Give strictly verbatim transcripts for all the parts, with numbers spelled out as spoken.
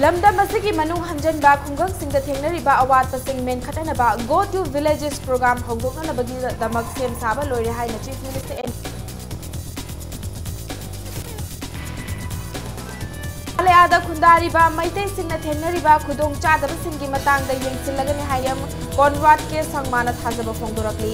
ꯂꯝꯗꯝ ꯑꯁꯤꯒꯤ ꯃꯅꯨꯡ ꯍꯟꯖꯟꯕ ꯈꯨꯡꯒꯪꯁꯤꯡꯗ ꯊꯦꯡꯅꯔꯤꯕ ꯑꯋꯥꯠꯄꯁꯤꯡ ꯃꯦꯟꯈꯠꯅꯅꯕ Go to Villages program ꯍꯧꯗꯣꯛꯅꯅꯕꯒꯤꯗꯃꯛ ꯁꯦꯝ ꯁꯥꯕ ꯂꯣꯏꯔꯦ ꯍꯥꯏꯅ Chief Minister N. ꯃꯦꯘꯥꯂꯌꯥꯗ ꯈꯨꯟꯗꯥꯔꯤꯕ ꯃꯩꯇꯩꯁꯤꯡꯅ ꯊꯦꯡꯅꯔꯤꯕ ꯈꯨꯗꯣꯡꯆꯥꯗꯕꯁꯤꯡꯒꯤ ꯃꯇꯥꯡꯗ ꯌꯦꯡꯁꯤꯜꯂꯒꯅꯤ ꯍꯥꯏꯔꯤ Conrad K ꯁꯪꯃꯥꯅ ꯊꯥꯖꯕ ꯐꯣꯡꯗꯣꯔꯛꯂꯤ꯫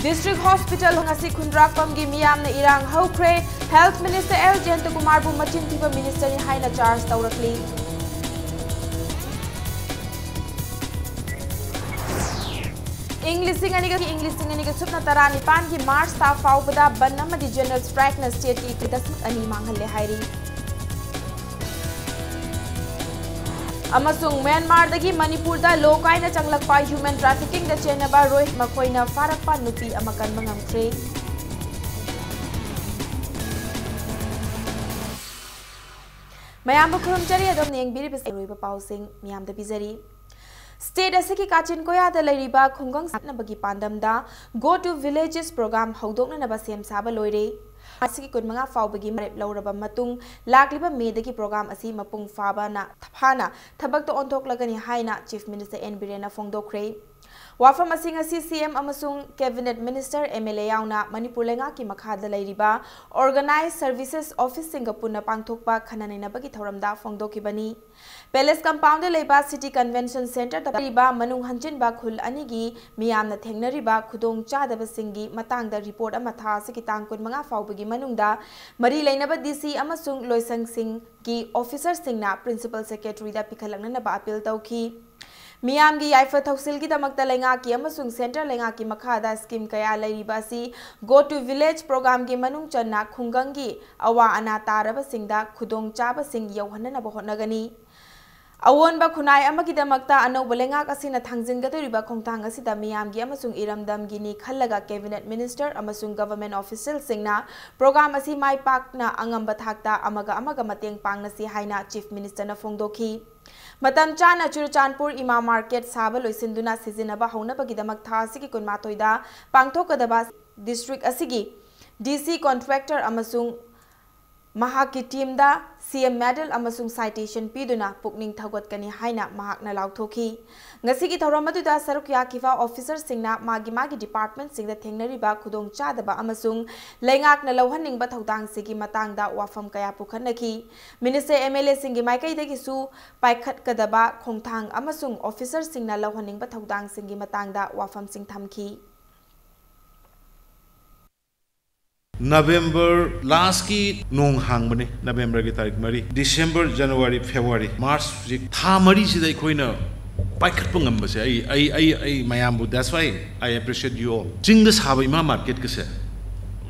District Hospital ꯉꯁꯤ ꯈꯨꯟꯗ꯭ꯔꯥꯛꯄꯝꯒꯤ ꯃꯤꯌꯥꯝꯅ ꯏꯔꯥꯡ ꯍꯧꯈ꯭ꯔꯦ꯫ Health Minister L ꯖꯌꯟꯇꯀꯨꯃꯥꯔꯕꯨ ꯃꯆꯤꯟ ꯊꯤꯕ ministerꯅꯤ ꯍꯥꯏꯅ charge ꯇꯧꯔꯛꯂꯤ꯫ ꯏꯪ ꯂꯤꯁꯤꯡ ꯑꯅꯤꯒ, ꯏꯪ ꯂꯤꯁꯤꯡ ꯑꯅꯤꯒ ꯁꯨꯞꯅ ꯇꯔꯥꯅꯤꯄꯥꯟꯒꯤ March ꯊꯥ ꯐꯥꯎꯕꯗ ꯕꯟ ꯑꯃꯗꯤ general strikeꯅ stateꯀꯤ ꯏꯀꯣꯏ ꯗꯁꯃꯤꯛ ꯑꯅꯤ ꯃꯥꯡꯍꯜꯂꯦ ꯍꯥꯏꯔꯤ꯫ ꯑꯃꯁꯨꯡ ꯃ꯭ꯌꯥꯟꯃꯥꯔꯗꯒꯤ ꯃꯅꯤꯄꯨꯔꯗ ꯂꯣ ꯀꯥꯏꯅ ꯆꯪꯂꯛꯄ human traffickingꯗ ꯆꯦꯟꯅꯕ ꯔꯣꯍꯤ-, ꯃꯈꯣꯏꯅ ꯐꯥꯔꯛꯄ ꯅꯨꯄꯤ ꯑꯃ ꯀꯟꯕ ꯉꯝꯈ꯭ꯔꯦ꯫ ꯃꯌꯥꯝꯕꯨ ꯈꯨꯔꯨꯝꯖꯔꯤ, ꯑꯗꯣꯝꯅ ꯌꯦꯡꯕꯤꯔꯤꯕꯁꯤ ꯑꯔꯣꯏꯕ ꯄꯥꯎꯁꯤꯡ ꯃꯤꯌꯥꯝꯗ ꯄꯤꯖꯔꯤ꯫ State ꯑꯁꯤꯒꯤ ꯀꯥꯆꯤꯟ ꯀꯣꯌꯥꯗ ꯂꯩꯔꯤꯕ ꯈꯨꯡꯒꯪ ꯁꯥꯠꯅꯕꯒꯤ ꯄꯥꯟꯗꯝꯗ Go to Villages program ꯍꯧꯗꯣꯛꯅꯅꯕ ꯁꯦꯝ ꯁꯥꯕ ꯂꯣꯏꯔꯦ꯫ ꯑꯁꯤꯒꯤ ꯀꯨꯟꯃꯉꯥ ꯐꯥꯎꯕꯒꯤ ꯋꯥꯔꯦꯞ ꯂꯧꯔꯕ ꯃꯇꯨꯡ, ꯂꯥꯛꯂꯤꯕ ꯃꯦꯗꯒꯤ program ꯑꯁꯤ ꯃꯄꯨꯡ ꯐꯥꯕꯅ, ꯐꯥꯅ ꯊꯕꯛꯇ ꯑꯣꯟꯊꯣꯛꯂꯒꯅꯤ ꯍꯥꯏꯅ Chief Minister N ꯕꯤꯔꯦꯟꯅ ꯐꯣꯡꯗꯣꯛꯈ꯭ꯔꯦ꯫ ꯋꯥꯐꯝ ꯑꯁꯤꯡ ꯑꯁꯤ C M ꯑꯃꯁꯨꯡ Cabinet Minister, M L A ꯌꯥꯎꯅ ꯃꯅꯤꯄꯨꯔ ꯂꯩꯉꯥꯛꯀꯤ ꯃꯈꯥꯗ ꯂꯩꯔꯤꯕ organized services officeꯁꯤꯡꯒ ꯄꯨꯟꯅ ꯄꯥꯡꯊꯣꯛꯄ ꯈꯟꯅ ꯅꯩꯅꯕꯒꯤ ꯊꯧꯔꯝꯗ ꯐꯣꯡꯗꯣꯛꯈꯤꯕꯅꯤ꯫ Palace Compoundꯗ ꯂꯩꯕ City Convention Centreꯗ ꯂꯩꯔꯤꯕ ꯃꯅꯨꯡ ꯍꯟꯖꯤꯟꯕ ꯈꯨꯜ ꯑꯅꯤꯒꯤ ꯃꯤꯌꯥꯝꯅ ꯊꯦꯡꯅꯔꯤꯕ ꯈꯨꯗꯣꯡꯆꯥꯗꯕꯁꯤꯡꯒꯤ ꯃꯇꯥꯡꯗ report ꯑꯃ ꯊꯥ ꯑꯁꯤꯒꯤ ꯇꯥꯡ ꯀꯨꯟꯃꯉꯥ ꯐꯥꯎꯕꯒꯤ ꯃꯅꯨꯡꯗ ꯃꯔꯤ ꯂꯩꯅꯕ D C ꯑꯃꯁꯨꯡ ꯂꯣꯏꯁꯪꯁꯤꯡꯒꯤ officerꯁꯤꯡꯅ Principal Secretaryꯗ ꯄꯤꯈꯠꯂꯛꯅꯅꯕ appeal ꯇꯧꯈꯤ꯫ ꯃꯤꯌꯥꯝꯒꯤ ꯌꯥꯏꯐ ꯊꯧꯁꯤꯜꯒꯤꯗꯃꯛꯇ ꯂꯩꯉꯥꯛꯀꯤ ꯑꯃꯁꯨꯡ centre ꯂꯩꯉꯥꯛꯀꯤ ꯃꯈꯥꯗ scheme ꯀꯌꯥ ꯂꯩꯔꯤꯕ ꯑꯁꯤ Go to Village programꯒꯤ ꯃꯅꯨꯡ ꯆꯟꯅ ꯈꯨꯡꯒꯪꯒꯤ ꯑꯋꯥ ꯑꯅꯥ ꯇꯥꯔꯕꯁꯤꯡꯗ ꯈꯨꯗꯣꯡꯆꯥꯕꯁꯤꯡ ꯌꯧꯍꯟꯅꯅꯕ ꯍꯣꯠꯅꯒꯅꯤ꯫ ꯑꯑꯣꯟꯕ ꯈꯨꯟꯅꯥꯏ ꯑꯃꯒꯤꯗꯃꯛꯇ ꯑꯅꯧꯕ ꯂꯩꯉꯥꯛ ꯑꯁꯤꯅ ꯊꯥꯡꯖꯤꯟꯒꯗꯧꯔꯤꯕ ꯈꯣꯡꯊꯥꯡ ꯑꯁꯤꯗ ꯃꯤꯌꯥꯝꯒꯤ ꯑꯃꯁꯨꯡ ꯏꯔꯝꯗꯝꯒꯤꯅꯤ ꯈꯜꯂꯒ Cabinet Minister ꯑꯃꯁꯨꯡ Government officialꯁꯤꯡꯅ program ꯑꯁꯤ ꯃꯥꯏ ꯄꯥꯛꯅ ꯑꯉꯝꯕ ꯊꯥꯛꯇ ꯑꯃꯒ ꯑꯃꯒ ꯃꯇꯦꯡ ꯄꯥꯡꯅꯁꯤ ꯍꯥꯏꯅ Chief Ministerꯅ ꯐꯣꯡꯗꯣꯛꯈꯤ꯫ ꯃꯇꯝ ꯆꯥꯅ ꯆꯨꯔꯆꯥꯟꯄꯨꯔ ꯏꯃꯥ market ꯁꯥꯕ ꯂꯣꯏꯁꯤꯟꯗꯨꯅ ꯁꯤꯖꯤꯟꯅꯕ ꯍꯧꯅꯕꯒꯤꯗꯃꯛ ꯊꯥ ꯑꯁꯤꯒꯤ ꯀꯨꯟꯃꯥꯊꯣꯏꯗ ꯄꯥꯡꯊꯣꯛꯀꯗꯕ ꯗꯤꯁꯇ꯭ꯔꯤꯛ ꯑꯁꯤꯒꯤ ꯗꯤ ꯁꯤ ꯀꯣꯟꯇ꯭ꯔꯦꯛꯇꯔ ꯑꯃꯁꯨꯡ ꯃꯍꯥꯛꯀꯤ ꯇꯤꯝꯗ ꯁꯤ ꯑꯦꯝ ꯃꯦꯗꯜ ꯑꯃꯁꯨꯡ ꯁꯥꯏꯇꯦꯁꯟ ꯄꯤꯗꯨꯅ ꯄꯨꯛꯅꯤꯡ ꯊꯧꯒꯠꯀꯅꯤ ꯍꯥꯏꯅ ꯃꯍꯥꯛꯅ ꯂꯥꯎꯊꯣꯛꯈꯤ꯫ ꯉꯁꯤꯒꯤ ꯊꯧꯔꯝ ꯑꯗꯨꯗ ꯁꯔꯨꯛ ꯌꯥꯈꯤꯕ ꯑꯣꯐꯤꯁꯔꯁꯤꯡꯅ ꯃꯥꯒꯤ ꯃꯥꯒꯤ ꯗꯤꯄꯥꯔꯠꯃꯦꯟꯠꯁꯤꯡꯗ ꯊꯦꯡꯅꯔꯤꯕ ꯈꯨꯗꯣꯡꯆꯥꯗꯕ ꯑꯃꯁꯨꯡ ꯂꯩꯉꯥꯛꯅ ꯂꯧꯍꯟꯅꯤꯡꯕ ꯊꯧꯗꯥꯡꯁꯤꯡꯒꯤ ꯃꯇꯥꯡꯗ ꯋꯥꯐꯝ ꯀꯌꯥ ꯄꯨꯈꯠꯅꯈꯤ꯫ ꯃꯤꯅꯤꯁꯇꯔ, ꯑꯦꯝ ꯑꯦꯜ ꯑꯦꯁꯤꯡꯒꯤ ꯃꯥꯏꯀꯩꯗꯒꯤꯁꯨ ꯄꯥꯏꯈꯠꯀꯗꯕ ꯈꯣꯡꯊꯥꯡ ꯑꯃꯁꯨꯡ ꯑꯣꯐꯤꯁꯔꯁꯤꯡꯅ ꯂꯧꯍꯟꯅꯤꯡꯕ ꯊꯧꯗꯥꯡꯁꯤꯡꯒꯤ ꯃꯇꯥꯡꯗ ꯋꯥꯐꯝꯁꯤꯡ ꯊꯝꯈꯤ꯫ ꯅꯕꯦꯝꯕꯔ ꯂꯥꯁꯀꯤ ꯅꯣꯡ ꯍꯥꯡꯕꯅꯤ, ꯅꯕꯦꯝꯕꯔꯒꯤ ꯇꯥꯔꯤꯛ ꯃꯔꯤ꯫ ꯗꯤꯁꯦꯝꯕꯔ, ꯖꯅꯋꯥꯔꯤ, ꯐꯦꯕ꯭ꯔꯨꯋꯥꯔꯤ, ꯃꯥꯔꯆ, ꯍꯧꯖꯤꯛ ꯊꯥ ꯃꯔꯤꯁꯤꯗ ꯑꯩꯈꯣꯏꯅ ꯄꯥꯏꯈꯠꯄ ꯉꯝꯕꯁꯦ, ꯑꯩ, ꯑꯩ, ꯑꯩ, ꯑꯩ ꯃꯌꯥꯝꯕꯨ, that's why I appreciate you all. ꯆꯤꯡꯗ ꯁꯥꯕ ꯏꯃꯥ ꯃꯥꯔꯀꯦꯠꯀꯁꯦ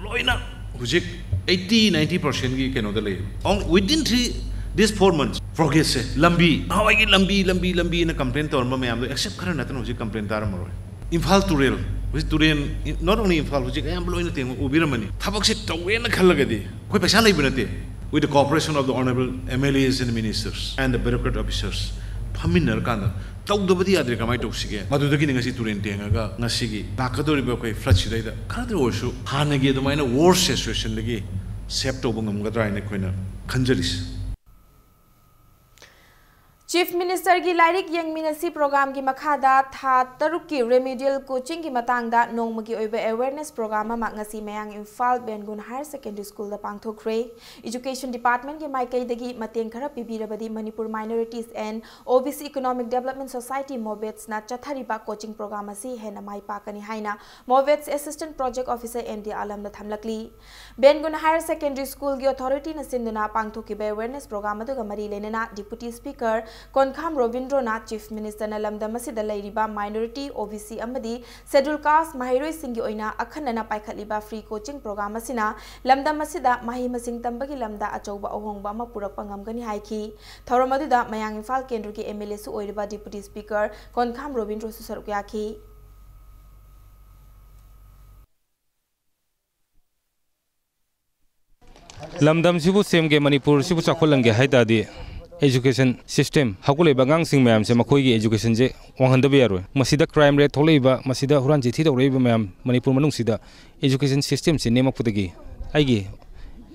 ꯂꯣꯏꯅ ꯍꯧꯖꯤꯛ eighty ninety percentꯀꯤ ꯀꯩꯅꯣꯗ ꯂꯩ꯫ On, within three, this four months, progressꯁꯦ, ꯂꯝꯕꯤ, ꯅꯍꯥꯟꯋꯥꯏꯒꯤ ꯂꯝꯕꯤ, ꯂꯝꯕꯤ, ꯂꯝꯕꯤꯅ complain ꯇꯧꯔꯝꯕ ꯃꯌꯥꯝꯗꯣ, except ꯈꯔ ꯅꯠꯇꯅ ꯍꯧꯖꯤꯛ complain ꯇꯥꯔꯝꯃꯔꯣꯏ꯫ ꯏꯝꯐꯥꯜ ꯇꯨꯔꯦꯜ, ꯍꯧꯖꯤꯛ ꯇꯨꯔꯦꯜ, not only ꯏꯝꯐꯥꯜ, ꯍꯧꯖꯤꯛ ꯑꯌꯥꯝꯕ ꯂꯣꯏꯅ ꯇꯦꯡ ꯎꯕꯤꯔꯝꯃꯅꯤ꯫ ꯊꯕꯛꯁꯦ ꯇꯧꯒꯦꯅ ꯈꯜꯂꯒꯗꯤ, ꯑꯩꯈꯣꯏ ꯄꯩꯁꯥ ꯂꯩꯕ ꯅꯠꯇꯦ, with the cooperation of the honourable M L As and ministers and the bureaucrat officers, ꯐꯝꯃꯤꯟꯅꯔꯀꯥꯟꯗ ꯇꯧꯗꯕꯗꯤ ꯌꯥꯗ꯭ꯔꯦ, ꯀꯃꯥꯏꯅ ꯇꯧꯁꯤꯒꯦ? ꯃꯗꯨꯗꯒꯤꯅꯤ ꯉꯁꯤ ꯇꯨꯔꯦꯟ ꯇꯦꯡꯉꯒ ꯉꯁꯤꯒꯤ ꯂꯥꯛꯀꯗꯧꯔꯤꯕ ꯑꯩꯈꯣꯏ floodꯁꯤꯗꯩꯗ ꯈꯔꯗ ꯑꯣꯏꯔꯁꯨ ꯍꯥꯟꯅꯒꯤ ꯑꯗꯨꯃꯥꯏꯅ worst situationꯗꯒꯤ save ꯇꯧꯕ ꯉꯝꯒꯗ꯭ꯔꯥ ꯍꯥꯏꯅ ꯑꯩꯈꯣꯏꯅ ꯈꯟꯖꯔꯤꯁꯦ꯫ ꯆꯤꯐ ꯃꯤꯅꯤꯁꯇꯔꯒꯤ ꯂꯥꯏꯔꯤꯛ ꯌꯦꯡꯃꯤꯟꯅꯁꯤ ꯄ꯭ꯔꯣꯒ꯭ꯔꯥꯝꯒꯤ ꯃꯈꯥꯗ ꯊꯥ ꯇꯔꯨꯛꯀꯤ remedial coachingꯒꯤ ꯃꯇꯥꯡꯗ ꯅꯣꯡꯃꯒꯤ ꯑꯣꯏꯕ awareness program ꯑꯃ ꯉꯁꯤ ꯃꯌꯥꯡ ꯏꯝꯐꯥꯜ ꯕꯦꯟꯒꯨꯟ Higher Secondary Schoolꯗ ꯄꯥꯡꯊꯣꯛꯈ꯭ꯔꯦ꯫ Education Departmentꯀꯤ ꯃꯥꯏꯀꯩꯗꯒꯤ ꯃꯇꯦꯡ ꯈꯔ ꯄꯤꯕꯤꯔꯕꯗꯤ Manipur Minorities and O B C Economic Development Society, MOVEDSꯅ ꯆꯠꯊꯔꯤꯕ coaching program ꯑꯁꯤ ꯍꯦꯟꯅ ꯃꯥꯏ ꯄꯥꯛꯀꯅꯤ ꯍꯥꯏꯅ MOVEDS Assistant Project Officer N D ꯑꯥꯂꯝꯅ ꯊꯝꯂꯛꯂꯤ꯫ ꯕꯦꯟꯒꯨꯟ Higher Secondary Schoolꯒꯤ authorityꯅ ꯁꯤꯟꯗꯨꯅ ꯄꯥꯡꯊꯣꯛꯈꯤꯕ awareness program ꯑꯗꯨꯒ ꯃꯔꯤ ꯂꯩꯅꯅ Deputy Speaker ꯀꯣꯟꯈꯥꯝ ꯔꯣꯕꯤꯟꯗ꯭ꯔꯣꯅ Chief Ministerꯅ ꯂꯝꯗꯝ ꯑꯁꯤꯗ ꯂꯩꯔꯤꯕ minority, O B C ꯑꯃꯗꯤ Scheduled Caste ꯃꯍꯩꯔꯣꯏꯁꯤꯡꯒꯤ ꯑꯣꯏꯅ ꯑꯈꯟꯅꯅ ꯄꯥꯏꯈꯠꯂꯤꯕ free coaching program ꯑꯁꯤꯅ ꯂꯝꯗꯝ ꯑꯁꯤꯗ ꯃꯍꯩ ꯃꯁꯤꯡ ꯇꯝꯕꯒꯤ ꯂꯝꯗ ꯑꯆꯧꯕ ꯑꯍꯣꯡꯕ ꯑꯃ ꯄꯨꯔꯛꯄ ꯉꯝꯒꯅꯤ ꯍꯥꯏꯈꯤ꯫ ꯊꯧꯔꯝ ꯑꯗꯨꯗ ꯃꯌꯥꯡ ꯏꯝꯐꯥꯜ ꯀꯦꯟꯗ꯭ꯔꯒꯤ M L Aꯁꯨ ꯑꯣꯏꯔꯤꯕ Deputy Speaker ꯀꯣꯟꯈꯥꯝ ꯔꯣꯕꯤꯟꯗ꯭ꯔꯣꯁꯨ ꯁꯔꯨꯛ ꯌꯥꯈꯤ꯫ ꯂꯝꯗꯝꯁꯤꯕꯨ ꯁꯦꯝꯒꯦ, ꯃꯅꯤꯄꯨꯔꯁꯤꯕꯨ ꯆꯥꯎꯈꯠꯍꯟꯒꯦ ꯍꯥꯏ ꯇꯥꯔꯗꯤ Education system, ꯍꯧꯒꯠꯂꯛꯏꯕ ꯑꯉꯥꯡꯁꯤꯡ ꯃꯌꯥꯝꯁꯦ, ꯃꯈꯣꯏꯒꯤ educationꯁꯦ ꯋꯥꯡꯍꯟꯗꯕ ꯌꯥꯔꯣꯏ꯫ ꯃꯁꯤꯗ crime rate ꯊꯣꯛꯂꯛꯏꯕ, ꯃꯁꯤꯗ ꯍꯨꯔꯥꯟ ꯆꯤꯊꯤ ꯇꯧꯔꯛꯏꯕ ꯃꯌꯥꯝ ꯃꯅꯤꯄꯨꯔ ꯃꯅꯨꯡꯁꯤꯗ education systemꯁꯦ ꯅꯦꯝꯃꯛꯄꯗꯒꯤ ꯑꯩꯒꯤ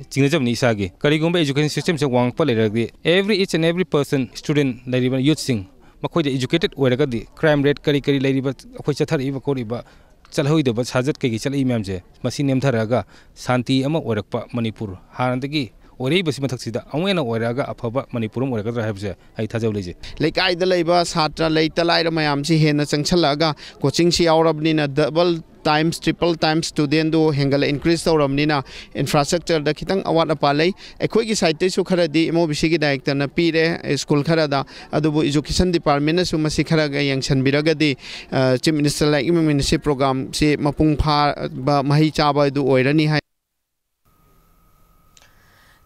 ꯆꯤꯡꯅꯖꯕꯅꯤ ꯏꯁꯥꯒꯤ꯫ ꯀꯔꯤꯒꯨꯝꯕ education systemꯁꯦ ꯋꯥꯡꯉꯛꯄ ꯂꯩꯔꯒꯗꯤ, every, each and every person, student, ꯂꯩꯔꯤꯕ youthꯁꯤꯡ, ꯃꯈꯣꯏꯗ educated ꯑꯣꯏꯔꯒꯗꯤ, crime rate ꯀꯔꯤ ꯀꯔꯤ ꯂꯩꯔꯤꯕ, ꯑꯩꯈꯣꯏ ꯆꯠꯊꯔꯛꯏꯕ ꯈꯣꯠꯂꯤꯕ, ꯆꯠꯍꯧꯗꯕ ꯁꯥꯖꯠ ꯀꯩꯀꯩ ꯆꯠꯂꯛꯏ ꯃꯌꯥꯝꯁꯦ, ꯃꯁꯤ ꯅꯦꯝꯊꯔꯛꯑꯒ ꯁꯥꯟꯇꯤ ꯑꯃ ꯑꯣꯏꯔꯛꯄ ꯃꯅꯤꯄꯨꯔ, ꯍꯥꯟꯅꯗꯒꯤ ꯑꯣꯏꯔꯛꯏꯕꯁꯤ ꯃꯊꯛꯁꯤꯗ ꯑꯃꯨꯛ ꯍꯦꯟꯅ ꯑꯣꯏꯔꯛꯑꯒ ꯑꯐꯕ ꯃꯅꯤꯄꯨꯔ ꯑꯃ ꯑꯣꯏꯔꯛꯀꯗ꯭ꯔꯥ ꯍꯥꯏꯕꯁꯦ ꯑꯩ ꯊꯥꯖꯕ ꯂꯩꯖꯩ꯫ ꯂꯩꯀꯥꯏꯗ ꯂꯩꯕ ꯁꯥꯇ꯭ꯔ ꯂꯩꯇ ꯂꯥꯏꯔ ꯃꯌꯥꯝꯁꯤ ꯍꯦꯟꯅ ꯆꯪꯁꯜꯂꯛꯑꯒ coachingꯁꯤ ꯌꯥꯎꯔꯕꯅꯤꯅ, double times, triple times studentꯗꯨ ꯍꯦꯟꯒꯠꯂ, increase ꯇꯧꯔꯕꯅꯤꯅ, infrastructureꯗ ꯈꯤꯇꯪ ꯑꯋꯥꯠ ꯑꯄꯥ ꯂꯩ꯫ ꯑꯩꯈꯣꯏꯒꯤ sideꯇꯩꯁꯨ ꯈꯔꯗꯤ MOBCꯒꯤ directorꯅ ꯄꯤꯔꯦ, school ꯈꯔꯗ, ꯑꯗꯨꯕꯨ education departmentꯅꯁꯨ ꯃꯁꯤ ꯈꯔꯒ ꯌꯦꯡꯁꯤꯟꯕꯤꯔꯒꯗꯤ, ꯑ, Chief Minister Light Emergency Programꯁꯤ ꯃꯄꯨꯡ ꯐꯥꯕ, ꯃꯍꯩ ꯆꯥꯕ ꯑꯗꯨ ꯑꯣꯏꯔꯅꯤ ꯍꯥꯏ꯫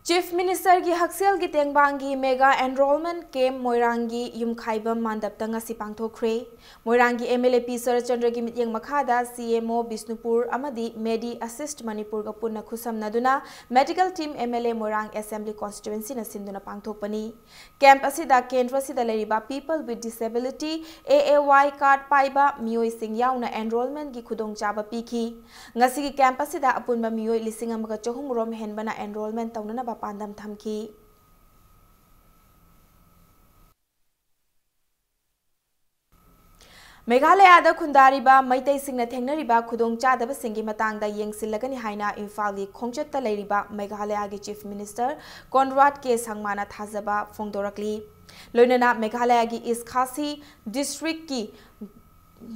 Chief Ministerꯒꯤ ꯍꯛꯁꯦꯜꯒꯤ ꯇꯦꯡꯕꯥꯡꯒꯤ mega enrollment camp ꯃꯣꯏꯔꯥꯡꯒꯤ ꯌꯨꯝꯈꯥꯏꯕꯝ ꯃꯥꯟꯗꯞꯇ ꯉꯁꯤ ꯄꯥꯡꯊꯣꯛꯈ꯭ꯔꯦ꯫ ꯃꯣꯏꯔꯥꯡꯒꯤ MLA ꯄꯤ ꯁꯔꯠꯆꯟꯗ꯭ꯔꯒꯤ ꯃꯤꯠꯌꯦꯡ ꯃꯈꯥꯗ CMO ꯕꯤꯁꯅꯨꯄꯨꯔ ꯑꯃꯗꯤ Medi Assist ꯃꯅꯤꯄꯨꯔꯒ ꯄꯨꯟꯅ ꯈꯨꯠꯁꯝꯅꯗꯨꯅ medical team MLA ꯃꯣꯏꯔꯥꯡ Assembly Constituencyꯅ ꯁꯤꯟꯗꯨꯅ ꯄꯥꯡꯊꯣꯛꯄꯅꯤ꯫ Camp ꯑꯁꯤꯗ ꯀꯦꯟꯗ꯭ꯔ ꯑꯁꯤꯗ ꯂꯩꯔꯤꯕ People with Disability, AAY card ꯄꯥꯏꯕ ꯃꯤꯑꯣꯏꯁꯤꯡ ꯌꯥꯎꯅ enrollmentꯀꯤ ꯈꯨꯗꯣꯡꯆꯥꯕ ꯄꯤꯈꯤ꯫ ꯉꯁꯤꯒꯤ camp ꯑꯁꯤꯗ ꯑꯄꯨꯟꯕ ꯃꯤꯑꯣꯏ ꯂꯤꯁꯤꯡ ꯑꯃꯒ ꯆꯍꯨꯝ ꯔꯣꯝ ꯍꯦꯟꯕꯅ enrollment ꯇꯧꯅꯅꯕ ꯄꯥꯟꯗꯝ ꯊꯝꯈꯤ꯫ ꯃꯦꯘꯥꯂꯌꯥꯗ ꯈꯨꯟꯗꯥꯔꯤꯕ ꯃꯩꯇꯩꯁꯤꯡꯅ ꯊꯦꯡꯅꯔꯤꯕ ꯈꯨꯗꯣꯡꯆꯥꯗꯕꯁꯤꯡꯒꯤ ꯃꯇꯥꯡꯗ ꯌꯦꯡꯁꯤꯜꯂꯒꯅꯤ ꯍꯥꯏꯅ ꯏꯝꯐꯥꯜꯒꯤ ꯈꯣꯡꯆꯠꯇ ꯂꯩꯔꯤꯕ ꯃꯦꯘꯥꯂꯌꯥꯒꯤ Chief Minister ꯀꯣꯟꯔꯥꯗ ꯀꯦ ꯁꯪꯃꯥꯅ ꯊꯥꯖꯕ ꯐꯣꯡꯗꯣꯔꯛꯂꯤ꯫ ꯂꯣꯏꯅꯅ ꯃꯦꯘꯥꯂꯌꯥꯒꯤ East Khasi districtꯀꯤ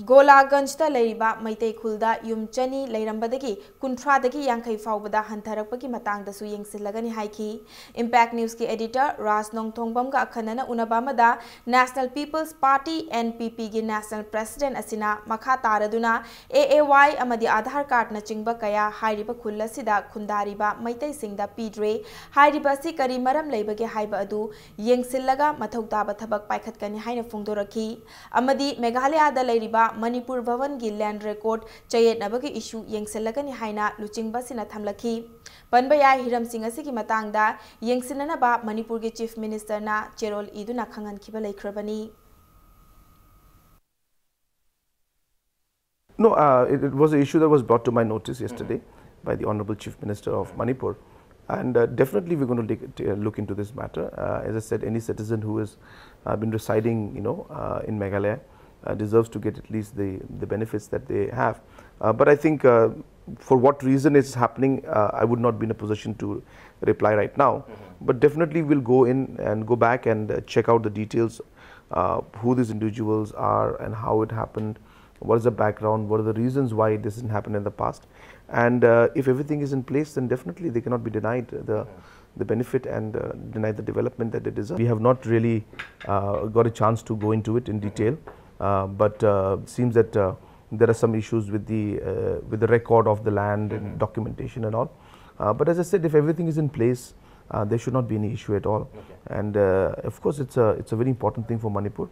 ꯒꯣꯂꯥꯒꯟꯖꯇ ꯂꯩꯔꯤꯕ ꯃꯩꯇꯩ ꯈꯨꯜꯗ ꯌꯨꯝ ꯆꯅꯤ ꯂꯩꯔꯝꯕꯗꯒꯤ ꯀꯨꯟꯊ꯭ꯔꯥꯗꯒꯤ ꯌꯥꯡꯈꯩ ꯐꯥꯎꯕꯗ ꯍꯟꯊꯔꯛꯄꯒꯤ ꯃꯇꯥꯡꯗꯁꯨ ꯌꯦꯡꯁꯤꯜꯂꯒꯅꯤ ꯍꯥꯏꯈꯤ꯫ Impact Newsꯀꯤ editor ꯔꯥꯖ ꯅꯣꯡꯊꯣꯡꯕꯝꯒ ꯑꯈꯟꯅꯅ ꯎꯅꯕ ꯑꯃꯗ National People's Party, NPPꯒꯤ National President ꯑꯁꯤꯅ ꯃꯈꯥ ꯇꯥꯔꯗꯨꯅ AAY ꯑꯃꯗꯤ Aadhaar cardꯅꯆꯤꯡꯕ ꯀꯌꯥ ꯍꯥꯏꯔꯤꯕ ꯈꯨꯜ ꯑꯁꯤꯗ ꯈꯨꯟꯗꯥꯔꯤꯕ ꯃꯩꯇꯩꯁꯤꯡꯗ ꯄꯤꯗ꯭ꯔꯦ꯫ ꯍꯥꯏꯔꯤꯕ ꯑꯁꯤ ꯀꯔꯤ ꯃꯔꯝ ꯂꯩꯕꯒꯦ ꯍꯥꯏꯕ ꯑꯗꯨ ꯌꯦꯡꯁꯤꯜꯂꯒ ꯃꯊꯧ ꯇꯥꯕ ꯊꯕꯛ ꯄꯥꯏꯈꯠꯀꯅꯤ ꯍꯥꯏꯅ ꯐꯣꯡꯗꯣꯔꯛꯈꯤ꯫ ꯑꯃꯗꯤ ꯃꯦꯘꯥꯂꯌꯥꯗ ꯂꯩꯔꯤꯕ ꯃꯅꯤꯄꯨꯔ ꯚꯕꯟꯒꯤ land record ꯆꯌꯦꯠꯅꯕꯒꯤ issue ꯌꯦꯡꯁꯤꯜꯂꯒꯅꯤ ꯍꯥꯏꯅ ꯂꯨꯆꯤꯡꯕꯁꯤꯅ ꯊꯝꯂꯛꯈꯤ꯫ ꯄꯟꯕ ꯌꯥꯏ, ꯍꯤꯔꯝꯁꯤꯡ ꯑꯁꯤꯒꯤ ꯃꯇꯥꯡꯗ ꯌꯦꯡꯁꯤꯟꯅꯅꯕ ꯃꯅꯤꯄꯨꯔꯒꯤ Chief Ministerꯅ ꯆꯦꯔꯣꯜ ꯏꯗꯨꯅ ꯈꯪꯍꯟꯈꯤꯕ ꯂꯩꯈ꯭ꯔꯕꯅꯤ꯫ No, uh, it, it was an issue that was brought to my notice yesterday by the Honorable Chief Minister of Manipur. And uh, definitely we're going to look, uh, look into this matter. Uh, as I said, any citizen who has uh, been residing, you know, uh, in Meghalaya uh, deserves to get at least the, the benefits that they have. Uh, but I think uh, for what reason it's happening, uh, I would not be in a position to reply right now. But definitely we'll go in and go back and uh, check out the details, uh, who these individuals are and how it happened, what is the background, what are the reasons why this didn't happen in the past. And uh, if everything is in place, then definitely they cannot be denied the, the benefit and uh, denied the development that they deserve. We have not really uh, got a chance to go into it in detail, uh, but uh, seems that uh, there are some issues with the, uh, with the record of the land and documentation and all. Uh, but as I said, if everything is in place, uh, there should not be any issue at all. And uh, of course, it's a, it's a very important thing for Manipur.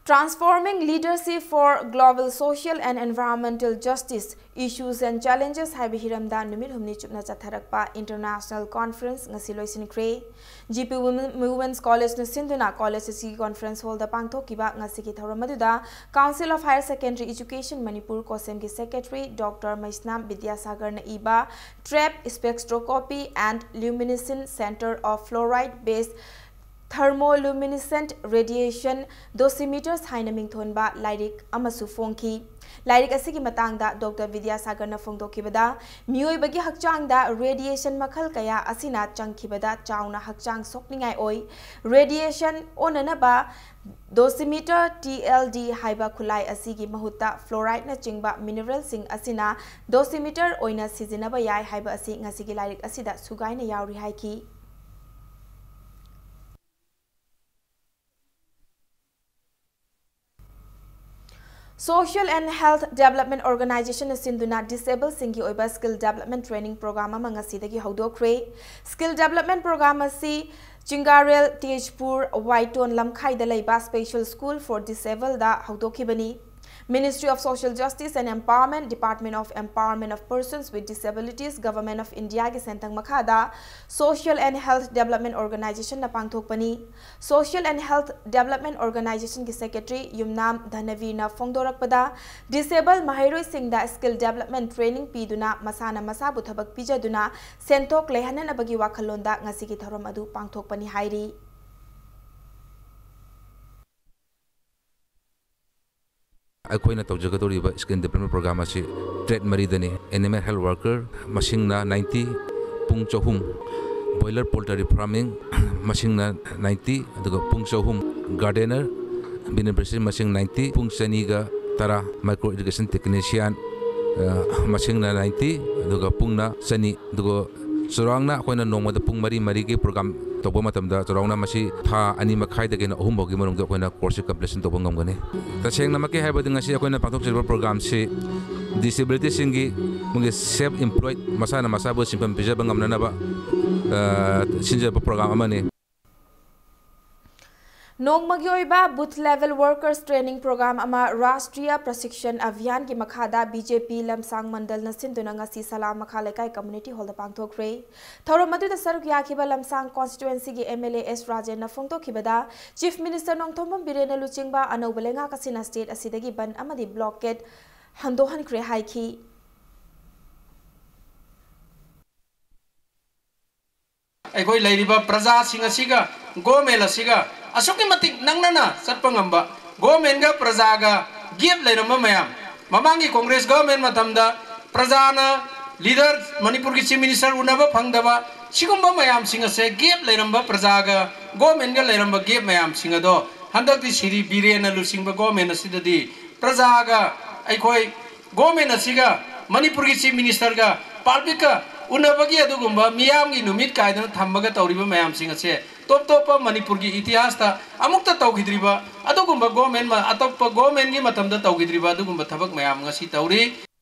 Transforming Leadership for Global Social and Environmental Justice, Issues and Challenges ꯍꯥꯏꯕ ꯍꯤꯔꯝꯗ ꯅꯨꯃꯤꯠ ꯍꯨꯝꯅꯤ ꯆꯨꯞꯅ ꯆꯠꯊꯔꯛꯄ International Conference ꯉꯁꯤ ꯂꯣꯏꯁꯤꯟꯈ꯭ꯔꯦ꯫ G P Women, Women's College ꯅ ꯁꯤꯟꯗꯨꯅ college ꯑꯁꯤꯒꯤ conference hall ꯗ ꯄꯥꯡꯊꯣꯛꯈꯤꯕ ꯉꯁꯤꯒꯤ ꯊꯧꯔꯝ ꯑꯗꯨꯗ Council of Higher Secondary Education Manipur, COHSEM ꯒꯤ Secretary Doctor ꯃꯩꯁꯅꯥꯝ ꯕꯤꯗ꯭ꯌꯥꯁꯥꯒꯔꯅ ꯏꯕ Trap Spectroscopy and Luminescent Center of Fluoride Based Thermoluminescent Radiation Dosimeters ꯍꯥꯏꯅ ꯃꯤꯡꯊꯣꯟꯕ ꯂꯥꯏꯔꯤꯛ ꯑꯃꯁꯨ ꯐꯣꯡꯈꯤ꯫ ꯂꯥꯏꯔꯤꯛ ꯑꯁꯤꯒꯤ ꯃꯇꯥꯡꯗ ꯗꯣꯛꯇꯔ ꯕꯤꯗ꯭ꯌꯥꯁꯥꯒꯔꯅ ꯐꯣꯡꯗꯣꯛꯈꯤꯕꯗ, ꯃꯤꯑꯣꯏꯕꯒꯤ ꯍꯛꯆꯥꯡꯗ radiation ꯃꯈꯜ ꯀꯌꯥ ꯑꯁꯤꯅ ꯆꯪꯈꯤꯕꯗ ꯆꯥꯎꯅ ꯍꯛꯆꯥꯡ ꯁꯣꯛꯅꯤꯡꯉꯥꯏ ꯑꯣꯏ꯫ Radiation ꯑꯣꯟꯅꯅꯕ dosimeter, T L D, ꯍꯥꯏꯕ ꯈꯨꯠꯂꯥꯏ ꯑꯁꯤꯒꯤ ꯃꯍꯨꯠꯇ fluoride ꯅꯆꯤꯡꯕ mineral ꯁꯤꯡ ꯑꯁꯤꯅ dosimeter ꯑꯣꯏꯅ ꯁꯤꯖꯤꯟꯅꯕ ꯌꯥꯏ ꯍꯥꯏꯕ ꯑꯁꯤ ꯉꯁꯤꯒꯤ ꯂꯥꯏꯔꯤꯛ ꯑꯁꯤꯗ ꯁꯨꯒꯥꯏꯅ ꯌꯥꯎꯔꯤ ꯍꯥꯏꯈꯤ꯫ Social and Health Development Organization ꯅ ꯁꯤꯟꯗꯨꯅ disabled ꯁꯤꯡꯒꯤ ꯑꯣꯏꯕ skill development training program ꯑꯃ ꯉꯁꯤꯗꯒꯤ ꯍꯧꯗꯣꯛꯈ꯭ꯔꯦ꯫ Skill development program ꯑꯁꯤ ꯆꯤꯡꯒꯥꯔꯦꯜ, ꯇꯦꯖꯄꯨꯔ, ꯋꯥꯏꯇꯣꯟ ꯂꯝꯈꯥꯏꯗ ꯂꯩꯕ Special School for Disabledꯗ ꯍꯧꯗꯣꯛꯈꯤꯕꯅꯤ꯫ Ministry of Social Justice and Empowerment, Department of Empowerment of Persons with Disabilities, Government of Indiaꯒꯤ ꯁꯦꯟꯊꯪ ꯃꯈꯥꯗ Social and Health Development Organizationꯅ ꯄꯥꯡꯊꯣꯛꯄꯅꯤ꯫ Social and Health Development Organizationꯒꯤ Secretary Yumnam ꯙꯅꯕꯤꯔꯅ ꯐꯣꯡꯗꯣꯔꯛꯄꯗ, disable ꯃꯍꯩꯔꯣꯏꯁꯤꯡꯗ skill development training ꯄꯤꯗꯨꯅ ꯃꯁꯥꯅ ꯃꯁꯥꯕꯨ ꯊꯕꯛ ꯄꯤꯖꯗꯨꯅ ꯁꯦꯟꯊꯣꯛ ꯂꯩꯍꯟꯅꯅꯕꯒꯤ ꯋꯥꯈꯜꯂꯣꯟꯗ ꯉꯁꯤꯒꯤ ꯊꯧꯔꯝ ꯑꯗꯨ ꯄꯥꯡꯊꯣꯛꯄꯅꯤ ꯍꯥꯏꯔꯤ꯫ ꯑꯩꯈꯣꯏꯅ ꯇꯧꯖꯒꯗꯧꯔꯤꯕ skill development program ꯑꯁꯤ trade ꯃꯔꯤꯗꯅꯤ꯫ Animal health worker ꯃꯁꯤꯡꯅ ninety, ꯄꯨꯡ ꯆꯍꯨꯝ꯫ Boiler poultry farming ꯃꯁꯤꯡꯅ ninety, ꯑꯗꯨꯒ ꯄꯨꯡ ꯆꯍꯨꯝ꯫ Gardener, beneficiary ꯃꯁꯤꯡ ninety, ꯄꯨꯡ ꯆꯅꯤꯒ ꯇꯔꯥ꯫ Micro irrigation technician, ꯑ, ꯃꯁꯤꯡꯅ ninety, ꯑꯗꯨꯒ ꯄꯨꯡꯅ ꯆꯅꯤ꯫ ꯑꯗꯨꯒ ꯆꯥꯎꯔꯥꯛꯅ ꯑꯩꯈꯣꯏꯅ ꯅꯣꯡꯃꯗ ꯄꯨꯡ ꯃꯔꯤ ꯃꯔꯤꯒꯤ program ꯇꯧꯕ ꯃꯇꯝꯗ, ꯆꯥꯎꯔꯥꯛꯅ ꯃꯁꯤ ꯊꯥ ꯑꯅꯤ ꯃꯈꯥꯏꯗꯒꯤꯅ ꯑꯍꯨꯝ ꯐꯥꯎꯒꯤ ꯃꯅꯨꯡꯗ ꯑꯩꯈꯣꯏꯅ courseꯁꯤ completion ꯇꯧꯕ ꯉꯝꯒꯅꯤ꯫ ꯇꯁꯦꯡꯅꯃꯛꯀꯤ ꯍꯥꯏꯕꯗꯤ, ꯉꯁꯤ ꯑꯩꯈꯣꯏꯅ ꯄꯥꯡꯊꯣꯛꯆꯔꯤꯕ programꯁꯤ disabilityꯁꯤꯡꯒꯤ ꯃꯣꯏꯒꯤ self employed, ꯃꯁꯥꯅ ꯃꯁꯥꯕꯨ ꯁꯤꯟꯐꯝ ꯄꯤꯖꯕ ꯉꯝꯅꯅꯕ, ꯑ, ꯁꯤꯟꯖꯕ program ꯑꯃꯅꯤ꯫ ꯅꯣꯡꯃꯒꯤ ꯑꯣꯏꯕ Booth Level Workers Training Program ꯑꯃ ꯔꯥꯁꯇ꯭ꯔꯤꯌꯥ ꯄ꯭ꯔꯁꯤꯛꯁꯟ ꯑꯚꯤꯌꯥꯟꯒꯤ ꯃꯈꯥꯗ BJP ꯂꯝꯁꯥꯡ ꯃꯟꯗꯜꯅ ꯁꯤꯟꯗꯨꯅ ꯉꯁꯤ ꯁꯂꯥꯝ ꯃꯈꯥ ꯂꯩꯀꯥꯏ community hallꯗ ꯄꯥꯡꯊꯣꯛꯈ꯭ꯔꯦ꯫ ꯊꯧꯔꯝ ꯑꯗꯨꯗ ꯁꯔꯨꯛ ꯌꯥꯈꯤꯕ ꯂꯝꯁꯥꯡ constituencyꯒꯤ MLA S ꯔꯥꯖꯦꯟꯅ ꯐꯣꯡꯗꯣꯛꯈꯤꯕꯗ, Chief Minister Nongthombam ꯕꯤꯔꯦꯟꯅ ꯂꯨꯆꯤꯡꯕ ꯑꯅꯧꯕ ꯂꯩꯉꯥꯛ ꯑꯁꯤꯅ state ꯑꯁꯤꯗꯒꯤ ꯕꯟ ꯑꯃꯗꯤ blockade ꯍꯟꯗꯣꯛꯍꯟꯈ꯭ꯔꯦ ꯍꯥꯏꯈꯤ꯫ ꯑꯩꯈꯣꯏ ꯂꯩꯔꯤꯕ ꯄ꯭ꯔꯖꯥꯁꯤꯡ ꯑꯁꯤꯒ, government ꯑꯁꯤꯒ ꯑꯁꯨꯛꯀꯤ ꯃꯇꯤꯛ ꯅꯛꯅꯅ ꯆꯠꯄ ꯉꯝꯕ, governmentꯒ ꯄ꯭ꯔꯖꯥꯒ gap ꯂꯩꯔꯝꯕ ꯃꯌꯥꯝ, ꯃꯃꯥꯡꯒꯤ Congress government ꯃꯇꯝꯗ ꯄ꯭ꯔꯖꯥꯅ leader, ꯃꯅꯤꯄꯨꯔꯒꯤ Chief Minister ꯎꯅꯕ ꯐꯪꯗꯕ, ꯁꯤꯒꯨꯝꯕ ꯃꯌꯥꯝꯁꯤꯡ ꯑꯁꯦ, gap ꯂꯩꯔꯝꯕ ꯄ꯭ꯔꯖꯥꯒ governmentꯒ ꯂꯩꯔꯝꯕ gap ꯃꯌꯥꯝꯁꯤꯡ ꯑꯗꯣ ꯍꯟꯗꯛꯇꯤ ꯁ꯭ꯔꯤ ꯕꯤꯔꯦꯟꯅ ꯂꯨꯆꯤꯡꯕ government ꯑꯁꯤꯗꯗꯤ ꯄ꯭ꯔꯖꯥꯒ ꯑꯩꯈꯣꯏ government ꯑꯁꯤꯒ, ꯃꯅꯤꯄꯨꯔꯒꯤ Chief Ministerꯒ, publicꯀ ꯎꯅꯕꯒꯤ ꯑꯗꯨꯒꯨꯝꯕ ꯃꯤꯌꯥꯝꯒꯤ ꯅꯨꯃꯤꯠ ꯀꯥꯏꯗꯅ ꯊꯝꯃꯒ ꯇꯧꯔꯤꯕ ꯃꯌꯥꯝꯁꯤꯡ ꯑꯁꯦ ꯇꯣꯞ ꯇꯣꯞꯄ ꯃꯅꯤꯄꯨꯔꯒꯤ ꯏꯇꯤꯍꯥꯁꯇ ꯑꯃꯨꯛꯇ ꯇꯧꯈꯤꯗ꯭ꯔꯤꯕ ꯑꯗꯨꯒꯨꯝꯕ government ꯃ-, ꯑꯇꯣꯞꯄ governmentꯒꯤ ꯃꯇꯝꯗ ꯇꯧꯈꯤꯗ꯭ꯔꯤꯕ ꯑꯗꯨꯒꯨꯝꯕ ꯊꯕꯛ ꯃꯌꯥꯝ ꯉꯁꯤ ꯇꯧꯔꯤ꯫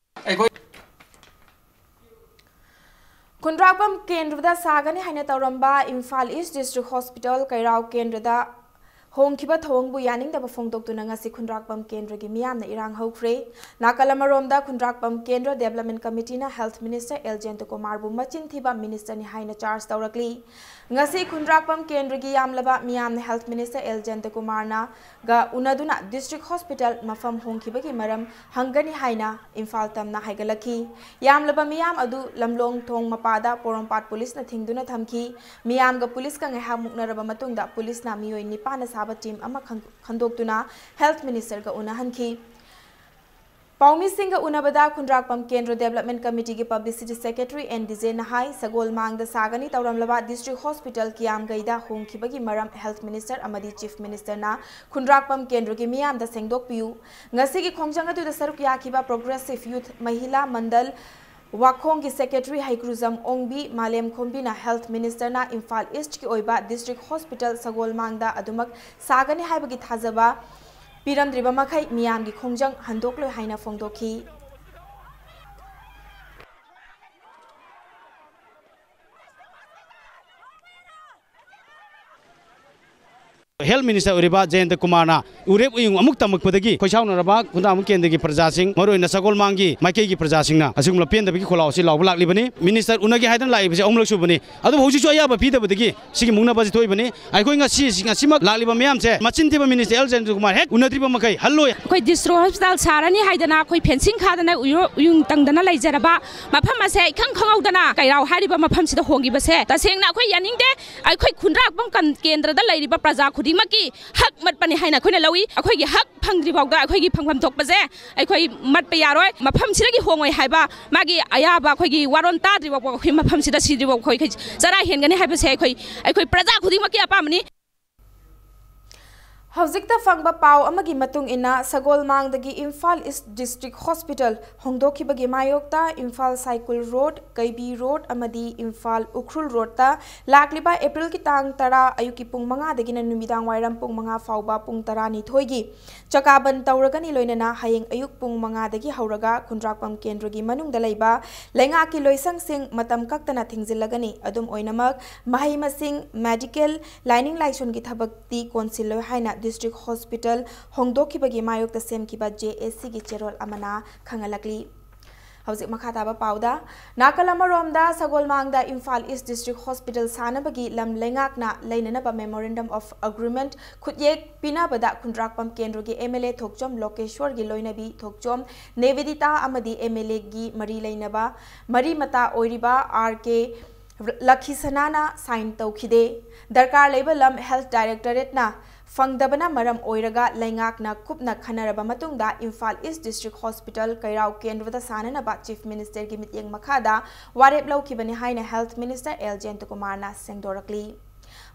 ꯑꯩꯈꯣꯏ ꯈꯨꯟꯗ꯭ꯔꯥꯛꯄꯝ ꯀꯦꯟꯗ꯭ꯔꯗ ꯁꯥꯒꯅꯤ ꯍꯥꯏꯅ ꯇꯧꯔꯝꯕ ꯏꯝꯐꯥꯜ ꯏꯁ ꯗꯤꯁꯇ꯭ꯔꯤꯛ ꯍꯣꯁꯄꯤꯇꯥꯜ ꯀꯩꯔꯥꯎ ꯀꯦꯟꯗ꯭ꯔꯗ ꯍꯣꯡꯈꯤꯕ ꯊꯧꯑꯣꯡꯕꯨ ꯌꯥꯅꯤꯡꯗꯕ ꯐꯣꯡꯗꯣꯛꯇꯨꯅ ꯉꯁꯤ ꯈꯨꯟꯗ꯭ꯔꯥꯛꯄꯝ ꯀꯦꯟꯗ꯭ꯔꯒꯤ ꯃꯤꯌꯥꯝꯅ ꯏꯔꯥꯡ ꯍꯧꯈ꯭ꯔꯦ꯫ ꯅꯥꯀꯜ ꯑꯃꯔꯣꯝꯗ ꯈꯨꯟꯗ꯭ꯔꯥꯛꯄꯝ ꯀꯦꯟꯗ꯭ꯔ ꯗꯦꯕꯂꯞꯃꯦꯟ ꯀꯃꯤꯇꯤꯅ ꯍꯦꯜꯊ ꯃꯤꯅꯤꯁꯇꯔ ꯑꯦꯜ ꯖꯌꯟꯇꯀꯨꯃꯥꯔꯕꯨ ꯃꯆꯤꯟ ꯊꯤꯕ ꯃꯤꯅꯤꯁꯇꯔꯅꯤ ꯍꯥꯏꯅ ꯆꯥꯔꯖ ꯇꯧꯔꯛꯂꯤ꯫ ꯉꯁꯤ ꯈꯨꯟꯗ꯭ꯔꯥꯛꯄꯝ ꯀꯦꯟꯗ꯭ꯔꯒꯤ ꯌꯥꯝꯂꯕ ꯃꯤꯌꯥꯝꯅ ꯍꯦꯜꯊ ꯃꯤꯅꯤꯁꯇꯔ ꯑꯦꯜ ꯖꯌꯟꯇꯀꯨꯃꯥꯔꯅ ꯒ ꯎꯅꯗꯨꯅ ꯗꯤꯁꯇ꯭ꯔꯤꯛ ꯍꯣꯁꯄꯤꯇꯥꯜ ꯃꯐꯝ ꯍꯣꯡꯈꯤꯕꯒꯤ ꯃꯔꯝ ꯍꯪꯒꯅꯤ ꯍꯥꯏꯅ ꯏꯝꯐꯥꯜ ꯇꯝꯅ ꯍꯥꯏꯒꯠꯂꯛꯈꯤ꯫ ꯌꯥꯝꯂꯕ ꯃꯤꯌꯥꯝ ꯑꯗꯨ ꯂꯝꯂꯣꯡ ꯊꯣꯡ ꯃꯄꯥꯗ ꯄꯣꯔꯣꯝꯄꯥꯠ ꯄꯨꯂꯤꯁꯅ ꯊꯤꯡꯗꯨꯅ ꯊꯝꯈꯤ꯫ ꯃꯤꯌꯥꯝꯒ ꯄꯨꯂꯤꯁꯀ ꯉꯥꯏꯍꯥꯛ ꯃꯨꯛꯅꯔꯕ ꯃꯇꯨꯡꯗ ꯄꯨꯂꯤꯁꯅ ꯃꯤꯑꯣꯏ ꯅꯤꯄꯥꯟꯅ ꯁꯥꯕ ꯇꯤꯝ ꯑꯃ ꯈꯟ-, ꯈꯟꯗꯣꯛꯇꯨꯅ ꯍꯦꯜꯊ ꯃꯤꯅꯤꯁꯇꯔꯒ ꯎꯅꯍꯟꯈꯤ꯫ ꯄꯥꯎꯃꯤꯁꯤꯡꯒ ꯎꯅꯕꯗ ꯈꯨꯟꯗ꯭ꯔꯥꯛꯄꯝ ꯀꯦꯟꯗ꯭ꯔ ꯗꯦꯕꯂꯞꯃꯦꯟ ꯀꯃꯤꯇꯤꯒꯤ ꯄꯕ꯭ꯂꯤꯁꯤꯇꯤ ꯁꯦꯀ꯭ꯔꯦꯇꯔꯤ ꯑꯦꯟ ꯗꯤꯖꯦꯅ ꯍꯥꯏ, ꯁꯒꯣꯜꯃꯥꯡꯗ ꯁꯥꯒꯅꯤ ꯇꯧꯔꯝꯂꯕ ꯗꯤꯁꯇ꯭ꯔꯤꯛ ꯍꯣꯁꯄꯤꯇꯥꯜ ꯀꯤꯌꯥꯝꯒꯩꯗ ꯍꯣꯡꯈꯤꯕꯒꯤ ꯃꯔꯝ ꯍꯦꯜꯊ ꯃꯤꯅꯤꯁꯇꯔ ꯑꯃꯗꯤ ꯆꯤꯐ ꯃꯤꯅꯤꯁꯇꯔꯅ ꯈꯨꯟꯗ꯭ꯔꯥꯛꯄꯝ ꯀꯦꯟꯗ꯭ꯔꯒꯤ ꯃꯤꯌꯥꯝꯗ ꯁꯦꯡꯗꯣꯛꯄꯤꯌꯨ꯫ ꯉꯁꯤꯒꯤ ꯈꯣꯡꯖꯪ ꯑꯗꯨꯗ ꯁꯔꯨꯛ ꯌꯥꯈꯤꯕ ꯄ꯭ꯔꯣꯒ꯭ꯔꯦꯁꯤꯚ ꯌꯨꯊ ꯃꯍꯤꯂꯥ ꯃꯟꯗꯜ ꯋꯥꯈꯣꯡꯒꯤ ꯁꯦꯀ꯭ꯔꯦꯇꯔꯤ ꯍꯩꯀ꯭ꯔꯨꯖꯝ ꯑꯣꯡꯕꯤ ꯃꯥꯂꯦꯝ ꯈꯣꯝꯕꯤꯅ ꯍꯦꯜꯊ ꯃꯤꯅꯤꯁꯇꯔꯅ ꯏꯝꯐꯥꯜ ꯏꯁ꯭ꯠꯀꯤ ꯑꯣꯏꯕ ꯗꯤꯁꯇ꯭ꯔꯤꯛ ꯍꯣꯁꯄꯤꯇꯥꯜ ꯁꯒꯣꯜꯃꯥꯡꯗ ꯑꯗꯨꯃꯛ ꯁꯥꯒꯅꯤ ꯍꯥꯏꯕꯒꯤ ꯊꯥꯖꯕ ꯄꯤꯔꯝꯗ꯭ꯔꯤꯕ ꯃꯈꯩ ꯃꯤꯌꯥꯝꯒꯤ ꯈꯣꯡꯖꯪ ꯍꯟꯗꯣꯛꯂꯣꯏ ꯍꯥꯏꯅ ꯐꯣꯡꯗꯣꯛꯈꯤ꯫ ꯍꯦꯜꯊ ꯃꯤꯅꯤꯁꯇꯔ ꯑꯣꯏꯔꯤꯕ ꯖꯌꯟꯇ ꯀꯨꯃꯥꯔꯅ ꯎꯔꯦꯞ ꯎꯌꯨꯡ ꯑꯃꯨꯛ ꯇꯝꯃꯛꯄꯗꯒꯤ ꯑꯩꯈꯣꯏ ꯁꯥꯎꯅꯔꯕ ꯈꯨꯟꯗ꯭ꯔꯥꯛꯄꯝ ꯀꯦꯟꯗ꯭ꯔꯒꯤ ꯄ꯭ꯔꯖꯥꯁꯤꯡ, ꯃꯔꯨꯑꯣꯏꯅ ꯁꯒꯣꯜꯃꯥꯡꯒꯤ ꯃꯥꯏꯀꯩꯒꯤ ꯄ꯭ꯔꯖꯥꯁꯤꯡꯅ ꯑꯁꯤꯒꯨꯝꯂꯕ ꯄꯦꯟꯗꯕꯒꯤ ꯈꯣꯜꯂꯥꯎ ꯑꯁꯤ ꯂꯥꯎꯕ ꯂꯥꯛꯂꯤꯕꯅꯤ꯫ ꯃꯤꯅꯤꯁꯇꯔ ꯎꯅꯒꯦ ꯍꯥꯏꯗꯅ ꯂꯥꯛꯏꯕꯁꯦ ꯑꯍꯨꯝꯂꯛ ꯁꯨꯕꯅꯤ, ꯑꯗꯨꯕꯨ ꯍꯧꯖꯤꯛꯁꯨ ꯑꯌꯥꯕ ꯄꯤꯗꯕꯗꯒꯤ ꯁꯤꯒꯤ ꯃꯨꯛꯅꯕ ꯑꯁꯤ ꯊꯣꯛꯏꯕꯅꯤ꯫ ꯑꯩꯈꯣꯏ ꯉꯁꯤ, ꯉꯁꯤꯃꯛ ꯂꯥꯛꯂꯤꯕ ꯃꯌꯥꯝꯁꯦ ꯃꯆꯤꯟ ꯊꯤꯕ ꯃꯤꯅꯤꯁꯇꯔ ꯑꯦꯜ ꯖꯌꯟꯇ ꯀꯨꯃꯥꯔ ꯍꯦꯛ ꯎꯅꯗ꯭ꯔꯤꯕ ꯃꯈꯩ ꯍꯜꯂꯣꯏ꯫ ꯑꯩꯈꯣꯏ ꯗꯤꯁꯇ꯭ꯔꯤꯛ ꯍꯣꯁꯄꯤꯇꯥꯜ ꯁꯥꯔꯅꯤ ꯍꯥꯏꯗꯅ ꯑꯩꯈꯣꯏ ꯐꯦꯟꯁꯤꯡ ꯈꯥꯗꯅ ꯎꯌꯣ-, ꯎꯌꯨꯡ ꯇꯪꯗꯅ ꯂꯩꯖꯔꯕ ꯃꯐꯝ ꯑꯁꯦ ꯏꯈꯪ ꯈꯪꯍꯧꯗꯅ ꯀꯩꯔꯥꯎ ꯍꯥꯏꯔꯤꯕ ꯃꯐꯝꯁꯤꯗ ꯍꯣꯡꯈꯤꯕꯁꯦ ꯇꯁꯦꯡꯅ ꯑꯩꯈꯣꯏ ꯌꯥꯅꯤꯡꯗꯦ꯫ ꯑꯩꯈꯣꯏ ꯈꯨꯟꯗ꯭ꯔꯥꯛꯄꯝ ꯀꯟ-, ꯀꯦꯟꯗ꯭ꯔꯗ ꯂꯩꯔꯤꯕ ꯄ꯭ꯔꯖꯥ ꯈꯨꯗꯤꯡꯃꯛꯀꯤ ꯍꯛ ꯃꯠꯄꯅꯤ ꯍꯥꯏꯅ ꯑꯩꯈꯣꯏꯅ ꯂꯧꯏ꯫ ꯑꯩꯈꯣꯏꯒꯤ ꯍꯛ ꯐꯪꯗ꯭ꯔꯤ ꯐꯥꯎꯗ ꯑꯩꯈꯣꯏꯒꯤ ꯐꯪꯐꯝ ꯊꯣꯛꯄꯁꯦ ꯑꯩꯈꯣꯏ ꯃꯠꯄ ꯌꯥꯔꯣꯏ꯫ ꯃꯐꯝꯁꯤꯗꯒꯤ ꯍꯣꯡꯉꯣꯏ ꯍꯥꯏꯕ ꯃꯥꯒꯤ ꯑꯌꯥꯕ ꯑꯩꯈꯣꯏꯒꯤ ꯋꯥꯔꯣꯜ ꯇꯥꯗ꯭ꯔꯤ ꯐꯥꯎꯕ ꯑꯩꯈꯣꯏ ꯃꯐꯝꯁꯤꯗ ꯁꯤꯗ꯭ꯔꯤ ꯐꯥꯎꯕ ꯑꯩꯈꯣꯏ ꯆꯔꯥ ꯍꯦꯟꯒꯅꯤ ꯍꯥꯏꯕꯁꯦ ꯑꯩꯈꯣꯏ, ꯑꯩꯈꯣꯏ ꯄ꯭ꯔꯖꯥ ꯈꯨꯗꯤꯡꯃꯛꯀꯤ ꯑꯄꯥꯝꯕꯅꯤ꯫ ꯍꯧꯖꯤꯛꯇ ꯐꯪꯕ ꯄꯥꯎ ꯑꯃꯒꯤ ꯃꯇꯨꯡ ꯏꯟꯅ, ꯁꯒꯣꯜꯃꯥꯡꯗꯒꯤ ꯏꯝꯐꯥꯜ ꯏꯁ ꯗꯤꯁꯇ꯭ꯔꯤꯛ ꯍꯣꯁꯄꯤꯇꯥꯜ ꯍꯣꯡꯗꯣꯛꯈꯤꯕꯒꯤ ꯃꯥꯌꯣꯛꯇ ꯏꯝꯐꯥꯜ ꯁꯥꯏꯀꯨꯜ ꯔꯣꯗ, ꯀꯩꯕꯤ ꯔꯣꯗ ꯑꯃꯗꯤ ꯏꯝꯐꯥꯜ ꯎꯈ꯭ꯔꯨꯜ ꯔꯣꯗꯇ ꯂꯥꯛꯂꯤꯕ ꯑꯦꯄ꯭ꯔꯤꯜꯒꯤ ꯇꯥꯡ ꯇꯔꯥ ꯑꯌꯨꯛꯀꯤ ꯄꯨꯡ ꯃꯉꯥꯗꯒꯤꯅ ꯅꯨꯃꯤꯗꯥꯡ ꯋꯥꯏꯔꯝ ꯄꯨꯡ ꯃꯉꯥ ꯐꯥꯎꯕ ꯄꯨꯡ ꯇꯔꯥꯅꯤꯊꯣꯏꯒꯤ ꯆꯀꯥ ꯕꯟ ꯇꯧꯔꯒꯅꯤ꯫ ꯂꯣꯏꯅꯅ ꯍꯌꯦꯡ ꯑꯌꯨꯛ ꯄꯨꯡ ꯃꯉꯥꯗꯒꯤ ꯍꯧꯔꯒ ꯈꯨꯟꯗ꯭ꯔꯥꯛꯄꯝ ꯀꯦꯟꯗ꯭ꯔꯒꯤ ꯃꯅꯨꯡꯗ ꯂꯩꯕ ꯂꯩꯉꯥꯛꯀꯤ ꯂꯣꯏꯁꯪꯁꯤꯡ ꯃꯇꯝ ꯀꯛꯇꯅ ꯊꯤꯡꯖꯤꯜꯂꯒꯅꯤ꯫ ꯑꯗꯨꯝ ꯑꯣꯏꯅꯃꯛ, ꯃꯍꯩ ꯃꯁꯤꯡ, ꯃꯦꯗꯤꯀꯦꯜ, ꯂꯥꯏꯅꯤꯡ ꯂꯥꯏꯁꯣꯟꯒꯤ ꯊꯕꯛꯇꯤ ꯀꯣꯟꯁꯤꯜꯂꯣꯏ ꯍꯥꯏꯅ ꯗꯤꯁꯇ꯭ꯔꯤꯛ ꯍꯣꯁꯄꯤꯇꯥꯜ ꯍꯣꯡꯗꯣꯛꯈꯤꯕꯒꯤ ꯃꯥꯌꯣꯛꯇ ꯁꯦꯝꯈꯤꯕ ꯖꯦ ꯑꯦ ꯁꯤꯒꯤ ꯆꯦꯔꯣꯜ ꯑꯃꯅ ꯈꯪꯍꯜꯂꯛꯂꯤ꯫ ꯍꯧꯖꯤꯛ ꯃꯈꯥ ꯇꯥꯕ ꯄꯥꯎꯗ, ꯅꯥꯀꯜ ꯑꯃꯔꯣꯝꯗ ꯁꯒꯣꯜꯃꯥꯡꯗ ꯏꯝꯐꯥꯜ ꯏꯁ ꯗꯤꯁꯇ꯭ꯔꯤꯛ ꯍꯣꯁꯄꯤꯇꯥꯜ ꯁꯥꯅꯕꯒꯤ ꯂꯝ ꯂꯩꯉꯥꯛꯅ ꯂꯩꯅꯅꯕ Memorandum of Agreement ꯈꯨꯠꯌꯦꯛ ꯄꯤꯅꯕꯗ ꯈꯨꯟꯗ꯭ꯔꯥꯛꯄꯝ ꯀꯦꯟꯗ꯭ꯔꯒꯤ ꯑꯦꯝ ꯑꯦꯜ ꯑꯦ ꯊꯣꯛꯆꯣꯝ ꯂꯣꯀꯦꯁ꯭ꯋꯔꯒꯤ ꯂꯣꯏꯅꯕꯤ ꯊꯣꯛꯆꯣꯝ ꯅꯦꯕꯤꯗꯤꯇꯥ ꯑꯃꯗꯤ ꯑꯦꯝ ꯑꯦꯜ ꯑꯦꯒꯤ ꯃꯔꯤ ꯂꯩꯅꯕ ꯃꯔꯤ ꯃꯇꯥ ꯑꯣꯏꯔꯤꯕ ꯑꯥꯔ ꯀꯦ ꯂꯈꯤꯁꯅꯥꯅ ꯁꯥꯏꯟ ꯇꯧꯈꯤꯗꯦ꯫ ꯗꯔꯀꯥꯔ ꯂꯩꯕ ꯂꯝ ꯍꯦꯜꯊ ꯗꯥꯏꯔꯦꯛꯇꯣꯔꯦꯠꯅ ꯐꯪꯗꯕꯅ ꯃꯔꯝ ꯑꯣꯏꯔꯒ ꯂꯩꯉꯥꯛꯅ ꯀꯨꯞꯅ ꯈꯟꯅꯔꯕ ꯃꯇꯨꯡꯗ ꯏꯝꯐꯥꯜ ꯏꯁ ꯗꯤꯁꯇ꯭ꯔꯤꯛ ꯍꯣꯁꯄꯤꯇꯥꯜ ꯀꯩꯔꯥꯎ ꯀꯦꯟꯗ꯭ꯔꯗ ꯁꯥꯅꯅꯕ ꯆꯤꯐ ꯃꯤꯅꯤꯁꯇꯔꯒꯤ ꯃꯤꯠꯌꯦꯡ ꯃꯈꯥꯗ ꯋꯥꯔꯦꯞ ꯂꯧꯈꯤꯕꯅꯤ ꯍꯥꯏꯅ ꯍꯦꯜꯊ ꯃꯤꯅꯤꯁꯇꯔ ꯑꯦꯜ ꯖꯌꯟꯇꯀꯨꯃꯥꯔꯅ ꯁꯦꯡꯗꯣꯔꯛꯂꯤ꯫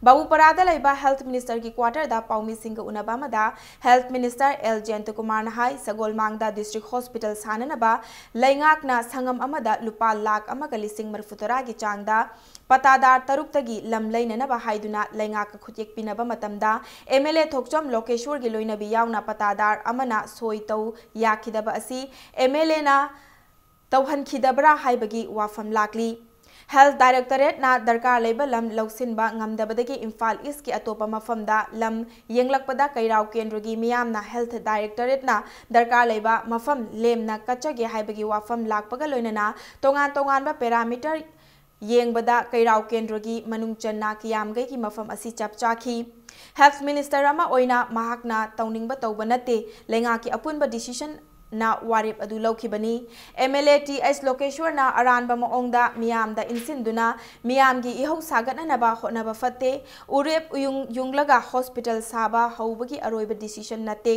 ꯕꯥꯕꯨꯄꯥꯔꯥꯗ ꯂꯩꯕ ꯍꯦꯜꯊ ꯃꯤꯅꯤꯁꯇꯔꯒꯤ ꯀ꯭ꯋꯥꯇꯔꯗ ꯄꯥꯎꯃꯤꯁꯤꯡꯒ ꯎꯅꯕ ꯑꯃꯗ ꯍꯦꯜꯊ ꯃꯤꯅꯤꯁꯇꯔ ꯑꯦꯜ ꯖꯌꯟꯇꯀꯨꯃꯥꯔꯅ ꯍꯥꯏ, ꯁꯒꯣꯜꯃꯥꯡꯗ ꯗꯤꯁꯇ꯭ꯔꯤꯛ ꯍꯣꯁꯄꯤꯇꯥꯜ ꯁꯥꯅꯅꯕ ꯂꯩꯉꯥꯛꯅ ꯁꯪꯉꯝ ꯑꯃꯗ ꯂꯨꯄꯥ ꯂꯥꯈ ꯑꯃꯒ ꯂꯤꯁꯤꯡ ꯃꯔꯤꯐꯨ ꯇꯔꯥꯒꯤ ꯆꯥꯡꯗ ꯄꯇꯥꯗꯥꯔ ꯇꯔꯨꯛꯇꯒꯤ ꯂꯝ ꯂꯩꯅꯅꯕ ꯍꯥꯏꯗꯨꯅ ꯂꯩꯉꯥꯛꯀ ꯈꯨꯠꯌꯦꯛ ꯄꯤꯅꯕ ꯃꯇꯝꯗ ꯑꯦꯝ ꯑꯦꯜ ꯑꯦ ꯊꯣꯛꯆꯣꯝ ꯂꯣꯀꯦꯁ꯭ꯋꯔꯒꯤ ꯂꯣꯏꯅꯕꯤ ꯌꯥꯎꯅ ꯄꯇꯥꯗꯥꯔ ꯑꯃꯅ ꯁꯣꯏ ꯇꯧ ꯌꯥꯈꯤꯗꯕ ꯑꯁꯤ ꯑꯦꯝ ꯑꯦꯜ ꯑꯦꯅ ꯇꯧꯍꯟꯈꯤꯗꯕ꯭ꯔꯥ ꯍꯥꯏꯕꯒꯤ ꯋꯥꯐꯝ ꯂꯥꯛꯂꯤ꯫ ꯍꯦꯜꯊ ꯗꯥꯏꯔꯦꯛꯇꯣꯔꯦꯠꯅ ꯗꯔꯀꯥꯔ ꯂꯩꯕ ꯂꯝ ꯂꯧꯁꯤꯟꯕ ꯉꯝꯗꯕꯗꯒꯤ ꯏꯝꯐꯥꯜ ꯏꯁꯀꯤ ꯑꯇꯣꯞꯄ ꯃꯐꯝꯗ ꯂꯝ ꯌꯦꯡꯂꯛꯄꯗ ꯀꯩꯔꯥꯎ ꯀꯦꯟꯗ꯭ꯔꯒꯤ ꯃꯤꯌꯥꯝꯅ ꯍꯦꯜꯊ ꯗꯥꯏꯔꯦꯛꯇꯣꯔꯦꯠꯅ ꯗꯔꯀꯥꯔ ꯂꯩꯕ ꯃꯐꯝ ꯂꯦꯝꯅ ꯀꯠꯆꯒꯦ ꯍꯥꯏꯕꯒꯤ ꯋꯥꯐꯝ ꯂꯥꯛꯄꯒ ꯂꯣꯏꯅꯅ ꯇꯣꯉꯥꯟ ꯇꯣꯉꯥꯟꯕ ꯄꯦꯔꯥꯃꯤꯇꯔ ꯌꯦꯡꯕꯗ ꯀꯩꯔꯥꯎ ꯀꯦꯟꯗ꯭ꯔꯒꯤ ꯃꯅꯨꯡ ꯆꯟꯅ ꯀꯌꯥꯝꯒꯩꯒꯤ ꯃꯐꯝ ꯑꯁꯤ ꯆꯞ ꯆꯥꯈꯤ꯫ ꯍꯦꯜꯊ ꯃꯤꯅꯤꯁꯇꯔ ꯑꯃ ꯑꯣꯏꯅ ꯃꯍꯥꯛꯅ ꯇꯧꯅꯤꯡꯕ ꯇꯧꯕ ꯅꯠꯇꯦ, ꯂꯩꯉꯥꯛꯀꯤ ꯑꯄꯨꯟꯕ ꯗꯤꯁꯤꯁꯟꯅ ꯋꯥꯔꯦꯞ ꯑꯗꯨ ꯂꯧꯈꯤꯕꯅꯤ꯫ M L A T H ꯂꯣꯀꯦꯁ꯭ꯋꯔꯅ ꯑꯔꯥꯟꯕ ꯃꯑꯣꯡꯗ ꯃꯤꯌꯥꯝꯗ ꯏꯟꯁꯤꯟꯗꯨꯅ ꯃꯤꯌꯥꯝꯒꯤ ꯏꯍꯧ ꯁꯥꯒꯠꯅꯅꯕ ꯍꯣꯠꯅꯕ ꯐꯠꯇꯦ꯫ ꯎꯔꯦꯞ ꯎꯌꯨꯡ ꯌꯨꯡꯂꯒ ꯍꯣꯁꯄꯤꯇꯥꯜ ꯁꯥꯕ ꯍꯧꯕꯒꯤ ꯑꯔꯣꯏꯕ ꯗꯤꯁꯤꯁꯟ ꯅꯠꯇꯦ꯫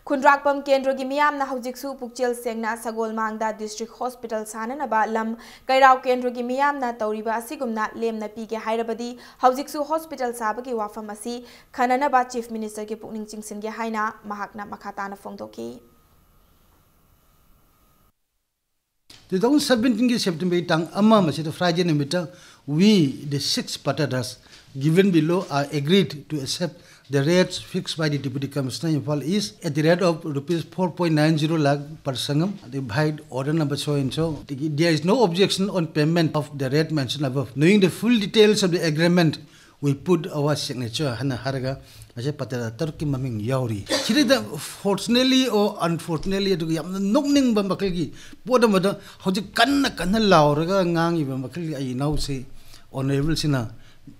ꯈꯨꯟꯗ꯭ꯔꯥꯛꯄꯝ ꯀꯦꯟꯗ꯭ꯔꯒꯤ ꯃꯤꯌꯥꯝꯅ ꯍꯧꯖꯤꯛꯁꯨ ꯄꯨꯛꯆꯦꯜ ꯁꯦꯡꯅ ꯁꯒꯣꯜꯃꯥꯡꯗ ꯗꯤꯁꯇ꯭ꯔꯤꯛ ꯍꯣꯁꯄꯤꯇꯥꯜ ꯁꯥꯅꯅꯕ ꯂꯝ ꯀꯩꯔꯥꯎ ꯀꯦꯟꯗ꯭ꯔꯒꯤ ꯃꯤꯌꯥꯝꯅ ꯇꯧꯔꯤꯕ ꯑꯁꯤꯒꯨꯝꯅ ꯂꯦꯝꯅ ꯄꯤꯒꯦ ꯍꯥꯏꯔꯕꯗꯤ ꯍꯧꯖꯤꯛꯁꯨ ꯍꯣꯁꯄꯤꯇꯥꯜ ꯁꯥꯕꯒꯤ ꯋꯥꯐꯝ ꯑꯁꯤ ꯈꯟꯅꯅꯕ ꯆꯤꯐ ꯃꯤꯅꯤꯁꯇꯔꯒꯤ ꯄꯨꯛꯅꯤꯡ ꯆꯤꯡꯁꯤꯟꯒꯦ ꯍꯥꯏꯅ ꯃꯍꯥꯛꯅ ꯃꯈꯥ ꯇꯥꯅ ꯐꯣꯡꯗꯣꯛꯈꯤ꯫ Two thousand seventeenꯒꯤ September ꯇꯥꯡ ꯑꯃ ꯃꯁꯤꯗ Friday ꯅꯨꯃꯤꯠꯇ, we, the six patadars given below, are agreed to accept the rates fixed by the Deputy Commissioner, Imphal East, at the rate of rupees four point nine zero lakh per sangam, the by order number so and so. There is no objection on payment of the rate mentioned above. Knowing the full details of the agreement, we put our signature ꯍꯥꯏꯅ ꯍꯥꯏꯔꯒ ꯉꯁꯤ ꯄꯇ꯭ꯔ ꯇꯔꯨꯛꯀꯤ ꯃꯃꯤꯡ ꯌꯥꯎꯔꯤ꯫ ꯁꯤꯗꯩꯗ fortunately or unfortunately ꯑꯗꯨꯒ ꯌꯥꯝꯅ ꯅꯣꯛꯅꯤꯡꯕ ꯃꯈꯜꯒꯤ ꯄꯣꯠ ꯑꯃꯗ ꯍꯧꯖꯤꯛ ꯀꯟꯅ ꯀꯟꯅ ꯂꯥꯎꯔꯒ ꯉꯥꯡꯉꯤꯕ ꯃꯈꯜꯒꯤ ꯑꯩ ꯏꯅꯥꯎꯁꯤ, Honourable ꯁꯤꯅ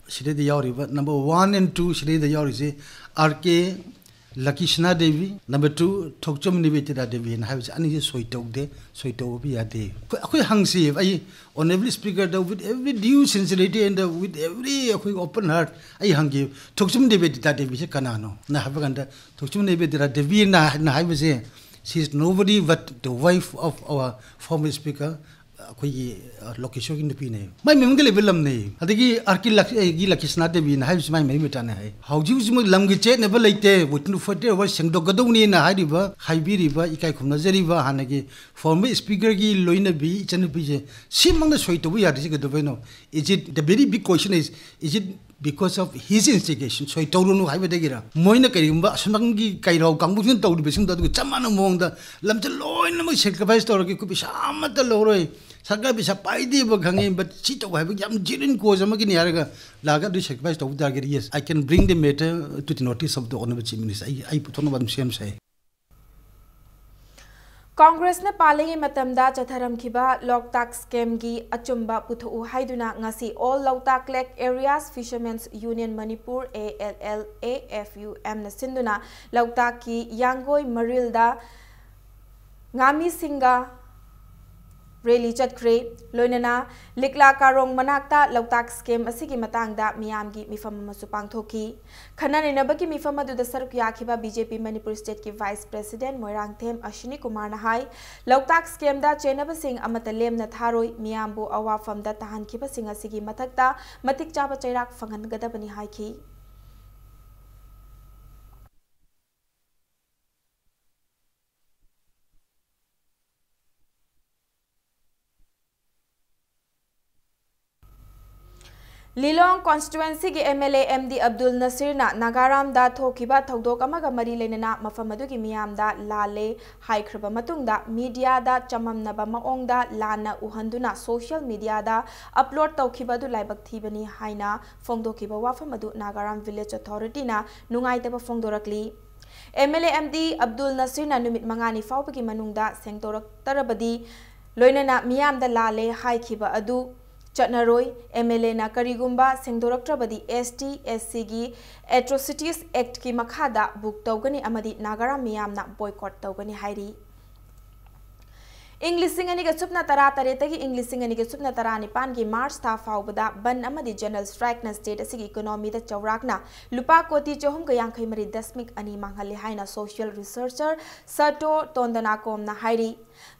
ꯁꯤꯗꯩꯗ ꯌꯥꯎꯔꯤꯕ number one and two ꯁꯤꯗꯩꯗ ꯌꯥꯎꯔꯤꯁꯦ, R K Lakishna Devi, number two, Thokchom Nivedita Devi ꯍꯥꯏꯅ ꯍꯥꯏꯕꯁꯦ ꯑꯅꯤꯁꯦ ꯁꯣꯏ ꯇꯧꯗꯦ, ꯁꯣꯏ ꯇꯧꯕ ꯌꯥꯗꯦ꯫ ꯑꯩꯈꯣꯏ, ꯑꯩꯈꯣꯏ ꯍꯪꯁꯤ, ꯑꯩ Honourable Speaker the with every due sincerity and with every ꯑꯩꯈꯣꯏ open heart ꯑꯩ ꯍꯪꯈꯤ, "ꯊꯣꯛꯆꯨꯝ ꯅꯤꯕꯦꯗꯤꯇꯥ ꯗꯦꯕꯤꯁꯦ ꯀꯅꯥꯅꯣ?" ꯅ ꯍꯥꯏꯕ ꯀꯥꯟꯗ, "ꯊꯣꯛꯆꯨꯝ ꯅꯤꯕꯦꯗꯤꯇꯥ ꯗꯦꯕꯤꯅ ꯍꯥꯏꯕꯁꯦ, she is nobody but the wife of our former speaker, ꯑꯩꯈꯣꯏꯒꯤ ꯂꯣꯀꯦꯁꯣꯔꯒꯤ ꯅꯨꯄꯤꯅꯦ꯫ ꯃꯥꯏ ꯃꯃꯤꯡꯗ ꯂꯩꯕ ꯂꯝꯅꯦ꯫ ꯑꯗꯒꯤ R K ꯂꯛ-, ꯑꯩꯒꯤ ꯂꯛꯀꯤꯁꯅꯥ ꯗꯦꯕꯤꯅ ꯍꯥꯏꯕꯁꯤ ꯃꯥꯏ ꯃꯔꯤ ꯃꯇꯥꯅꯦ ꯍꯥꯏ꯫ ꯍꯧꯖꯤꯛ ꯍꯧꯖꯤꯛꯃꯛ ꯂꯝꯒꯤ ꯆꯦꯠꯅꯕ ꯂꯩꯇꯦ, within forty hours ꯁꯦꯡꯗꯣꯛꯀꯗꯧꯅꯤꯅ ꯍꯥꯏꯔꯤꯕ, ꯍꯥꯏꯕꯤꯔꯤꯕ, ꯏꯀꯥꯏ ꯈꯨꯝꯅꯖꯔꯤꯕ ꯍꯥꯟꯅꯒꯤ former speaker ꯒꯤ ꯂꯣꯏꯅꯕꯤ ꯏꯆꯟꯅꯨꯄꯤꯁꯦ ꯁꯤꯃꯛꯅ ꯁꯣꯏ ꯇꯧꯕ ꯌꯥꯗ꯭ꯔꯤꯁꯤ ꯀꯩꯗꯧꯕꯩꯅꯣ? Is it, the very big question is, is it because of his instigation? ꯁꯣꯏ ꯇꯧꯔꯨꯅꯨ ꯍꯥꯏꯕꯗꯒꯤꯔ? ꯃꯣꯏꯅ ꯀꯔꯤꯒꯨꯝꯕ ꯑꯁꯣꯝꯒꯤ ꯀꯩꯔꯥꯎ ꯀꯥꯡꯕꯨꯁꯤꯡꯅ ꯇꯧꯔꯤꯕꯁꯤꯡꯗꯣ ꯑꯗꯨꯒ ꯆꯞ ꯃꯥꯟꯅꯕ ꯃꯑꯣꯡꯗ ꯂꯝꯁꯦ ꯂꯣꯏꯅꯃꯛ sacrifice ꯇꯧꯔꯒꯦ, ꯑꯩꯈꯣꯏ ꯄꯩꯁꯥ ꯑꯃꯠꯇ ꯂꯧꯔꯣꯏ, ꯁꯔꯀꯥꯔ ꯄꯩꯁꯥ ꯄꯥꯏꯗꯦꯕ ꯈꯪꯉꯤ, but ꯁꯤ ꯇꯧ ꯍꯥꯏꯕꯒꯤ ꯌꯥꯝ genuine cause ꯑꯃꯒꯤꯅꯤ ꯍꯥꯏꯔꯒ ꯂꯥꯛꯑꯒ ꯑꯗꯨ sacrifice ꯇꯧꯕ ꯇꯥꯔꯒꯗꯤ, yes, I can bring the matter to the notice of the Honourable Chief Minister. ꯑꯩ, ꯑꯩ ꯄꯨꯊꯣꯛꯅꯕ ꯑꯗꯨꯝ ꯁꯦꯝ ꯁꯥꯏ꯫ ꯀꯣꯡꯒ꯭ꯔꯦꯁꯅ ꯄꯥꯜꯂꯤꯉꯩ ꯃꯇꯝꯗ ꯆꯠꯊꯔꯝꯈꯤꯕ ꯂꯣꯛꯇꯥꯛ ꯁ꯭ꯀꯦꯝꯒꯤ ꯑꯆꯨꯝꯕ ꯄꯨꯊꯣꯛꯎ ꯍꯥꯏꯗꯨꯅ ꯉꯁꯤ All Loktak Lake Areas Fishermen's Union Manipur, A L L A F U M ꯅ ꯁꯤꯟꯗꯨꯅ ꯂꯣꯛꯇꯥꯛꯀꯤ ꯌꯥꯡꯒꯣꯏ ꯃꯔꯤꯜꯗ ꯉꯥꯃꯤꯁꯤꯡꯒ ꯔꯦꯂꯤ ꯆꯠꯈ꯭ꯔꯦ꯫ ꯂꯣꯏꯅꯅ ꯂꯤꯛꯂꯥ ꯀꯥꯔꯣꯡ ꯃꯅꯥꯛꯇ ꯂꯣꯛꯇꯥꯛ ꯁ꯭ꯀꯦꯝ ꯑꯁꯤꯒꯤ ꯃꯇꯥꯡꯗ ꯃꯤꯌꯥꯝꯒꯤ ꯃꯤꯐꯝ ꯑꯃꯁꯨ ꯄꯥꯡꯊꯣꯛꯈꯤ꯫ ꯈꯟꯅ ꯅꯩꯅꯕꯒꯤ ꯃꯤꯐꯝ ꯑꯗꯨꯗ ꯁꯔꯨꯛ ꯌꯥꯈꯤꯕ ꯕꯤꯖꯦꯄꯤ ꯃꯅꯤꯄꯨꯔ ꯁ꯭ꯇꯦꯠꯀꯤ ꯚꯥꯏꯁ ꯄ꯭ꯔꯦꯁꯤꯗꯦꯟꯠ ꯃꯣꯏꯔꯥꯡꯊꯦꯝ ꯑꯁꯤꯅꯤ ꯀꯨꯃꯥꯔꯅ ꯍꯥꯏ, ꯂꯣꯛꯇꯥꯛ ꯁ꯭ꯀꯦꯝꯗ ꯆꯦꯟꯅꯕꯁꯤꯡ ꯑꯃꯠꯇ ꯂꯦꯝꯅ ꯊꯥꯔꯣꯏ, ꯃꯤꯌꯥꯝꯕꯨ ꯑꯋꯥꯐꯝꯗ ꯇꯥꯍꯟꯈꯤꯕꯁꯤꯡ ꯑꯁꯤꯒꯤ ꯃꯊꯛꯇ ꯃꯇꯤꯛ ꯆꯥꯕ ꯆꯩꯔꯥꯛ ꯐꯪꯍꯟꯒꯗꯕꯅꯤ ꯍꯥꯏꯈꯤ꯫ ꯂꯤꯂꯣꯡ ꯀꯣꯟꯁꯇꯤꯇ꯭ꯋꯦꯟꯁꯤꯒꯤ M L A M D Abdul ꯅꯁꯤꯔꯅ ꯅꯥꯒꯥꯔꯥꯝꯗ ꯊꯣꯛꯈꯤꯕ ꯊꯧꯗꯣꯛ ꯑꯃꯒ ꯃꯔꯤ ꯂꯩꯅꯅ ꯃꯐꯝ ꯑꯗꯨꯒꯤ ꯃꯤꯌꯥꯝꯗ ꯂꯥꯜꯂꯦ ꯍꯥꯏꯈ꯭ꯔꯕ ꯃꯇꯨꯡꯗ ꯃꯤꯗꯤꯌꯥꯗ ꯆꯃꯝꯅꯕ ꯃꯑꯣꯡꯗ ꯂꯥꯟꯅ ꯎꯍꯟꯗꯨꯅ ꯁꯣꯁꯤꯌꯦꯜ ꯃꯤꯗꯤꯌꯥꯗ ꯑꯞꯂꯣꯗ ꯇꯧꯈꯤꯕ ꯑꯗꯨ ꯂꯥꯏꯕꯛ ꯊꯤꯕꯅꯤ ꯍꯥꯏꯅ ꯐꯣꯡꯗꯣꯛꯈꯤꯕ ꯋꯥꯐꯝ ꯑꯗꯨ ꯅꯥꯒꯥꯔꯥꯝ ꯚꯤꯂꯦꯖ ꯑꯣꯊꯣꯔꯤꯇꯤꯅ ꯅꯨꯡꯉꯥꯏꯇꯕ ꯐꯣꯡꯗꯣꯔꯛꯂꯤ꯫ M L A M D Abdul ꯅꯁꯤꯔꯅ ꯅꯨꯃꯤꯠ ꯃꯉꯥꯅꯤ ꯐꯥꯎꯕꯒꯤ ꯃꯅꯨꯡꯗ ꯁꯦꯡꯗꯣꯔꯛꯇꯔꯕꯗꯤ ꯂꯣꯏꯅꯅ ꯃꯤꯌꯥꯝꯗ ꯂꯥꯜꯂꯦ ꯍꯥꯏꯈꯤꯕ ꯑꯗꯨ ꯆꯠꯅꯔꯣꯏ꯫ ꯑꯦꯝ ꯑꯦꯜ ꯑꯦꯅ ꯀꯔꯤꯒꯨꯝꯕ ꯁꯦꯡꯗꯣꯔꯛꯇ꯭ꯔꯕꯗꯤ ꯑꯦꯁ ꯇꯤ ꯑꯦꯁ ꯁꯤꯒꯤ ꯑꯦꯇ꯭ꯔꯣꯁꯤꯇꯤꯁ ꯑꯦꯛꯠꯀꯤ ꯃꯈꯥꯗ ꯕꯨꯛ ꯇꯧꯒꯅꯤ ꯑꯃꯗꯤ ꯅꯥꯒꯥꯔꯥꯝ ꯃꯤꯌꯥꯝꯅ ꯕꯣꯏꯀꯣꯠ ꯇꯧꯒꯅꯤ ꯍꯥꯏꯔꯤ꯫ ꯏꯪ ꯂꯤꯁꯤꯡ ꯑꯅꯤꯒ ꯁꯨꯞꯅ ꯇꯔꯥ ꯇꯔꯦꯠꯇꯒꯤ ꯏꯪ ꯂꯤꯁꯤꯡ ꯑꯅꯤꯒ ꯁꯨꯞꯅ ꯇꯔꯥ ꯅꯤꯄꯥꯟꯒꯤ ꯃꯥꯔꯆ ꯊꯥ ꯐꯥꯎꯕꯗ ꯕꯟ ꯑꯃꯗꯤ ꯖꯦꯅꯔꯦꯜ ꯁ꯭ꯇ꯭ꯔꯥꯏꯛꯅ ꯁ꯭ꯇꯦꯠ ꯑꯁꯤꯒꯤ ꯏꯀꯣꯅꯣꯃꯤꯗ ꯆꯥꯎꯔꯥꯛꯅ ꯂꯨꯄꯥ ꯀꯣꯇꯤ ꯆꯍꯨꯝꯒ ꯌꯥꯡꯈꯩ ꯃꯔꯤ ꯗꯁꯃꯤꯛ ꯑꯅꯤ ꯃꯥꯡꯍꯜꯂꯤ ꯍꯥꯏꯅ ꯁꯣꯁꯤꯌꯦꯜ ꯔꯤꯁꯔꯆꯔ ꯁꯔꯇꯣ ꯇꯣꯟꯗꯅꯥꯀꯣꯝꯅ ꯍꯥꯏꯔꯤ꯫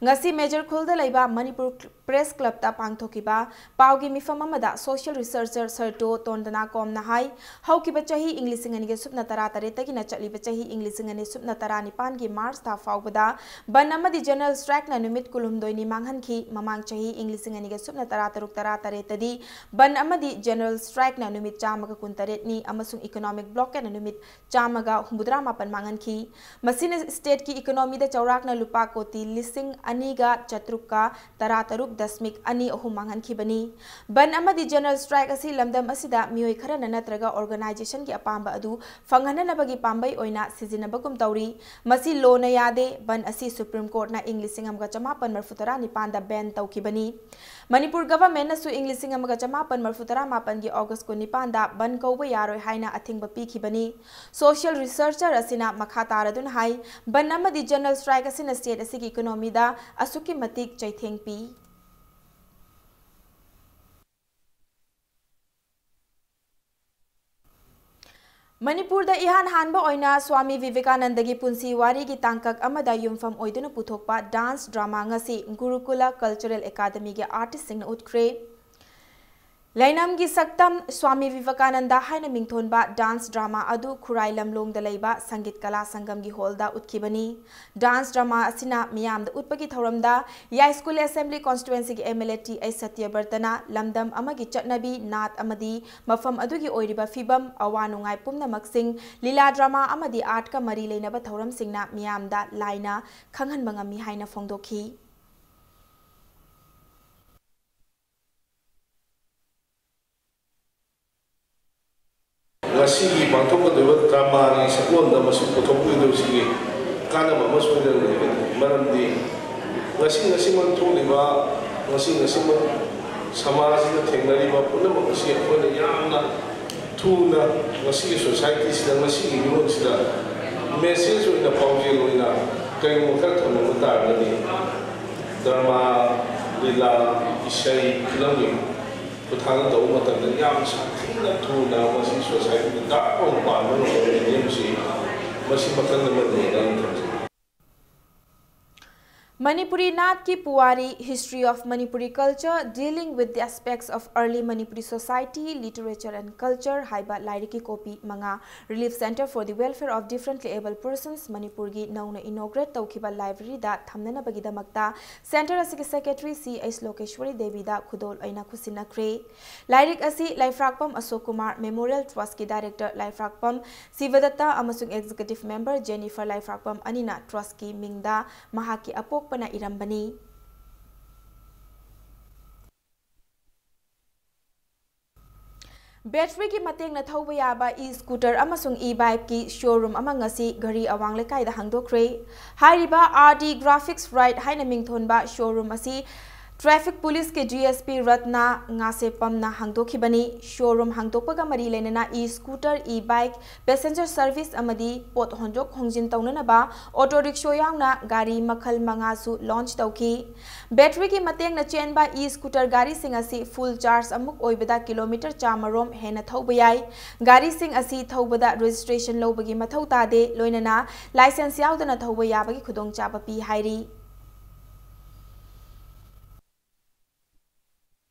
ꯉꯁꯤ ꯃꯦꯖꯔ ꯈꯨꯜꯗ ꯂꯩꯕ ꯃꯅꯤꯄꯨꯔ ꯄ꯭ꯔꯦꯁ ꯀ꯭ꯂꯕꯇ ꯄꯥꯡꯊꯣꯛꯈꯤꯕ ꯄꯥꯎꯒꯤ ꯃꯤꯐꯝ ꯑꯃꯗ ꯁꯣꯁꯤꯌꯦꯜ ꯔꯤꯁꯔꯆꯔ ꯁꯔꯇꯣ ꯇꯣꯟꯗꯅꯥꯀꯣꯝꯅ ꯍꯥꯏ, ꯍꯧꯈꯤꯕ ꯆꯍꯤ ꯏꯪ ꯂꯤꯁꯤꯡ ꯑꯅꯤꯒ ꯁꯨꯞꯅ ꯇꯔꯥ ꯇꯔꯦꯠꯇꯒꯤꯅ ꯆꯠꯂꯤꯕ ꯆꯍꯤ ꯏꯪ ꯂꯤꯁꯤꯡ ꯑꯅꯤ ꯁꯨꯞꯅ ꯇꯔꯥ ꯅꯤꯄꯥꯟꯒꯤ ꯃꯥꯔꯆ ꯊꯥ ꯐꯥꯎꯕꯗ ꯕꯟ ꯑꯃꯗꯤ ꯖꯦꯅꯔꯦꯜ ꯁ꯭ꯇ꯭ꯔꯥꯏꯛꯅ ꯅꯨꯃꯤꯠ ꯀꯨꯟꯍꯨꯝꯗꯣꯏꯅꯤ ꯃꯥꯡꯍꯟꯈꯤ꯫ ꯃꯃꯥꯡ ꯆꯍꯤ ꯏꯪ ꯂꯤꯁꯤꯡ ꯑꯅꯤꯒ ꯁꯨꯞꯅ ꯇꯔꯥ ꯇꯔꯨꯛ ꯇꯔꯥ ꯇꯔꯦꯠꯇꯗꯤ ꯕꯟ ꯑꯃꯗꯤ ꯖꯦꯅꯔꯦꯜ ꯁ꯭ꯇ꯭ꯔꯥꯏꯛꯅ ꯅꯨꯃꯤꯠ ꯆꯥꯝꯃꯒ ꯀꯨꯟꯇꯔꯦꯠꯅꯤ ꯑꯃꯁꯨꯡ ꯏꯀꯣꯅꯣꯃꯤꯛ ꯕ꯭ꯂꯣꯀꯦꯠꯅ ꯅꯨꯃꯤꯠ ꯆꯥꯝꯃꯒ ꯍꯨꯝꯐꯨꯇꯔꯥ ꯃꯥꯄꯟ ꯃꯥꯡꯍꯟꯈꯤ꯫ ꯃꯁꯤꯅ ꯁ꯭ꯇꯦꯠꯀꯤ ꯏꯀꯣꯅꯣꯃꯤꯗ ꯆꯥꯎꯔꯥꯛꯅ ꯂꯨꯄꯥ ꯀꯣꯇꯤ ꯂꯤꯁꯤꯡ ꯑꯅꯤꯒ ꯆꯥꯇ꯭ꯔꯨꯛꯀ ꯇꯔꯥ ꯇꯔꯨꯛ ꯗꯁꯃꯤꯛ ꯑꯅꯤ ꯑꯍꯨꯝ ꯃꯥꯡꯍꯟꯈꯤꯕꯅꯤ꯫ ꯕꯟ ꯑꯃꯗꯤ ꯖꯦꯅꯔꯦꯜ ꯁ꯭ꯇ꯭ꯔꯥꯏꯛ ꯑꯁꯤ ꯂꯝꯗꯝ ꯑꯁꯤꯗ ꯃꯤꯑꯣꯏ ꯈꯔꯅ ꯅꯠꯇ꯭ꯔꯒ ꯑꯣꯔꯒꯅꯥꯏꯖꯦꯁꯟꯒꯤ ꯑꯄꯥꯝꯕ ꯑꯗꯨ ꯐꯪꯍꯟꯅꯅꯕꯒꯤ ꯄꯥꯝꯕꯩ ꯑꯣꯏꯅ ꯁꯤꯖꯤꯟꯅꯕꯒꯨꯝ ꯇꯧꯔꯤ꯫ ꯃꯁꯤ ꯂꯣꯅ ꯌꯥꯗꯦ꯫ ꯕꯟ ꯑꯁꯤ ꯁꯨꯄ꯭ꯔꯤꯝ ꯀꯣꯔꯠꯅ ꯏꯪ ꯂꯤꯁꯤꯡ ꯑꯃꯒ ꯆꯃꯥꯄꯟ ꯃꯔꯤꯐꯨ ꯇꯔꯥ ꯅꯤꯄꯥꯟꯗ ban ꯇꯧꯈꯤꯕꯅꯤ꯫ ꯃꯅꯤꯄꯨꯔ governmentꯅꯁꯨ ꯏꯪ ꯂꯤꯁꯤꯡ ꯑꯃꯒ ꯆꯃꯥꯄꯟ ꯃꯔꯤꯐꯨ ꯇꯔꯥ ꯃꯥꯄꯟꯒꯤ August ꯀꯨꯟꯅꯤꯄꯥꯟꯗ ꯕꯟ ꯀꯧꯕ ꯌꯥꯔꯣꯏ ꯍꯥꯏꯅ ꯑꯊꯤꯡꯕ ꯄꯤꯈꯤꯕꯅꯤ꯫ Social researcher ꯑꯁꯤꯅ ꯃꯈꯥ ꯇꯥꯔꯗꯨꯅ ꯍꯥꯏ, ꯕꯟ ꯑꯃꯗꯤ general strike ꯑꯁꯤꯅ state ꯑꯁꯤꯒꯤ economyꯗ ꯑꯁꯨꯛꯀꯤ ꯃꯇꯤꯛ ꯆꯩꯊꯦꯡ ꯄꯤ꯫ ꯃꯅꯤꯄꯨꯔꯗ ꯏꯍꯥꯟ ꯍꯥꯟꯕ ꯑꯣꯏꯅ ꯁ꯭ꯋꯥꯃꯤ ꯚꯤꯕꯦꯀꯥꯅꯟꯗꯒꯤ ꯄꯨꯟꯁꯤ ꯋꯥꯔꯤꯒꯤ ꯇꯥꯡꯀꯛ ꯑꯃꯗ ꯌꯨꯝꯐꯝ ꯑꯣꯏꯗꯨꯅ ꯄꯨꯊꯣꯛꯄ dance drama ꯉꯁꯤ ꯒꯨꯔꯨꯀꯨꯂ Cultural Academyꯒꯤ artistꯁꯤꯡꯅ ꯎꯠꯈ꯭ꯔꯦ꯫ ꯂꯩꯅꯝꯒꯤ ꯁꯛꯇꯝ ꯁ꯭ꯋꯥꯃꯤ ꯚꯤꯕꯦꯀꯥꯅꯟꯗ ꯍꯥꯏꯅ ꯃꯤꯡꯊꯣꯟꯕ dance drama ꯑꯗꯨ ꯈꯨꯔꯥꯏ ꯂꯝꯂꯣꯡꯗ ꯂꯩꯕ ꯁꯪꯒꯤꯠ ꯀꯂꯥ ꯁꯪꯒꯝꯒꯤ hallꯗ ꯎꯠꯈꯤꯕꯅꯤ꯫ Dance drama ꯑꯁꯤꯅ ꯃꯤꯌꯥꯝꯗ ꯎꯠꯄꯒꯤ ꯊꯧꯔꯝꯗ ꯌꯥꯏꯁ꯭ꯀꯨꯜ Assembly Constituencyꯒꯤ MLA ꯇꯤ ꯑꯩꯆ ꯁꯇ꯭ꯌꯕ꯭ꯔꯇꯅ ꯂꯝꯗꯝ ꯑꯃꯒꯤ ꯆꯠꯅꯕꯤ, ꯅꯥꯠ ꯑꯃꯗꯤ ꯃꯐꯝ ꯑꯗꯨꯒꯤ ꯑꯣꯏꯔꯤꯕ ꯐꯤꯕꯝ, ꯑꯋꯥ ꯅꯨꯡꯉꯥꯏ ꯄꯨꯝꯅꯃꯛꯁꯤꯡ ꯂꯤꯂꯥ drama ꯑꯃꯗꯤ artꯀ ꯃꯔꯤ ꯂꯩꯅꯕ ꯊꯧꯔꯝꯁꯤꯡꯅ ꯃꯤꯌꯥꯝꯗ ꯂꯥꯏꯅ ꯈꯪꯍꯟꯕ ꯉꯝꯃꯤ ꯍꯥꯏꯅ ꯐꯣꯡꯗꯣꯛꯈꯤ꯫ ꯉꯁꯤꯒꯤ ꯄꯥꯡꯊꯣꯛꯀꯗꯧꯔꯤꯕ dramaꯒꯤ ꯁꯛꯂꯣꯟꯗ ꯃꯁꯤ ꯄꯨꯊꯣꯛꯄꯤꯗꯧꯔꯤꯁꯤꯒꯤ ꯀꯥꯟꯅꯕ ꯑꯃ ꯁꯣꯏꯗꯅ ꯂꯩꯒꯅꯤ꯫ ꯃꯔꯝꯗꯤ ꯉꯁꯤ ꯉꯁꯤꯃꯛ ꯊꯣꯛꯂꯤꯕ, ꯉꯁꯤ ꯉꯁꯤꯃꯛ ꯁꯃꯥꯖꯁꯤꯗ ꯊꯦꯡꯅꯔꯤꯕ ꯄꯨꯝꯅꯃꯛ ꯑꯁꯤ ꯑꯩꯈꯣꯏꯅ ꯌꯥꯝꯅ ꯊꯨꯅ ꯉꯁꯤꯒꯤ societyꯁꯤꯗ, ꯉꯁꯤꯒꯤ ꯃꯤꯔꯣꯟꯁꯤꯗ message ꯑꯣꯏꯅ, ꯄꯥꯎꯖꯦꯜ ꯑꯣꯏꯅ ꯀꯔꯤꯒꯨꯝꯕ ꯈꯔ ꯊꯝꯂꯝꯕ ꯇꯥꯔꯒꯗꯤ, drama, ꯂꯤꯂꯥ, ꯏꯁꯩ, ꯐꯤꯂꯝꯒꯤ ꯈꯨꯠꯊꯥꯡꯗ ꯇꯧꯕ ꯃꯇꯝꯗ ꯌꯥꯝ ꯁꯥꯊꯤꯅ ꯊꯨꯅ ꯃꯁꯤ societyꯗ ꯗꯥꯛ ꯂꯥꯎꯅ ꯄꯥꯟꯕ ꯉꯝꯕꯒꯤ mediumꯁꯤ ꯃꯁꯤ ꯃꯈꯜ ꯑꯃꯅꯤ ꯑꯩꯅ ꯊꯝꯖꯩ꯫ ꯃꯅꯤꯄꯨꯔꯤ ꯅꯥꯠꯀꯤ ꯄꯨꯋꯥꯔꯤ, History of Manipuri Culture, Dealing with the Aspects of Early Manipuri Society, Literature and Culture ꯍꯥꯏꯕ ꯂꯥꯏꯔꯤꯛꯀꯤ copy ꯃꯉꯥ Relief Centre for the Welfare of Differently Abled Persons ꯃꯅꯤꯄꯨꯔꯒꯤ ꯅꯧꯅ inaugurate ꯇꯧꯈꯤꯕ libraryꯗ ꯊꯝꯅꯅꯕꯒꯤꯗꯃꯛꯇ centre ꯑꯁꯤꯒꯤ secretary ꯁꯤ ꯑꯩꯆ ꯂꯣꯀꯦꯁ꯭ꯋꯔꯤ ꯗꯦꯕꯤꯗ ꯈꯨꯗꯣꯜ ꯑꯣꯏꯅ ꯈꯨꯠꯁꯤꯟꯅꯈ꯭ꯔꯦ꯫ ꯂꯥꯏꯔꯤꯛ ꯑꯁꯤ ꯂꯥꯏꯐ꯭ꯔꯥꯛꯄꯝ ꯑꯁꯣꯛ ꯀꯨꯃꯥꯔ, Memorial Trustꯀꯤ director ꯂꯥꯏꯐ꯭ꯔꯥꯛꯄꯝ ꯁꯤꯕꯗꯠꯇ ꯑꯃꯁꯨꯡ executive member Jennifer ꯂꯥꯏꯐ꯭ꯔꯥꯛꯄꯝ ꯑꯅꯤꯅ trustꯀꯤ ꯃꯤꯡꯗ ꯃꯍꯥꯛꯀꯤ ꯑꯄꯣꯛꯄꯅ ꯏꯔꯝꯕꯅꯤ꯫ ꯕꯦꯇ꯭ꯔꯤꯒꯤ ꯃꯇꯦꯡꯅ ꯊꯧꯕ ꯌꯥꯕ e-scooter ꯑꯃꯁꯨꯡ e-bikeꯀꯤ showroom ꯑꯃ ꯉꯁꯤ ꯘꯔꯤ ꯑꯋꯥꯡ ꯂꯩꯀꯥꯏꯗ ꯍꯥꯡꯗꯣꯛꯈ꯭ꯔꯦ꯫ ꯍꯥꯏꯔꯤꯕ R D Graphics Ride ꯍꯥꯏꯅ ꯃꯤꯡꯊꯣꯟꯕ showroom ꯑꯁꯤ Traffic Policeꯀꯤ G S P Ratna ꯉꯥꯁꯦꯄꯝꯅ ꯍꯥꯡꯗꯣꯛꯈꯤꯕꯅꯤ꯫ Showroom ꯍꯥꯡꯗꯣꯛꯄꯒ ꯃꯔꯤ ꯂꯩꯅꯅ e-scooter, e-bike, passenger service ꯑꯃꯗꯤ ꯄꯣꯠ ꯍꯣꯟꯗꯣꯛ ꯍꯣꯡꯖꯤꯟ ꯇꯧꯅꯅꯕ auto rickshaw ꯌꯥꯎꯅ ꯒꯥꯔꯤ ꯃꯈꯜ ꯃꯉꯥꯁꯨ launch ꯇꯧꯈꯤ꯫ ꯕꯦꯇ꯭ꯔꯤꯒꯤ ꯃꯇꯦꯡꯅ ꯆꯦꯟꯕ e-scooter ꯒꯥꯔꯤꯁꯤꯡ ꯑꯁꯤ full charge ꯑꯃꯨꯛ ꯑꯣꯏꯕꯗ ꯀꯤꯂꯣꯃꯤꯇꯔ ꯆꯥꯃꯔꯣꯝ ꯍꯦꯟꯅ ꯊꯧꯕ ꯌꯥꯏ꯫ ꯒꯥꯔꯤꯁꯤꯡ ꯑꯁꯤ ꯊꯧꯕꯗ registration ꯂꯧꯕꯒꯤ ꯃꯊꯧ ꯇꯥꯗꯦ, ꯂꯣꯏꯅꯅ license ꯌꯥꯎꯗꯅ ꯊꯧꯕ ꯌꯥꯕꯒꯤ ꯈꯨꯗꯣꯡꯆꯥꯕ ꯄꯤ ꯍꯥꯏꯔꯤ꯫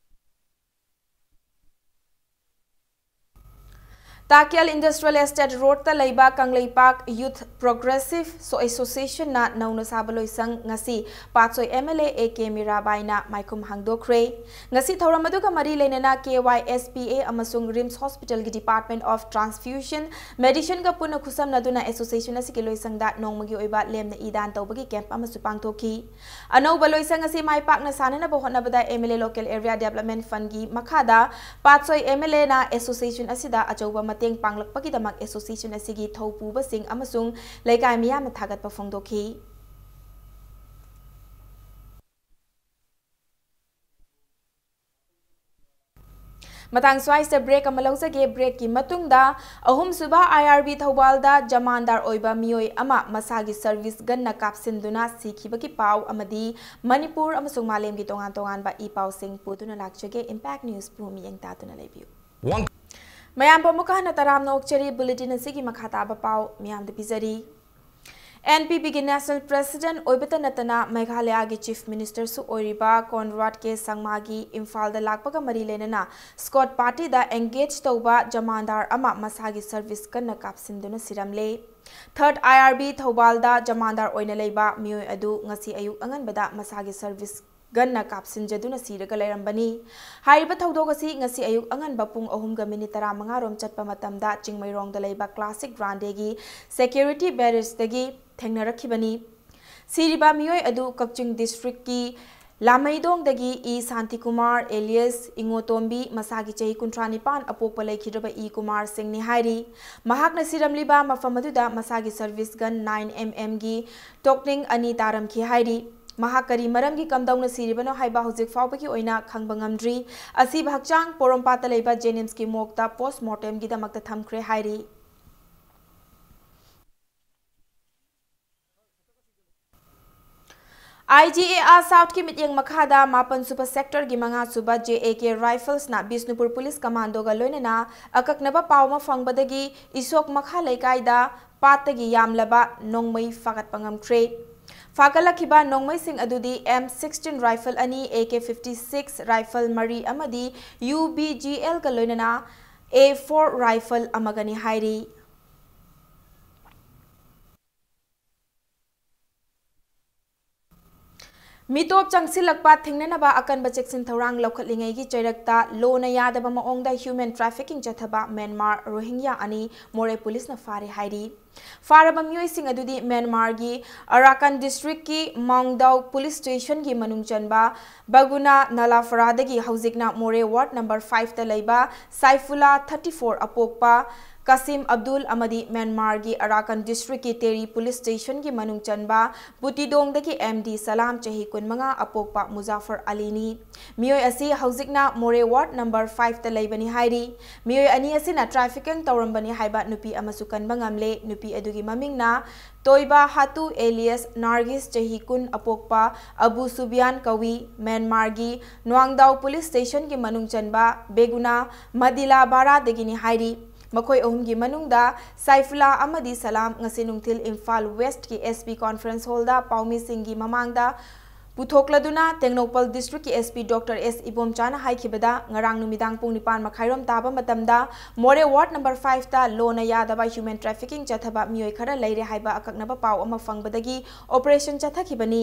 ꯇꯥꯀꯤꯌꯜ Industrial Estate Roadꯇ ꯂꯩꯕ ꯀꯪꯂꯩꯄꯥꯛ Youth Progressive Associationꯅ ꯅꯧꯅ ꯁꯥꯕ ꯂꯣꯏꯁꯪ ꯉꯁꯤ ꯄꯥꯠꯁꯣꯏ M L A A K ꯃꯤꯔꯥꯕꯥꯏꯅ ꯃꯥꯏꯈꯨꯝ ꯍꯥꯡꯗꯣꯛꯈ꯭ꯔꯦ꯫ ꯉꯁꯤ ꯊꯧꯔꯝ ꯑꯗꯨꯒ ꯃꯔꯤ ꯂꯩꯅꯅ K Y S P A ꯑꯃꯁꯨꯡ RIMS Hospitalꯒꯤ Department of Transfusion Medicineꯒ ꯄꯨꯟꯅ ꯈꯨꯠꯁꯝꯅꯗꯨꯅ association ꯑꯁꯤꯒꯤ ꯂꯣꯏꯁꯪꯗ ꯅꯣꯡꯃꯒꯤ ꯑꯣꯏꯕ ꯂꯦꯝꯅ ꯏ ꯗꯥꯟ ꯇꯧꯕꯒꯤ camp ꯑꯃꯁꯨ ꯄꯥꯡꯊꯣꯛꯈꯤ꯫ ꯑꯅꯧꯕ ꯂꯣꯏꯁꯪ ꯑꯁꯤ ꯃꯥꯏ ꯄꯥꯛꯅ ꯁꯥꯅꯅꯕ ꯍꯣꯠꯅꯕꯗ M L A Local Area Development Fundꯀꯤ ꯃꯈꯥꯗ ꯄꯥꯠꯁꯣꯏ M L Aꯅ association ꯑꯁꯤꯗ ꯑꯆꯧꯕ ꯃꯇꯦꯡ ꯄꯥꯡꯂꯛꯄꯒꯤꯗꯃꯛ association ꯑꯁꯤꯒꯤ ꯊꯧꯄꯨꯕꯁꯤꯡ ꯑꯃꯁꯨꯡ ꯂꯩꯀꯥꯏ ꯃꯤꯌꯥꯝꯅ ꯊꯥꯒꯠꯄ ꯐꯣꯡꯗꯣꯛꯈꯤ꯫ ꯃꯇꯥꯡ ꯁ꯭ꯋꯥꯏꯁꯤꯗ break ꯑꯃ ꯂꯧꯖꯒꯦ꯫ Breakꯀꯤ ꯃꯇꯨꯡꯗ ꯑꯍꯨꯝꯁꯨꯕ I R B ꯊꯧꯕꯥꯜꯗ ꯖꯃꯥꯟꯗꯥꯔ ꯑꯣꯏꯕ ꯃꯤꯑꯣꯏ ꯑꯃ ꯃꯁꯥꯒꯤ service gunꯅ ꯀꯥꯞꯁꯤꯟꯗꯨꯅ ꯁꯤꯈꯤꯕꯒꯤ ꯄꯥꯎ ꯑꯃꯗꯤ ꯃꯅꯤꯄꯨꯔ ꯑꯃꯁꯨꯡ ꯃꯥꯂꯦꯝꯒꯤ ꯇꯣꯉꯥꯟ ꯇꯣꯉꯥꯟꯕ ꯏ ꯄꯥꯎꯁꯤꯡ ꯄꯨꯗꯨꯅ ꯂꯥꯛꯆꯒꯦ꯫ Impact Newsꯄꯨ ꯃꯤꯠꯌꯦꯡ ꯇꯥꯗꯨꯅ ꯂꯩꯕꯤꯌꯨ꯫ ꯃꯌꯥꯝꯕꯨ ꯑꯃꯨꯛꯀ ꯍꯟꯅ ꯇꯔꯥꯝꯅ ꯑꯣꯛꯆꯔꯤ꯫ Bulletin ꯑꯁꯤꯒꯤ ꯃꯈꯥ ꯇꯥꯕ ꯄꯥꯎ ꯃꯤꯌꯥꯝꯗ ꯄꯤꯖꯔꯤ꯫ N P Pꯒꯤ National President ꯑꯣꯏꯕꯇ ꯅꯠꯇꯅ ꯃꯦꯘꯥꯂꯌꯥꯒꯤ Chief Ministerꯁꯨ ꯑꯣꯏꯔꯤꯕ ꯀꯣꯟꯔꯥꯗ ꯀꯦ ꯁꯪꯃꯥꯒꯤ ꯏꯝꯐꯥꯜꯗ ꯂꯥꯛꯄꯒ ꯃꯔꯤ ꯂꯩꯅꯅ Squad Partyꯗ engage ꯇꯧꯕ ꯖꯃꯥꯟꯗꯥꯔ ꯑꯃ ꯃꯁꯥꯒꯤ service gunꯅ ꯀꯥꯞꯁꯤꯟꯗꯨꯅ ꯁꯤꯔꯝꯂꯦ꯫ Third I R B ꯊꯧꯕꯥꯜꯗ ꯖꯃꯥꯟꯗꯥꯔ ꯑꯣꯏꯅ ꯂꯩꯕ ꯃꯤꯑꯣꯏ ꯑꯗꯨ ꯉꯁꯤ ꯑꯌꯨꯛ ꯑꯉꯟꯕꯗ ꯃꯁꯥꯒꯤ service gunꯅ ꯀꯥꯞꯁꯤꯟꯖꯗꯨꯅ ꯁꯤꯔꯒ ꯂꯩꯔꯝꯕꯅꯤ꯫ ꯍꯥꯏꯔꯤꯕ ꯊꯧꯗꯣꯛ ꯑꯁꯤ ꯉꯁꯤ ꯑꯌꯨꯛ ꯑꯉꯟꯕ ꯄꯨꯡ ꯑꯍꯨꯝꯒ minute ꯇꯔꯥꯃꯉꯥ ꯔꯣꯝ ꯆꯠꯄ ꯃꯇꯝꯗ ꯆꯤꯡꯃꯩꯔꯣꯡꯗ ꯂꯩꯕ Classic Grandꯒꯤ security barrageꯗꯒꯤ ꯊꯦꯡꯅꯔꯛꯈꯤꯕꯅꯤ꯫ ꯁꯤꯔꯤꯕ ꯃꯤꯑꯣꯏ ꯑꯗꯨ ꯀꯛꯆꯤꯡ districtꯀꯤ ꯂꯥꯃꯩꯗꯣꯡꯗꯒꯤ ꯏ ꯁꯥꯟꯇꯤꯀꯨꯃꯥꯔ alias ꯏꯉꯣꯇꯣꯝꯕꯤ, ꯃꯁꯥꯒꯤ ꯆꯍꯤ ꯀꯨꯟꯊ꯭ꯔꯥ ꯅꯤꯄꯥꯟ, ꯑꯄꯣꯛꯄ ꯂꯩꯈꯤꯗ꯭ꯔꯕ ꯏ ꯀꯨꯃꯥꯔ ꯁꯤꯡꯅꯤ ꯍꯥꯏꯔꯤ꯫ ꯃꯍꯥꯛꯅ ꯁꯤꯔꯝꯂꯤꯕ ꯃꯐꯝ ꯑꯗꯨꯗ ꯃꯁꯥꯒꯤ service gun nine MM ꯒꯤ ꯇꯣꯛꯅꯤꯡ ꯑꯅꯤ ꯇꯥꯔꯝꯈꯤ ꯍꯥꯏꯔꯤ꯫ ꯃꯍꯥꯛ ꯀꯔꯤ ꯃꯔꯝꯒꯤ ꯀꯝꯗꯧꯅ ꯁꯤꯔꯤꯕꯅꯣ ꯍꯥꯏꯕ ꯍꯧꯖꯤꯛ ꯐꯥꯎꯕꯒꯤ ꯑꯣꯏꯅ ꯈꯪꯕ ꯉꯝꯗ꯭ꯔꯤ꯫ ꯑꯁꯤꯕ ꯍꯛꯆꯥꯡ ꯄꯣꯔꯣꯝꯄꯥꯠꯇ ꯂꯩꯕ JNIMSꯀꯤ morgueꯇ post mortemꯒꯤꯗꯃꯛꯇ ꯊꯝꯈ꯭ꯔꯦ ꯍꯥꯏꯔꯤ꯫ IGAR Southꯀꯤ ꯃꯤꯠꯌꯦꯡ ꯃꯈꯥꯗ ꯃꯥꯄꯟ ꯁꯨꯕ sectorꯒꯤ ꯃꯉꯥ ꯁꯨꯕ JAK Riflesꯅ ꯕꯤꯁꯅꯨꯄꯨꯔ police commandoꯒ ꯂꯣꯏꯅꯅ ꯑꯀꯛꯅꯕ ꯄꯥꯎ ꯑꯃ ꯐꯪꯕꯗꯒꯤ ꯏꯁꯣꯛ ꯃꯈꯥ ꯂꯩꯀꯥꯏꯗ ꯄꯥꯠꯇꯒꯤ ꯌꯥꯝꯂꯕ ꯅꯣꯡꯃꯩ ꯐꯥꯒꯠꯄ ꯉꯝꯈ꯭ꯔꯦ꯫ ꯐꯥꯒꯠꯂꯛꯈꯤꯕ ꯅꯣꯡꯃꯩꯁꯤꯡ ꯑꯗꯨꯗꯤ M sixteen rifle ꯑꯅꯤ, AK fifty six rifle ꯃꯔꯤ ꯑꯃꯗꯤ UBGLꯒ ꯂꯣꯏꯅꯅ A four rifle ꯑꯃꯒꯅꯤ ꯍꯥꯏꯔꯤ꯫ ꯃꯤꯇꯣꯞ ꯆꯪꯁꯤꯜꯂꯛꯄ ꯊꯤꯡꯅꯅꯕ ꯑꯀꯟꯕ ꯆꯦꯛꯁꯤꯟ ꯊꯧꯔꯥꯡ ꯂꯧꯈꯠꯂꯤꯉꯩꯒꯤ ꯆꯩꯔꯛꯇ ꯂꯣꯅ ꯌꯥꯗꯕ ꯃꯑꯣꯡꯗ human trafficking ꯆꯠꯊꯕ ꯃ꯭ꯌꯥꯟꯃꯥꯔ ꯔꯣꯍꯤꯡꯒ꯭ꯌꯥ ꯑꯅꯤ ꯃꯣꯔꯦ policeꯅ ꯐꯥꯔꯦ ꯍꯥꯏꯔꯤ꯫ ꯐꯥꯔꯕ ꯃꯤꯑꯣꯏꯁꯤꯡ ꯑꯗꯨꯗꯤ ꯃ꯭ꯌꯥꯟꯃꯥꯔꯒꯤ ꯑꯔꯥꯀꯥꯟ districtꯀꯤ ꯃꯥꯡꯗꯥꯎ police stationꯒꯤ ꯃꯅꯨꯡ ꯆꯟꯕ ꯕꯒꯨꯅꯥ ꯅꯂꯥꯐꯔꯥꯗꯒꯤ ꯍꯧꯖꯤꯛꯅ ꯃꯣꯔꯦ ward number fiveꯇ ꯂꯩꯕ ꯁꯥꯏꯐꯨꯂꯥ thirty four ꯑꯄꯣꯛꯄ ꯀꯥꯁꯤꯝ ꯑꯕꯗꯨꯜ ꯑꯃꯗꯤ ꯃ꯭ꯌꯥꯟꯃꯥꯔꯒꯤ ꯑꯔꯥꯀꯥꯟ districtꯀꯤ ꯇꯦꯔꯤ police stationꯒꯤ ꯃꯅꯨꯡ ꯆꯟꯕ ꯕꯨꯇꯤꯗꯣꯡꯗꯒꯤ MD ꯁꯂꯥꯝ ꯆꯍꯤ ꯀꯨꯟꯃꯉꯥ ꯑꯄꯣꯛꯄ ꯃꯨꯖꯥꯐꯔ ꯑꯂꯤꯅꯤ꯫ ꯃꯤꯑꯣꯏ ꯑꯁꯤ ꯍꯧꯖꯤꯛꯅ ꯃꯣꯔꯦ ward number fiveꯇ ꯂꯩꯕꯅꯤ ꯍꯥꯏꯔꯤ꯫ ꯃꯤꯑꯣꯏ ꯑꯅꯤ ꯑꯁꯤꯅ trafficking ꯇꯧꯔꯝꯕꯅꯤ ꯍꯥꯏꯕ ꯅꯨꯄꯤ ꯑꯃꯁꯨ ꯀꯟꯕ ꯉꯝꯂꯦ꯫ ꯅꯨꯄꯤ ꯑꯗꯨꯒꯤ ꯃꯃꯤꯡꯅ ꯇꯣꯏꯕꯥ ꯍꯥꯇꯨ alias ꯅꯥꯔꯒꯤꯁ ꯆꯍꯤ ꯀꯨꯟ ꯑꯄꯣꯛꯄ ꯑꯕꯨ ꯁꯨꯕꯤꯌꯥꯟ ꯀꯧꯏ꯫ ꯃ꯭ꯌꯥꯟꯃꯥꯔꯒꯤ ꯅ꯭ꯋꯥꯡꯗꯥꯎ police stationꯒꯤ ꯃꯅꯨꯡ ꯆꯟꯕ ꯕꯦꯒꯨꯅꯥ ꯃꯗꯤꯂꯥ ꯕꯥꯔꯥꯗꯒꯤꯅꯤ ꯍꯥꯏꯔꯤ꯫ ꯃꯈꯣꯏ ꯑꯍꯨꯝꯒꯤ ꯃꯅꯨꯡꯗ ꯁꯥꯏꯐꯨꯂꯥ ꯑꯃꯗꯤ ꯁꯂꯥꯝ ꯉꯁꯤ ꯅꯨꯡꯊꯤꯜ ꯏꯝꯐꯥꯜ Westꯀꯤ SP conference hallꯗ ꯄꯥꯎꯃꯤꯁꯤꯡꯒꯤ ꯃꯃꯥꯡꯗ ꯄꯨꯊꯣꯛꯂꯗꯨꯅ ꯇꯦꯡꯅꯧꯄꯜ districtꯀꯤ SP Doctor S ꯏꯕꯣꯝꯆꯥꯅ ꯍꯥꯏꯈꯤꯕꯗ, ꯉꯔꯥꯡ ꯅꯨꯃꯤꯗꯥꯡ ꯄꯨꯡ ꯅꯤꯄꯥꯟ ꯃꯈꯥꯏꯔꯣꯝ ꯇꯥꯕ ꯃꯇꯝꯗ ꯃꯣꯔꯦ ward number fiveꯇ ꯂꯣꯅ ꯌꯥꯗꯕ human trafficking ꯆꯠꯊꯕ ꯃꯤꯑꯣꯏ ꯈꯔ ꯂꯩꯔꯦ ꯍꯥꯏꯕ ꯑꯀꯛꯅꯕ ꯄꯥꯎ ꯑꯃ ꯐꯪꯕꯗꯒꯤ operation ꯆꯠꯊꯈꯤꯕꯅꯤ꯫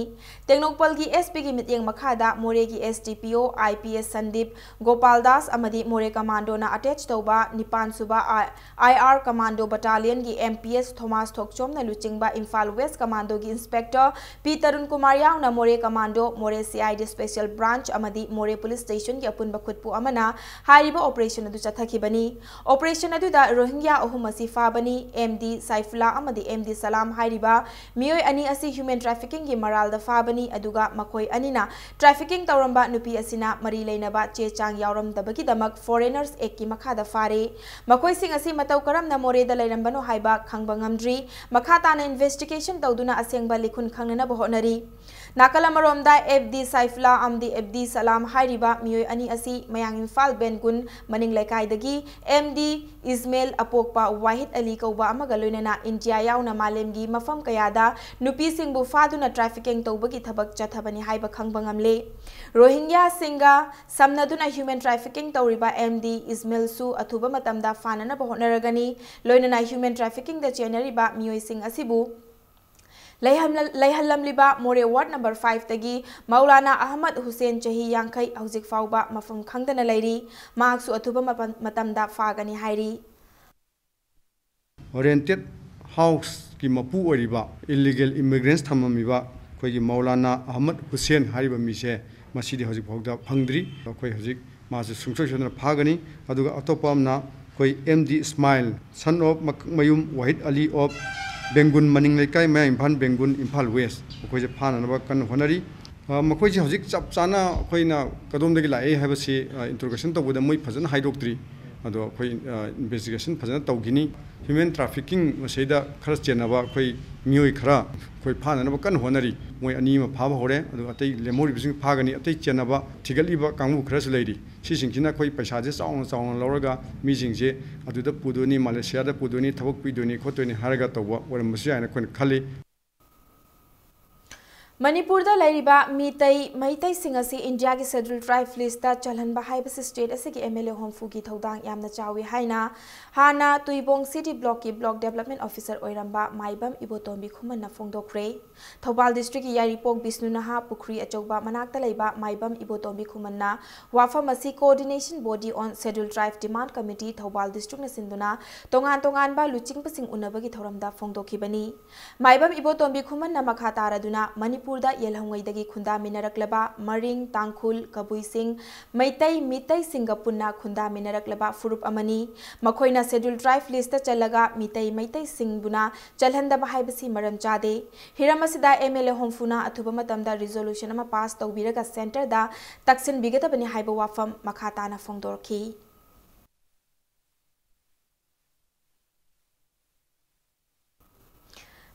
ꯇꯦꯡꯅꯧꯄꯜꯒꯤ SPꯒꯤ ꯃꯤꯠꯌꯦꯡ ꯃꯈꯥꯗ ꯃꯣꯔꯦꯒꯤ SDPO IPS ꯁꯟꯗꯤꯞ ꯒꯣꯄꯥꯜ ꯗꯥꯁ ꯑꯃꯗꯤ ꯃꯣꯔꯦ commandoꯅ attach ꯇꯧꯕ ꯅꯤꯄꯥꯟ ꯁꯨꯕ IR commando battalionꯒꯤ MPS ꯊꯣꯃꯥꯁ ꯊꯣꯛꯆꯣꯝꯅ ꯂꯨꯆꯤꯡꯕ Imphal West commandoꯒꯤ inspector P Tarun Kumar ꯌꯥꯎꯅ ꯃꯣꯔꯦ Commando, ꯃꯣꯔꯦ C I D Special Branch ꯑꯃꯗꯤ ꯃꯣꯔꯦ Police Station ꯒꯤ ꯑꯄꯨꯟꯕ ꯈꯨꯠꯄꯨ ꯑꯃꯅ ꯍꯥꯏꯔꯤꯕ operation ꯑꯗꯨ ꯆꯠꯊꯈꯤꯕꯅꯤ꯫ Operation ꯑꯗꯨꯗ ꯔꯣꯍꯤꯡꯒ꯭ꯌꯥ ꯑꯍꯨꯝ ꯑꯁꯤ ꯐꯥꯕꯅꯤ꯫ M D ꯁꯥꯏꯐꯨꯂꯥ ꯑꯃꯗꯤ M D ꯁꯂꯥꯝ ꯍꯥꯏꯔꯤꯕ ꯃꯤꯑꯣꯏ ꯑꯅꯤ ꯑꯁꯤ human trafficking ꯒꯤ ꯃꯔꯥꯜꯗ ꯐꯥꯕꯅꯤ, ꯑꯗꯨꯒ ꯃꯈꯣꯏ ꯑꯅꯤꯅ trafficking ꯇꯧꯔꯝꯕ ꯅꯨꯄꯤ ꯑꯁꯤꯅ ꯃꯔꯤ ꯂꯩꯅꯕ ꯆꯦ ꯆꯥꯡ ꯌꯥꯎꯔꯝꯗꯕꯒꯤꯗꯃꯛ Foreigners Act ꯀꯤ ꯃꯈꯥꯗ ꯐꯥꯔꯦ꯫ ꯃꯈꯣꯏꯁꯤꯡ ꯑꯁꯤ ꯃꯇꯧ ꯀꯔꯝꯅ ꯃꯣꯔꯦꯗ ꯂꯩꯔꯝꯕꯅꯣ ꯍꯥꯏꯕ ꯈꯪꯕ ꯉꯝꯗ꯭ꯔꯤ꯫ ꯃꯈꯥ ꯇꯥꯅ investigation ꯇꯧꯗꯨꯅ ꯑꯁꯦꯡꯕ ꯂꯤꯈꯨꯟ ꯈꯪꯅꯅꯕ ꯍꯣꯠꯅꯔꯤ꯫ ꯅꯥꯀꯜ ꯑꯃꯔꯣꯝꯗ, M D ꯁꯥꯏꯐꯨꯂꯥ ꯑꯃꯗꯤ M D ꯁꯂꯥꯝ ꯍꯥꯏꯔꯤꯕ ꯃꯤꯑꯣꯏ ꯑꯅꯤ ꯑꯁꯤ ꯃꯌꯥꯡ ꯏꯝꯐꯥꯜ ꯕꯦꯟꯒꯨꯟ ꯃꯅꯤꯡ ꯂꯩꯀꯥꯏꯗꯒꯤ M D ꯏꯁꯃꯦꯜ, ꯑꯄꯣꯛꯄ ꯋꯥꯍꯤꯗ ꯑꯂꯤ ꯀꯧꯕ ꯑꯃꯒ ꯂꯣꯏꯅꯅ ꯏꯟꯗꯤꯌꯥ ꯌꯥꯎꯅ ꯃꯥꯂꯦꯝꯒꯤ ꯃꯐꯝ ꯀꯌꯥꯗ ꯅꯨꯄꯤꯁꯤꯡꯕꯨ ꯐꯥꯗꯨꯅ trafficking ꯇꯧꯕꯒꯤ ꯊꯕꯛ ꯆꯠꯊꯕꯅꯤ ꯍꯥꯏꯕ ꯈꯪꯕ ꯉꯝꯂꯦ꯫ ꯔꯣꯍꯤꯡꯒ꯭ꯌꯥꯁꯤꯡꯒ ꯁꯝꯅꯗꯨꯅ human trafficking ꯇꯧꯔꯤꯕ M D ꯏꯁꯃꯦꯜꯁꯨ ꯑꯊꯨꯕ ꯃꯇꯝꯗ ꯐꯥꯅꯅꯕ ꯍꯣꯠꯅꯔꯒꯅꯤ꯫ ꯂꯣꯏꯅꯅ human trafficking ꯗ ꯆꯦꯟꯅꯔꯤꯕ ꯃꯤꯑꯣꯏꯁꯤꯡ ꯑꯁꯤꯕꯨ ꯂꯩꯍꯟ-, ꯂꯩꯍꯜꯂꯝꯂꯤꯕ ꯃꯣꯔꯦ ward number five ꯇꯒꯤ ꯃꯧꯂꯥꯅꯥ ꯑꯍꯃꯗ ꯍꯨꯁꯦꯟ, ꯆꯍꯤ ꯌꯥꯡꯈꯩ, ꯍꯧꯖꯤꯛ ꯐꯥꯎꯕ ꯃꯐꯝ ꯈꯪꯗꯅ ꯂꯩꯔꯤ꯫ ꯃꯍꯥꯛꯁꯨ ꯑꯊꯨꯕ ꯃꯄ-, ꯃꯇꯝꯗ ꯐꯥꯒꯅꯤ ꯍꯥꯏꯔꯤ꯫ Rented house ꯀꯤ ꯃꯄꯨ ꯑꯣꯏꯔꯤꯕ illegal immigrants ꯊꯝꯃꯝꯃꯤꯕ ꯑꯩꯈꯣꯏꯒꯤ ꯃꯧꯂꯥꯅꯥ ꯑꯍꯃꯗ ꯍꯨꯁꯦꯟ ꯍꯥꯏꯔꯤꯕ ꯃꯤꯁꯦ ꯃꯁꯤꯗꯤ ꯍꯧꯖꯤꯛ ꯐꯥꯎꯗ ꯐꯪꯗ꯭ꯔꯤ꯫ ꯑꯩꯈꯣꯏ ꯍꯧꯖꯤꯛ ꯃꯥꯁꯨ ꯁꯨꯡꯁꯣꯏ ꯁꯣꯏꯗꯅ ꯐꯥꯒꯅꯤ꯫ ꯑꯗꯨꯒ ꯑꯇꯣꯞꯄ ꯑꯃꯅ ꯑꯩꯈꯣꯏ M D smile, son of ꯃꯀꯛꯃꯌꯨꯝ ꯋꯥꯍꯤꯗ ꯑꯂꯤ of ꯕꯦꯡꯒꯨꯟ ꯃꯅꯤꯡ ꯂꯩꯀꯥꯏ, ꯃꯌꯥꯡ ꯏꯝꯐꯥꯜ ꯕꯦꯡꯒꯨꯟ, ꯏꯝꯐꯥꯜ West, ꯃꯈꯣꯏꯁꯦ ꯐꯥꯅꯅꯕ ꯀꯟꯅ ꯍꯣꯠꯅꯔꯤ꯫ ꯑ, ꯃꯈꯣꯏꯁꯦ ꯍꯧꯖꯤꯛ ꯆꯞ ꯆꯥꯅ ꯑꯩꯈꯣꯏꯅ ꯀꯗꯣꯝꯗꯒꯤ ꯂꯥꯛꯏ ꯍꯥꯏꯕꯁꯤ, ꯑ, interrogation ꯇꯧꯕꯗ ꯃꯣꯏ ꯐꯖꯅ ꯍꯥꯏꯗꯣꯛꯇ꯭ꯔꯤ꯫ ꯑꯗꯣ ꯑꯩꯈꯣꯏ, ꯑ, investigation ꯐꯖꯅ ꯇꯧꯈꯤꯅꯤ꯫ Human trafficking ꯃꯁꯤꯗ ꯈꯔ ꯆꯦꯟꯅꯕ ꯑꯩꯈꯣꯏ ꯃꯤꯑꯣꯏ ꯈꯔ ꯑꯩꯈꯣꯏ ꯐꯥꯅꯅꯕ ꯀꯟꯅ ꯍꯣꯠꯅꯔꯤ꯫ ꯃꯣꯏ ꯑꯅꯤ ꯑꯃ ꯐꯥꯕ ꯍꯧꯔꯦ, ꯑꯗꯨꯒ ꯑꯇꯩ ꯂꯦꯝꯍꯧꯔꯤꯕꯁꯤꯡ ꯐꯥꯒꯅꯤ꯫ ꯑꯇꯩ ꯆꯦꯟꯅꯕ ꯊꯤꯒꯠꯂꯤꯕ ꯀꯥꯡꯕꯨ ꯈꯔꯁꯨ ꯂꯩꯔꯤ꯫ ꯁꯤꯁꯤꯡꯁꯤꯅ ꯑꯩꯈꯣꯏ ꯄꯩꯁꯥꯁꯦ ꯆꯥꯎꯅ ꯆꯥꯎꯅ ꯂꯧꯔꯒ ꯃꯤꯁꯤꯡꯁꯦ ꯑꯗꯨꯗ ꯄꯨꯗꯣꯏꯅꯤ, ꯃꯥꯂꯦꯁꯤꯌꯥꯗ ꯄꯨꯗꯣꯏꯅꯤ, ꯊꯕꯛ ꯄꯤꯗꯣꯏꯅꯤ, ꯈꯣꯠꯇꯣꯏꯅꯤ ꯍꯥꯏꯔꯒ ꯇꯧꯕ ꯑꯣꯏꯔꯝꯕꯁꯨ ꯌꯥꯏꯅ ꯑꯩꯈꯣꯏꯅ ꯈꯜꯂꯤ꯫ ꯃꯅꯤꯄꯨꯔꯗ ꯂꯩꯔꯤꯕ ꯃꯤꯇꯩ, ꯃꯩꯇꯩꯁꯤꯡ ꯑꯁꯤ ꯏꯟꯗꯤꯌꯥꯒꯤ Scheduled Tribe list ꯇ ꯆꯜꯍꯟꯕ ꯍꯥꯏꯕꯁꯤ state ꯑꯁꯤꯒꯤ M L A ꯍꯨꯝꯐꯨꯒꯤ ꯊꯧꯗꯥꯡ ꯌꯥꯝꯅ ꯆꯥꯎꯏ ꯍꯥꯏꯅ ꯍꯥꯟꯅ ꯇꯨꯏꯕꯣꯡ city block ꯀꯤ block development officer ꯑꯣꯏꯔꯝꯕ ꯃꯥꯏꯕꯝ ꯏꯕꯣꯇꯣꯝꯕꯤ ꯈꯨꯃꯟꯅ ꯐꯣꯡꯗꯣꯛꯈ꯭ꯔꯦ꯫ ꯊꯧꯕꯥꯜ district ꯀꯤ ꯌꯥꯏꯔꯤꯄꯣꯛ ꯕꯤꯁꯅꯨ ꯅꯍꯥ ꯄꯨꯈ꯭ꯔꯤ ꯑꯆꯧꯕ ꯃꯅꯥꯛꯇ ꯂꯩꯕ ꯃꯥꯏꯕꯝ ꯏꯕꯣꯇꯣꯝꯕꯤ ꯈꯨꯃꯟꯅ ꯋꯥꯐꯝ ꯑꯁꯤ Coordination Body on Scheduled Tribe Demand Committee Thoubal district ꯅ ꯁꯤꯟꯗꯨꯅ ꯇꯣꯉꯥꯟ ꯇꯣꯉꯥꯟꯕ ꯂꯨꯆꯤꯡꯕꯁꯤꯡ ꯎꯅꯕꯒꯤ ꯊꯧꯔꯝꯗ ꯐꯣꯡꯗꯣꯛꯈꯤꯕꯅꯤ꯫ ꯃꯥꯏꯕꯝ ꯏꯕꯣꯇꯣꯝꯕꯤ ꯈꯨꯃꯟꯅ ꯃꯈꯥ ꯇꯥꯔꯗꯨꯅ ꯃꯅꯤꯄꯨꯔ ꯃꯅꯤꯄꯨꯔꯗ ꯌꯦꯜꯍꯧꯉꯩꯗꯒꯤ ꯈꯨꯟꯗꯥꯃꯤꯟꯅꯔꯛꯂꯕ ꯃꯔꯤꯡ, ꯇꯥꯡꯈꯨꯜ, ꯀꯕꯨꯏꯁꯤꯡ, ꯃꯩꯇꯩ, ꯃꯤꯇꯩꯁꯤꯡꯒ ꯄꯨꯟꯅ ꯈꯨꯟꯗꯥꯃꯤꯟꯅꯔꯛꯂꯕ ꯐꯨꯔꯨꯞ ꯑꯃꯅꯤ꯫ ꯃꯈꯣꯏꯅ Scheduled Tribe list ꯆꯜꯂꯒ ꯃꯤꯇꯩ, ꯃꯩꯇꯩꯁꯤꯡꯕꯨꯅ ꯆꯜꯍꯟꯗꯕ ꯍꯥꯏꯕꯁꯤ ꯃꯔꯝ ꯆꯥꯗꯦ꯫ ꯍꯤꯔꯝ ꯑꯁꯤꯗ MLA ꯍꯨꯝꯐꯨꯅ ꯑꯊꯨꯕ ꯃꯇꯝꯗ resolution ꯑꯃ pass ꯇꯧꯕꯤꯔꯒ centreꯗ ꯇꯛꯁꯤꯟꯕꯤꯒꯗꯕꯅꯤ ꯍꯥꯏꯕ ꯋꯥꯐꯝ ꯃꯈꯥ ꯇꯥꯅ ꯐꯣꯡꯗꯣꯔꯛꯈꯤ꯫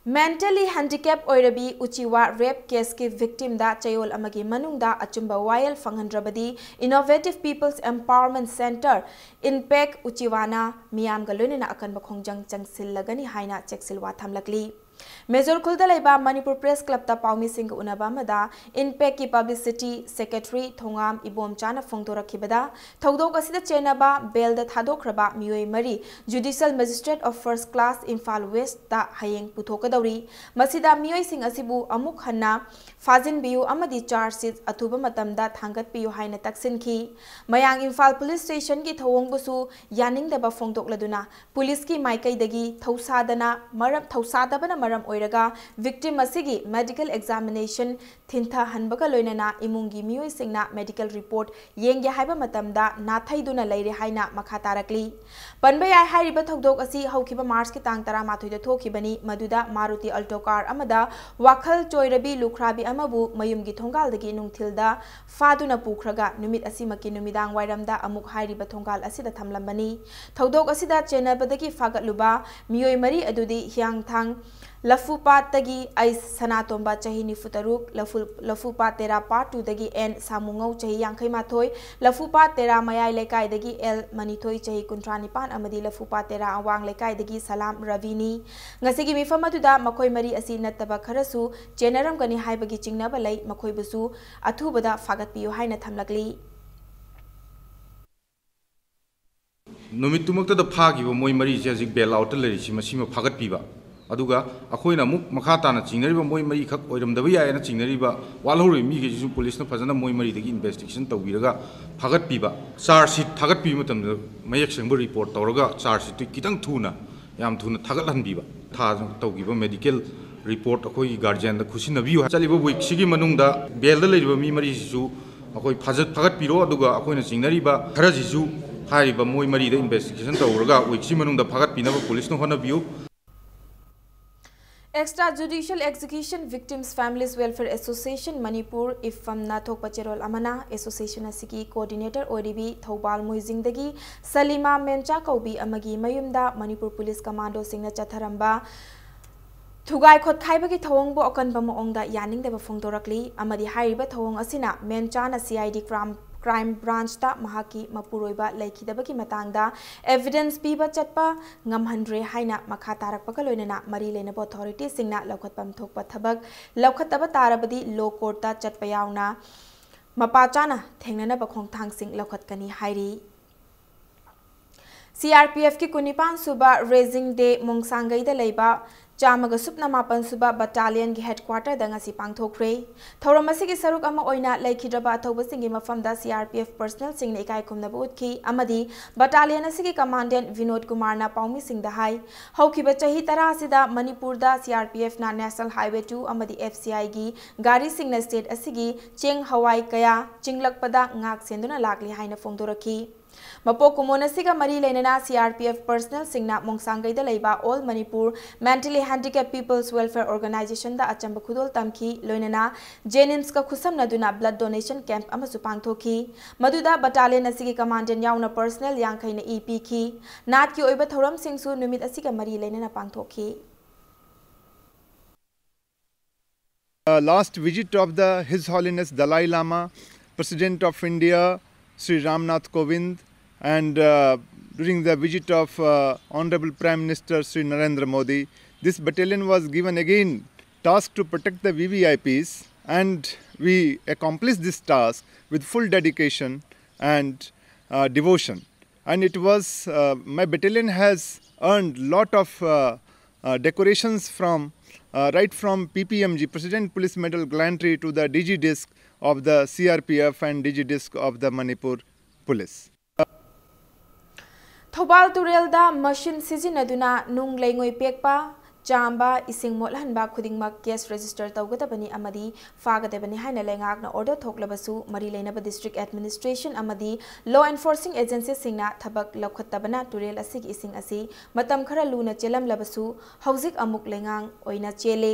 Mentally handicap ꯑꯣꯏꯔꯕꯤ ꯎꯆꯤꯋꯥ rape caseꯀꯤ victimꯗ ꯆꯌꯣꯜ ꯑꯃꯒꯤ ꯃꯅꯨꯡꯗ ꯑꯆꯨꯝꯕ ꯋꯥꯌꯦꯜ ꯐꯪꯍꯟꯗ꯭ꯔꯕꯗꯤ Innovative People's Empowerment Centre, INPEC, ꯎꯆꯤꯋꯥꯅ ꯃꯤꯌꯥꯝꯒ ꯂꯣꯏꯅꯅ ꯑꯀꯟꯕ ꯈꯣꯡꯖꯪ ꯆꯪꯁꯤꯜꯂꯒꯅꯤ ꯍꯥꯏꯅ ꯆꯦꯛꯁꯤꯜꯋꯥ ꯊꯝꯂꯛꯂꯤ꯫ ꯃꯦꯖꯣꯔ ꯈꯨꯜꯗ ꯂꯩꯕ ꯃꯅꯤꯄꯨꯔ Press Clubꯇ ꯄꯥꯎꯃꯤꯁꯤꯡꯒ ꯎꯅꯕ ꯑꯃꯗ INPECꯀꯤ publicity secretary ꯊꯣꯉꯥꯝ ꯏꯕꯣꯝꯆꯥꯅ ꯐꯣꯡꯗꯣꯔꯛꯈꯤꯕꯗ, ꯊꯧꯗꯣꯛ ꯑꯁꯤꯗ ꯆꯦꯟꯅꯕ bailꯗ ꯊꯥꯗꯣꯛꯈ꯭ꯔꯕ ꯃꯤꯑꯣꯏ ꯃꯔꯤ Judicial Magistrate of First Class Imphal Westꯇ ꯍꯌꯦꯡ ꯄꯨꯊꯣꯛꯀꯗꯧꯔꯤ꯫ ꯃꯁꯤꯗ ꯃꯤꯑꯣꯏꯁꯤꯡ ꯑꯁꯤꯕꯨ ꯑꯃꯨꯛ ꯍꯟꯅ ꯐꯥꯖꯤꯟꯕꯤꯌꯨ ꯑꯃꯗꯤ charge sheet ꯑꯊꯨꯕ ꯃꯇꯝꯗ ꯊꯥꯡꯒꯠꯄꯤꯌꯨ ꯍꯥꯏꯅ ꯇꯛꯁꯤꯟꯈꯤ꯫ ꯃꯌꯥꯡ ꯏꯝꯐꯥꯜ Police Stationꯒꯤ ꯊꯧꯑꯣꯡꯕꯨꯁꯨ ꯌꯥꯅꯤꯡꯗꯕ ꯐꯣꯡꯗꯣꯛꯂꯗꯨꯅ policeꯀꯤ ꯃꯥꯏꯀꯩꯗꯒꯤ ꯊꯧꯁꯥꯗꯅ ꯃꯔꯝ, ꯊꯧꯁꯥꯗꯕꯅ ꯃꯔꯝ ꯑꯣꯏꯔꯒ victim ꯑꯁꯤꯒꯤ medical examination ꯊꯤꯟꯊꯍꯟꯕꯒ ꯂꯣꯏꯅꯅ ꯏꯃꯨꯡꯒꯤ ꯃꯤꯑꯣꯏꯁꯤꯡꯅ medical report ꯌꯦꯡꯒꯦ ꯍꯥꯏꯕ ꯃꯇꯝꯗ ꯅꯥꯊꯩꯗꯨꯅ ꯂꯩꯔꯦ ꯍꯥꯏꯅ ꯃꯈꯥ ꯇꯥꯔꯛꯂꯤ꯫ ꯄꯟꯕ ꯌꯥꯏ, ꯍꯥꯏꯔꯤꯕ ꯊꯧꯗꯣꯛ ꯑꯁꯤ ꯍꯧꯈꯤꯕ Marchꯀꯤ ꯇꯥꯡ ꯇꯔꯥꯃꯥꯊꯣꯏꯗ ꯊꯣꯛꯈꯤꯕꯅꯤ꯫ ꯃꯗꯨꯗ Maruti Alto car ꯑꯃꯗ ꯋꯥꯈꯜ ꯆꯣꯏꯔꯕꯤ ꯂꯨꯈ꯭ꯔꯥꯕꯤ ꯑꯃꯕꯨ ꯃꯌꯨꯝꯒꯤ ꯊꯣꯡꯒꯥꯜꯗꯒꯤ ꯅꯨꯡꯊꯤꯜꯗ ꯐꯥꯗꯨꯅ ꯄꯨꯈ꯭ꯔꯒ ꯅꯨꯃꯤꯠ ꯑꯁꯤꯃꯛꯀꯤ ꯅꯨꯃꯤꯗꯥꯡ ꯋꯥꯏꯔꯝꯗ ꯑꯃꯨꯛ ꯍꯥꯏꯔꯤꯕ ꯊꯣꯡꯒꯥꯜ ꯑꯁꯤꯗ ꯊꯝꯂꯝꯕꯅꯤ꯫ ꯊꯧꯗꯣꯛ ꯑꯁꯤꯗ ꯆꯦꯟꯅꯕꯗꯒꯤ ꯐꯥꯒꯠꯂꯨꯕ ꯃꯤꯑꯣꯏ ꯃꯔꯤ ꯑꯗꯨꯗꯤ ꯍꯤꯌꯥꯡꯊꯥꯡ ꯂꯐꯨꯄꯥꯠꯇꯒꯤ ꯑꯩꯁ ꯁꯅꯥꯇꯣꯝꯕ, ꯆꯍꯤ ꯅꯤꯐꯨ ꯇꯔꯨꯛ, ꯂꯐꯨ-, ꯂꯐꯨꯄꯥꯠ ꯇꯦꯔꯥ part twoꯗꯒꯤ ꯑꯦꯟ ꯁꯥꯃꯨꯉꯧ, ꯆꯍꯤ ꯌꯥꯡꯈꯩ ꯃꯥꯊꯣꯏ, ꯂꯐꯨꯄꯥꯠ ꯇꯦꯔꯥ ꯃꯌꯥꯏ ꯂꯩꯀꯥꯏꯗꯒꯤ ꯑꯦꯜ ꯃꯅꯤꯊꯣꯏ, ꯆꯍꯤ ꯀꯨꯟꯊ꯭ꯔꯥ ꯅꯤꯄꯥꯟ, ꯑꯃꯗꯤ ꯂꯐꯨꯄꯥꯠ ꯇꯦꯔꯥ ꯑꯋꯥꯡ ꯂꯩꯀꯥꯏꯗꯒꯤ ꯁꯂꯥꯝ ꯔꯕꯤꯅꯤ꯫ ꯉꯁꯤꯒꯤ ꯃꯤꯐꯝ ꯑꯗꯨꯗ ꯃꯈꯣꯏ ꯃꯔꯤ ꯑꯁꯤ ꯅꯠꯇꯕ ꯈꯔꯁꯨ ꯆꯦꯟꯅꯔꯝꯒꯅꯤ ꯍꯥꯏꯕꯒꯤ ꯆꯤꯡꯅꯕ ꯂꯩ, ꯃꯈꯣꯏꯕꯨꯁꯨ ꯑꯊꯨꯕꯗ ꯐꯥꯒꯠꯄꯤꯌꯨ ꯍꯥꯏꯅ ꯊꯝꯂꯛꯂꯤ꯫ ꯅꯨꯃꯤꯠꯇꯨꯃꯛꯇꯗ ꯐꯥꯈꯤꯕ ꯃꯣꯏ ꯃꯔꯤꯁꯦ ꯍꯧꯖꯤꯛ bail outꯇ ꯂꯩꯔꯤꯁꯤ, ꯃꯁꯤꯃ ꯐꯥꯒꯠꯄꯤꯕ꯫ ꯑꯗꯨꯒ ꯑꯩꯈꯣꯏꯅ ꯑꯃꯨꯛ ꯃꯈꯥ ꯇꯥꯅ ꯆꯤꯡꯅꯔꯤꯕ ꯃꯣꯏ ꯃꯔꯤꯈꯛ ꯑꯣꯏꯔꯝꯗꯕ ꯌꯥꯏꯌꯦꯅ ꯆꯤꯡꯅꯔꯤꯕ ꯋꯥꯠꯍꯧꯔꯤꯕ ꯃꯤꯈꯩꯁꯤꯁꯨ ꯄꯨꯂꯤꯁꯅ ꯐꯖꯅ ꯃꯣꯏ ꯃꯔꯤꯗꯒꯤ investigation ꯇꯧꯕꯤꯔꯒ ꯐꯥꯒꯠꯄꯤꯕ꯫ Charge sheet ꯊꯥꯒꯠꯄꯤꯕ ꯃꯇꯝꯗ ꯃꯌꯦꯛ ꯁꯦꯡꯕ report ꯇꯧꯔꯒ charge sheetꯇꯨ ꯈꯤꯇꯪ ꯊꯨꯅ, ꯌꯥꯝ ꯊꯨꯅ ꯊꯥꯒꯠꯍꯟꯕꯤꯕ꯫ ꯊꯥ ꯇꯧꯈꯤꯕ medical ꯔꯤꯄꯣꯔꯠ ꯑꯩꯈꯣꯏꯒꯤ ꯒꯥꯔꯖꯤꯌꯟꯗ ꯈꯨꯠꯁꯤꯟꯅꯕꯤꯌꯨ꯫ ꯆꯠꯂꯤꯕ ꯋꯤꯛꯁꯤꯒꯤ ꯃꯅꯨꯡꯗ ꯕꯦꯜꯗ ꯂꯩꯔꯤꯕ ꯃꯤ ꯃꯔꯤꯁꯤꯁꯨ ꯑꯩꯈꯣꯏ ꯐꯥꯖꯠ-, ꯐꯥꯒꯠꯄꯤꯔꯣ, ꯑꯗꯨꯒ ꯑꯩꯈꯣꯏꯅ ꯆꯤꯡꯅꯔꯤꯕ ꯈꯔꯁꯤꯁꯨ ꯍꯥꯏꯔꯤꯕ ꯃꯣꯏ ꯃꯔꯤꯗ ꯏꯟꯚꯦꯁꯇꯤꯒꯦꯁꯟ ꯇꯧꯔꯒ ꯋꯤꯛꯁꯤ ꯃꯅꯨꯡꯗ ꯐꯥꯒꯠꯄꯤꯅꯕ ꯄꯨꯂꯤꯁꯅ ꯍꯣꯠꯅꯕꯤꯌꯨ꯫ Extra Judicial Execution Victims Families Welfare Association Manipur, ꯏꯐꯝꯅ ꯊꯣꯛꯄ ꯆꯦꯔꯣꯜ ꯑꯃꯅ, ꯑꯦꯁꯣꯁꯤꯌꯦꯁꯟ ꯑꯁꯤꯒꯤ ꯀꯣꯑꯣꯔꯗꯤꯅꯦꯇꯔ ꯑꯣꯏꯔꯤꯕꯤ ꯊꯧꯕꯥꯜ ꯃꯣꯏꯖꯤꯡꯗꯒꯤ ꯁꯂꯤꯃꯥ ꯃꯦꯝꯆꯥ ꯀꯧꯕꯤ ꯑꯃꯒꯤ ꯃꯌꯨꯝꯗ ꯃꯅꯤꯄꯨꯔ ꯄꯨꯂꯤꯁ ꯀꯃꯥꯟꯗꯣꯁꯤꯡꯅ ꯆꯠꯊꯔꯝꯕ ꯊꯨꯒꯥꯏ ꯈꯣꯠꯈꯥꯏꯕꯒꯤ ꯊꯧꯑꯣꯡꯕꯨ ꯑꯀꯟꯕ ꯃꯑꯣꯡꯗ ꯌꯥꯅꯤꯡꯗꯕ ꯐꯣꯡꯗꯣꯔꯛꯂꯤ, ꯑꯃꯗꯤ ꯍꯥꯏꯔꯤꯕ ꯊꯧꯑꯣꯡ ꯑꯁꯤꯅ ꯃꯦꯝꯆꯥꯅ C I D crime, crime ꯕ꯭ꯔꯥꯟꯆꯇ ꯃꯍꯥꯛꯀꯤ ꯃꯄꯨꯔꯣꯏꯕ ꯂꯩꯈꯤꯗꯕꯒꯤ ꯃꯇꯥꯡꯗ ꯑꯦꯚꯤꯗꯦꯟꯁ ꯄꯤꯕ ꯆꯠꯄ ꯉꯝꯍꯟꯗ꯭ꯔꯦ ꯍꯥꯏꯅ ꯃꯈꯥ ꯇꯥꯔꯛꯄꯒ ꯂꯣꯏꯅꯅ ꯃꯔꯤ ꯂꯩꯅꯕ ꯑꯣꯊꯣꯔꯤꯇꯤꯁꯤꯡꯅ ꯂꯧꯈꯠꯐꯝ ꯊꯣꯛꯄ ꯊꯕꯛ ꯂꯧꯈꯠꯇꯕ ꯇꯥꯔꯕꯗꯤ ꯂꯣ ꯀꯣꯔꯠꯇ ꯆꯠꯄ ꯌꯥꯎꯅ ꯃꯄꯥ ꯆꯥꯅ ꯊꯦꯡꯅꯅꯕ ꯈꯣꯡꯊꯥꯡꯁꯤꯡ ꯂꯧꯈꯠꯀꯅꯤ ꯍꯥꯏꯔꯤ꯫ ꯁꯤ ꯑꯥꯔ ꯄꯤ ꯑꯦꯐꯀꯤ ꯀꯨꯟꯅꯤꯄꯥꯟ ꯁꯨꯕ ꯔꯦꯖꯤꯡ ꯗꯦ ꯃꯣꯡꯁꯥꯡꯒꯩꯗ ꯂꯩꯕ ꯆꯥꯝꯃꯒ ꯁꯨꯞꯅ ꯃꯥꯄꯟ ꯁꯨꯕ ꯕꯠꯇꯥꯂꯤꯌꯟꯒꯤ ꯍꯦꯗꯀ꯭ꯋꯥꯇꯔꯗ ꯉꯁꯤ ꯄꯥꯡꯊꯣꯛꯈ꯭ꯔꯦ꯫ ꯊꯧꯔꯝ ꯑꯁꯤꯒꯤ ꯁꯔꯨꯛ ꯑꯃ ꯑꯣꯏꯅ ꯂꯩꯈꯤꯗ꯭ꯔꯕ ꯑꯊꯧꯕꯁꯤꯡꯒꯤ ꯃꯐꯝꯗ ꯁꯤ ꯑꯥꯔ ꯄꯤ ꯑꯦꯐ ꯄꯔꯁꯅꯦꯜꯁꯤꯡꯅ ꯏꯀꯥꯏ ꯈꯨꯝꯅꯕ ꯎꯠꯈꯤ ꯑꯃꯗꯤ ꯕꯠꯇꯥꯂꯤꯌꯟ ꯑꯁꯤꯒꯤ ꯀꯃꯥꯟꯗꯦꯟ ꯕꯤꯅꯣꯗ ꯀꯨꯃꯥꯔꯅ ꯄꯥꯎꯃꯤꯁꯤꯡꯗ ꯍꯥꯏ, ꯍꯧꯈꯤꯕ ꯆꯍꯤ ꯇꯔꯥ ꯑꯁꯤꯗ ꯃꯅꯤꯄꯨꯔꯗ ꯁꯤ ꯑꯥꯔ ꯄꯤ ꯑꯦꯐꯅ ꯅꯦꯁꯅꯦꯜ ꯍꯥꯏꯋꯦ ꯇꯨ ꯑꯃꯗꯤ ꯑꯦꯐ ꯁꯤ ꯑꯥꯏꯒꯤ ꯒꯥꯔꯤꯁꯤꯡꯅ ꯁ꯭ꯇꯦꯠ ꯑꯁꯤꯒꯤ ꯆꯦꯡ ꯍꯋꯥꯏ ꯀꯌꯥ ꯆꯤꯡꯂꯛꯄꯗ ꯉꯥꯛ ꯁꯦꯟꯗꯨꯅ ꯂꯥꯛꯂꯤ ꯍꯥꯏꯅ ꯐꯣꯡꯗꯣꯔꯛꯈꯤ꯫ ꯃꯄꯣꯛ ꯀꯨꯝꯑꯣꯟ ꯑꯁꯤꯒ ꯃꯔꯤ ꯂꯩꯅꯅ ꯁꯤ ꯑꯥꯔ ꯄꯤ ꯑꯦꯐ ꯄꯔꯁꯅꯦꯜꯁꯤꯡꯅ ꯃꯣꯡꯁꯥꯡꯒꯩꯗ ꯂꯩꯕ all Manipur mentally handicap peoples welfare ꯑꯣꯔꯒꯅꯥꯏꯖꯦꯁꯟꯗ ꯑꯆꯝꯕ ꯈꯨꯗꯣꯜ ꯇꯝꯈꯤ, ꯂꯣꯏꯅꯅ ꯖꯦꯅꯤꯝꯁꯀ ꯈꯨꯠꯁꯝꯅꯗꯨꯅ ꯕ꯭ꯂꯗ ꯗꯣꯅꯦꯁꯟ ꯀꯦꯝꯞ ꯑꯃꯁꯨ ꯄꯥꯡꯊꯣꯛꯈꯤ꯫ ꯃꯗꯨꯗ ꯕꯠꯇꯥꯂꯤꯌꯟ ꯑꯁꯤꯒꯤ ꯀꯃꯥꯟꯗꯦꯟ ꯌꯥꯎꯅ ꯄꯔꯁꯅꯦꯜ ꯌꯥꯡꯈꯩꯅ ꯏ ꯄꯤꯈꯤ꯫ ꯅꯥꯠꯀꯤ ꯑꯣꯏꯕ ꯊꯧꯔꯝꯁꯤꯡꯁꯨ ꯅꯨꯃꯤꯠ ꯑꯁꯤꯒ ꯃꯔꯤ ꯂꯩꯅꯅ ꯄꯥꯡꯊꯣꯛꯈꯤ꯫ Uh, last visit of the His Holiness Dalai Lama, President of India, Sri Ramnath Kovind, and uh, during the visit of uh, Honorable Prime Minister Sri Narendra Modi, this battalion was given again task to protect the V V I Ps, and we accomplished this task with full dedication and uh, devotion. And it was, uh, my battalion has earned lot of uh, uh, decorations from, uh, right from P P M G, President Police Medal Gallantry, to the D G Disc of the C R P F and D G Disc of the Manipur Police. Thoubal ꯇꯨꯔꯦꯜꯗ ꯃꯁꯤꯟ ꯁꯤꯖꯤꯟꯅꯗꯨꯅ ꯅꯨꯡ ꯂꯩꯉꯣꯏ ꯄꯦꯛꯄ, ꯆꯥꯝꯕ, ꯏꯁꯤꯡ ꯃꯣꯠꯍꯟꯕ ꯈꯨꯗꯤꯡꯃꯛ case register ꯇꯧꯒꯗꯕꯅꯤ ꯑꯃꯗꯤ ꯐꯥꯒꯗꯕꯅꯤ ꯍꯥꯏꯅ ꯂꯩꯉꯥꯛꯅ order ꯊꯣꯛꯂꯕꯁꯨ, ꯃꯔꯤ ꯂꯩꯅꯕ district administration ꯑꯃꯗꯤ law enforcing agencyꯁꯤꯡꯅ ꯊꯕꯛ ꯂꯧꯈꯠꯇꯕꯅ ꯇꯨꯔꯦꯜ ꯑꯁꯤꯒꯤ ꯏꯁꯤꯡ ꯑꯁꯤ ꯃꯇꯝ ꯈꯔ ꯂꯨꯅ ꯆꯦꯜꯂꯝꯂꯕꯁꯨ, ꯍꯧꯖꯤꯛ ꯑꯃꯨꯛ ꯂꯩꯉꯥꯡ ꯑꯣꯏꯅ ꯆꯦꯜꯂꯦ꯫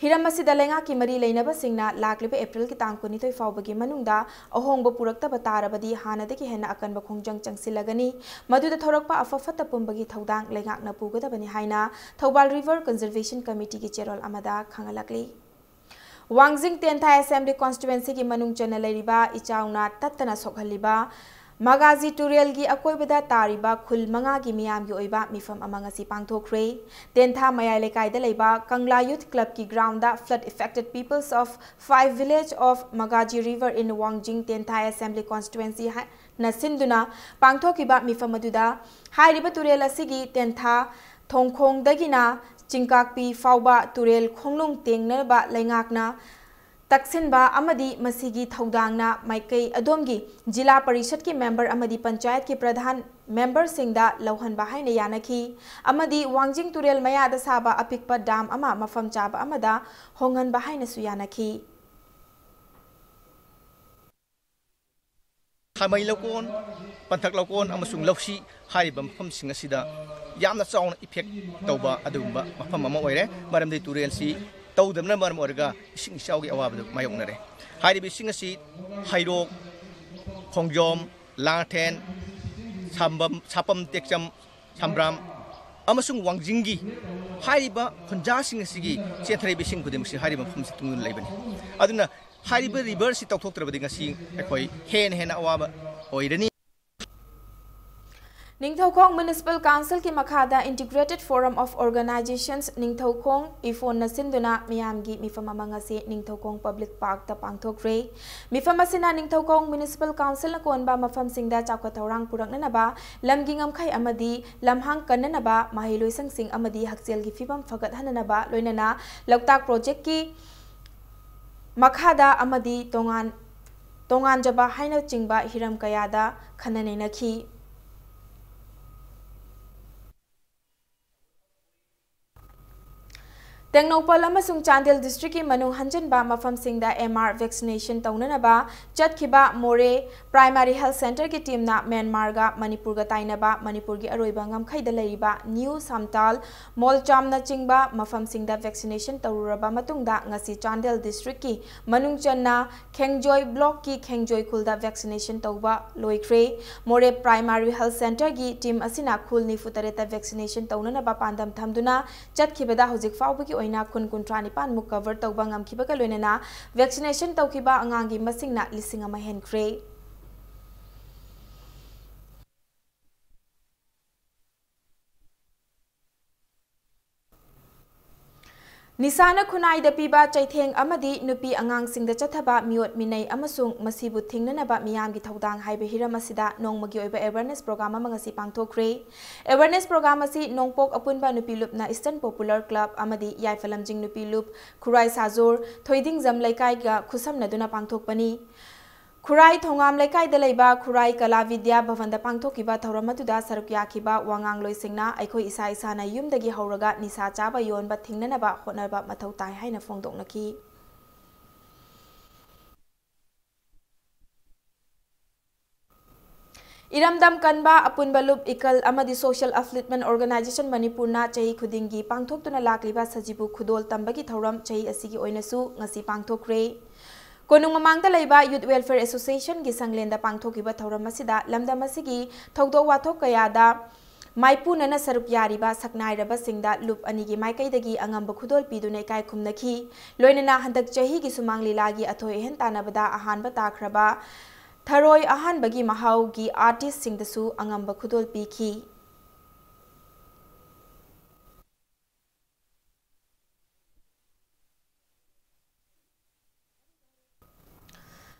ꯍꯤꯔꯝ ꯑꯁꯤꯗ ꯂꯩꯉꯥꯛꯀꯤ ꯃꯔꯤ ꯂꯩꯅꯕꯁꯤꯡꯅ ꯂꯥꯛꯂꯤꯕ Aprilꯒꯤ ꯇꯥꯡ ꯀꯨꯟꯅꯤꯊꯣꯏ ꯐꯥꯎꯕꯒꯤ ꯃꯅꯨꯡꯗ ꯑꯍꯣꯡꯕ ꯄꯨꯔꯛꯇꯕ ꯇꯥꯔꯕꯗꯤ ꯍꯥꯟꯅꯗꯒꯤ ꯍꯦꯟꯅ ꯑꯀꯟꯕ ꯈꯣꯡꯖꯪ ꯆꯪꯁꯤꯜꯂꯒꯅꯤ꯫ ꯃꯗꯨꯗ ꯊꯣꯔꯛꯄ ꯑꯐ ꯐꯠꯇ ꯄꯨꯝꯕꯒꯤ ꯊꯧꯗꯥꯡ ꯂꯩꯉꯥꯛꯅ ꯄꯨꯒꯗꯕꯅꯤ ꯍꯥꯏꯅ ꯊꯧꯕꯥꯜ River Conservation Committeeꯒꯤ ꯆꯦꯔꯣꯜ ꯑꯃꯗ ꯈꯪꯍꯜꯂꯛꯂꯤ꯫ ꯋꯥꯡꯖꯤꯡ ꯇꯦꯟꯊꯥ Assembly Constituencyꯒꯤ ꯃꯅꯨꯡ ꯆꯟꯅ ꯂꯩꯔꯤꯕ ꯏꯆꯥꯎꯅ ꯇꯠꯇꯅ ꯁꯣꯛꯍꯜꯂꯤꯕ ꯃꯒꯥꯖꯤ ꯇꯨꯔꯦꯜꯒꯤ ꯑꯀꯣꯏꯕꯗ ꯇꯥꯔꯤꯕ ꯈꯨꯜ ꯃꯉꯥꯒꯤ ꯃꯤꯌꯥꯝꯒꯤ ꯑꯣꯏꯕ ꯃꯤꯐꯝ ꯑꯃ ꯉꯁꯤ ꯄꯥꯡꯊꯣꯛꯈ꯭ꯔꯦ꯫ ꯇꯦꯟꯊꯥ ꯃꯌꯥꯏ ꯂꯩꯀꯥꯏꯗ ꯂꯩꯕ ꯀꯪꯂꯥ Youth Clubꯀꯤ groundꯗ flood affected peoples of five village of Magaji River in Wangjing Tentha Assembly Constituency ꯍꯥꯏꯅ ꯁꯤꯟꯗꯨꯅ ꯄꯥꯡꯊꯣꯛꯈꯤꯕ ꯃꯤꯐꯝ ꯑꯗꯨꯗ ꯍꯥꯏꯔꯤꯕ ꯇꯨꯔꯦꯜ ꯑꯁꯤꯒꯤ ꯇꯦꯟꯊꯥ ꯊꯣꯡꯈꯣꯡꯗꯒꯤꯅ ꯆꯤꯡꯀꯥꯛꯄꯤ ꯐꯥꯎꯕ ꯇꯨꯔꯦꯜ ꯈꯣꯡꯅꯨꯡ ꯇꯦꯡꯅꯕ ꯂꯩꯉꯥꯛꯅ ꯇꯛꯁꯤꯟꯕ ꯑꯃꯗꯤ ꯃꯁꯤꯒꯤ ꯊꯧꯗꯥꯡꯅ ꯃꯥꯏꯀꯩ ꯑꯗꯣꯝꯒꯤ ꯖꯤꯂꯥ ꯄꯔꯤꯁꯠꯀꯤ member ꯑꯃꯗꯤ ꯄꯟꯆꯥꯌꯠꯀꯤ ꯄ꯭ꯔꯙꯥꯟ memberꯁꯤꯡꯗ ꯂꯧꯍꯟꯕ ꯍꯥꯏꯅ ꯌꯥꯅꯈꯤ ꯑꯃꯗꯤ ꯋꯥꯡꯖꯤꯡ ꯇꯨꯔꯦꯜ ꯃꯌꯥꯗ ꯁꯥꯕ ꯑꯄꯤꯛꯄ dam ꯑꯃ ꯃꯐꯝ ꯆꯥꯕ ꯑꯃꯗ ꯍꯣꯡꯍꯟꯕ ꯍꯥꯏꯅꯁꯨ ꯌꯥꯅꯈꯤ꯫ ꯈꯥꯃꯩ ꯂꯧꯀꯣꯟ, ꯄꯟꯊꯛ ꯂꯧꯀꯣꯟ ꯑꯃꯁꯨꯡ ꯂꯧꯁꯤ ꯍꯥꯏꯔꯤꯕ ꯃꯐꯝꯁꯤꯡ ꯑꯁꯤꯗ ꯌꯥꯝꯅ ꯆꯥꯎꯅ effect ꯇꯧꯕ ꯑꯗꯨꯒꯨꯝꯕ ꯃꯐꯝ ꯑꯃ ꯑꯣꯏꯔꯦ꯫ ꯃꯔꯝꯗꯤ ꯇꯨꯔꯦꯜꯁꯤ ꯇꯧꯗꯕꯅ ꯃꯔꯝ ꯑꯣꯏꯔꯒ ꯏꯁꯤꯡ ꯏꯆꯥꯎꯒꯤ ꯑꯋꯥꯕꯗꯨ ꯃꯥꯌꯣꯛꯅꯔꯦ꯫ ꯍꯥꯏꯔꯤꯕ ꯏꯁꯤꯡ ꯑꯁꯤ ꯍꯩꯔꯣꯛ, ꯈꯣꯡꯖꯣꯝ, ꯂꯥꯡꯊꯦꯟ, ꯁꯥꯝꯕꯝ, ꯁꯥꯄꯝ, ꯇꯦꯛꯆꯝ, ꯁꯝꯕ꯭ꯔꯥꯝ ꯑꯃꯁꯨꯡ ꯋꯥꯡꯖꯤꯡꯒꯤ ꯍꯥꯏꯔꯤꯕ ꯈꯨꯟꯖꯥꯁꯤꯡ ꯑꯁꯤꯒꯤ ꯆꯦꯟꯊꯔꯛꯏꯕ ꯏꯁꯤꯡ ꯈꯨꯗꯤꯡꯃꯛꯁꯤ ꯍꯥꯏꯔꯤꯕ ꯃꯐꯝꯁꯤ ꯇꯨꯡꯗꯨꯅ ꯂꯩꯕꯅꯤ꯫ ꯑꯗꯨꯅ ꯍꯥꯏꯔꯤꯕ riverꯁꯤ ꯇꯧꯊꯣꯛꯇ꯭ꯔꯕꯗꯤ ꯉꯁꯤ ꯑꯩꯈꯣꯏ ꯍꯦꯟꯅ ꯍꯦꯟꯅ ꯑꯋꯥꯕ ꯑꯣꯏꯔꯅꯤ꯫ ꯅꯤꯡꯊꯧꯈꯣꯡ Municipal Councilꯒꯤ ꯃꯈꯥꯗ Integrated Forum of Organizations Ningthoukhong, IFONꯅ ꯁꯤꯟꯗꯨꯅ ꯃꯤꯌꯥꯝꯒꯤ ꯃꯤꯐꯝ ꯑꯃ ꯉꯁꯤ ꯅꯤꯡꯊꯧꯈꯣꯡ Public Parkꯇ ꯄꯥꯡꯊꯣꯛꯈ꯭ꯔꯦ꯫ ꯃꯤꯐꯝ ꯑꯁꯤꯅ ꯅꯤꯡꯊꯧꯈꯣꯡ Municipal Councilꯅ ꯀꯣꯟꯕ ꯃꯐꯝꯁꯤꯡꯗ ꯆꯥꯎꯈꯠ ꯊꯧꯔꯥꯡ ꯄꯨꯔꯛꯅꯅꯕ, ꯂꯝꯒꯤ ꯉꯝꯈꯩ ꯑꯃꯗꯤ ꯂꯝꯍꯥꯡ ꯀꯟꯅꯅꯕ, ꯃꯍꯩꯂꯣꯏꯁꯪꯁꯤꯡ ꯑꯃꯗꯤ ꯍꯛꯁꯦꯜꯒꯤ ꯐꯤꯕꯝ ꯐꯒꯠꯍꯟꯅꯅꯕ, ꯂꯣꯏꯅꯅ ꯂꯣꯛꯇꯥꯛ projectꯀꯤ ꯃꯈꯥꯗ ꯑꯃꯗꯤ ꯇꯣꯉꯥꯟ ꯇꯣꯉꯥꯟꯖꯕ ꯍꯥꯏꯅꯆꯤꯡꯕ ꯍꯤꯔꯝ ꯀꯌꯥꯗ ꯈꯟꯅ ꯅꯩꯅꯈꯤ꯫ ꯇꯦꯡꯅꯧꯄꯜ ꯑꯃꯁꯨꯡ ꯆꯥꯟꯗꯦꯜ districtꯀꯤ ꯃꯅꯨꯡ ꯍꯟꯖꯤꯟꯕ ꯃꯐꯝꯁꯤꯡꯗ M R vaccination ꯇꯧꯅꯅꯕ ꯆꯠꯈꯤꯕ ꯃꯣꯔꯦ Primary Health Centreꯒꯤ teamꯅ ꯃ꯭ꯌꯥꯟꯃꯥꯔꯒ ꯃꯅꯤꯄꯨꯔꯒ ꯇꯥꯏꯅꯕ ꯃꯅꯤꯄꯨꯔꯒꯤ ꯑꯔꯣꯏꯕ ꯉꯝꯈꯩꯗ ꯂꯩꯔꯤꯕ ꯅ꯭ꯌꯨ ꯁꯝꯇꯥꯜ, ꯃꯣꯜꯆꯥꯝꯅꯆꯤꯡꯕ ꯃꯐꯝꯁꯤꯡꯗ vaccination ꯇꯧꯔꯨꯔꯕ ꯃꯇꯨꯡꯗ ꯉꯁꯤ ꯆꯥꯟꯗꯦꯜ districtꯀꯤ ꯃꯅꯨꯡ ꯆꯟꯅ ꯈꯦꯡꯖꯣꯏ blockꯀꯤ ꯈꯦꯡꯖꯣꯏ ꯈꯨꯜꯗ vaccination ꯇꯧꯕ ꯂꯣꯏꯈ꯭ꯔꯦ꯫ ꯃꯣꯔꯦ Primary Health Centreꯒꯤ team ꯑꯁꯤꯅ ꯈꯨꯜ ꯅꯤꯐꯨ ꯇꯔꯦꯠꯇ vaccination ꯇꯧꯅꯅꯕ ꯄꯥꯟꯗꯝ ꯊꯝꯗꯨꯅ ꯆꯠꯈꯤꯕꯗ ꯍꯧꯖꯤꯛ ꯐꯥꯎꯕꯒꯤ ꯑꯣꯏꯅ ꯈꯨꯟ ꯀꯨꯟꯊ꯭ꯔꯥ ꯅꯤꯄꯥꯟ ꯃꯨꯛ cover ꯇꯧꯕ ꯉꯝꯈꯤꯕꯒ ꯂꯣꯏꯅꯅ vaccination ꯇꯧꯈꯤꯕ ꯑꯉꯥꯡꯒꯤ ꯃꯁꯤꯡꯅ ꯂꯤꯁꯤꯡ ꯑꯃ ꯍꯦꯟꯈ꯭ꯔꯦ꯫ ꯅꯤꯁꯥꯅ ꯈꯨꯟꯅꯥꯏꯗ ꯄꯤꯕ ꯆꯩꯊꯦꯡ ꯑꯃꯗꯤ ꯅꯨꯄꯤ ꯑꯉꯥꯡꯁꯤꯡꯗ ꯆꯠꯊꯕ ꯃꯤꯑꯣꯠ ꯃꯤꯅꯩ ꯑꯃꯁꯨꯡ ꯃꯁꯤꯕꯨ ꯊꯤꯡꯅꯅꯕ ꯃꯤꯌꯥꯝꯒꯤ ꯊꯧꯗꯥꯡ ꯍꯥꯏꯕ ꯍꯤꯔꯝ ꯑꯁꯤꯗ ꯅꯣꯡꯃꯒꯤ ꯑꯣꯏꯕ awareness program ꯑꯃ ꯉꯁꯤ ꯄꯥꯡꯊꯣꯛꯈ꯭ꯔꯦ꯫ Awareness program ꯑꯁꯤ ꯅꯣꯡꯄꯣꯛ ꯑꯄꯨꯟꯕ ꯅꯨꯄꯤ ꯂꯨꯞꯅ Eastern Popular Club ꯑꯃꯗꯤ ꯌꯥꯏꯐ ꯂꯝꯖꯤꯡ ꯅꯨꯄꯤ ꯂꯨꯞ ꯈꯨꯔꯥꯏ ꯁꯥꯖꯣꯔ ꯊꯣꯏꯗꯤꯡꯖꯝ ꯂꯩꯀꯥꯏꯒ ꯈꯨꯠꯁꯝꯅꯗꯨꯅ ꯄꯥꯡꯊꯣꯛꯄꯅꯤ꯫ ꯈꯨꯔꯥꯏ ꯊꯣꯉꯥꯝ ꯂꯩꯀꯥꯏꯗ ꯂꯩꯕ ꯈꯨꯔꯥꯏ ꯀꯂꯥ ꯕꯤꯗ꯭ꯌꯥ ꯚꯕꯟꯗ ꯄꯥꯡꯊꯣꯛꯈꯤꯕ ꯊꯧꯔꯝ ꯑꯗꯨꯗ ꯁꯔꯨꯛ ꯌꯥꯈꯤꯕ ꯋꯥꯉꯥꯡꯂꯣꯏꯁꯤꯡꯅ ꯑꯩꯈꯣꯏ ꯏꯁꯥ ꯏꯁꯥꯅ ꯌꯨꯝꯗꯒꯤ ꯍꯧꯔꯒ ꯅꯤꯁꯥ ꯆꯥꯕ ꯌꯣꯟꯕ ꯊꯤꯡꯅꯅꯕ ꯍꯣꯠꯅꯕ ꯃꯊꯧ ꯇꯥꯏ ꯍꯥꯏꯅ ꯐꯣꯡꯗꯣꯛꯅꯈꯤ꯫ ꯏꯔꯝꯗꯝ ꯀꯟꯕ ꯑꯄꯨꯟꯕ ꯂꯨꯞ ꯏꯀꯜ ꯑꯃꯗꯤ Social Upliftment Organisation ꯃꯅꯤꯄꯨꯔꯅ ꯆꯍꯤ ꯈꯨꯗꯤꯡꯒꯤ ꯄꯥꯡꯊꯣꯛꯇꯨꯅ ꯂꯥꯛꯂꯤꯕ ꯁꯖꯤꯕꯨ ꯈꯨꯗꯣꯜ ꯇꯝꯕꯒꯤ ꯊꯧꯔꯝ ꯆꯍꯤ ꯑꯁꯤꯒꯤ ꯑꯣꯏꯅꯁꯨ ꯉꯁꯤ ꯄꯥꯡꯊꯣꯛꯈ꯭ꯔꯦ꯫ ꯀꯣꯅꯨꯡ ꯃꯃꯥꯡꯗ ꯂꯩꯕ Youth Welfare Associationꯒꯤ ꯁꯪꯂꯦꯟꯗ ꯄꯥꯡꯊꯣꯛꯈꯤꯕ ꯊꯧꯔꯝ ꯑꯁꯤꯗ ꯂꯝꯗꯝ ꯑꯁꯤꯒꯤ ꯊꯧꯗꯣꯛ ꯋꯥꯊꯣꯛ ꯀꯌꯥꯗ ꯃꯥꯏꯄꯨꯅꯅ ꯁꯔꯨꯛ ꯌꯥꯔꯤꯕ ꯁꯛꯅꯥꯏꯔꯕꯁꯤꯡꯗ ꯂꯨꯞ ꯑꯅꯤꯒꯤ ꯃꯥꯏꯀꯩꯗꯒꯤ ꯑꯉꯝꯕ ꯈꯨꯗꯣꯜ ꯄꯤꯗꯨꯅ ꯏꯀꯥꯏ ꯈꯨꯝꯅꯈꯤ꯫ ꯂꯣꯏꯅꯅ ꯍꯟꯗꯛ ꯆꯍꯤꯒꯤ ꯁꯨꯃꯥꯡ ꯂꯤꯂꯥꯒꯤ ꯑꯊꯣꯏ ꯑꯍꯦꯟ ꯇꯥꯟꯅꯕꯗ ꯑꯍꯥꯟꯕ ꯇꯥꯈ꯭ꯔꯕ ꯊꯔꯣꯏ ꯑꯍꯥꯟꯕꯒꯤ ꯃꯍꯥꯎꯒꯤ artistꯁꯤꯡꯗꯁꯨ ꯑꯉꯝꯕ ꯈꯨꯗꯣꯜ ꯄꯤꯈꯤ꯫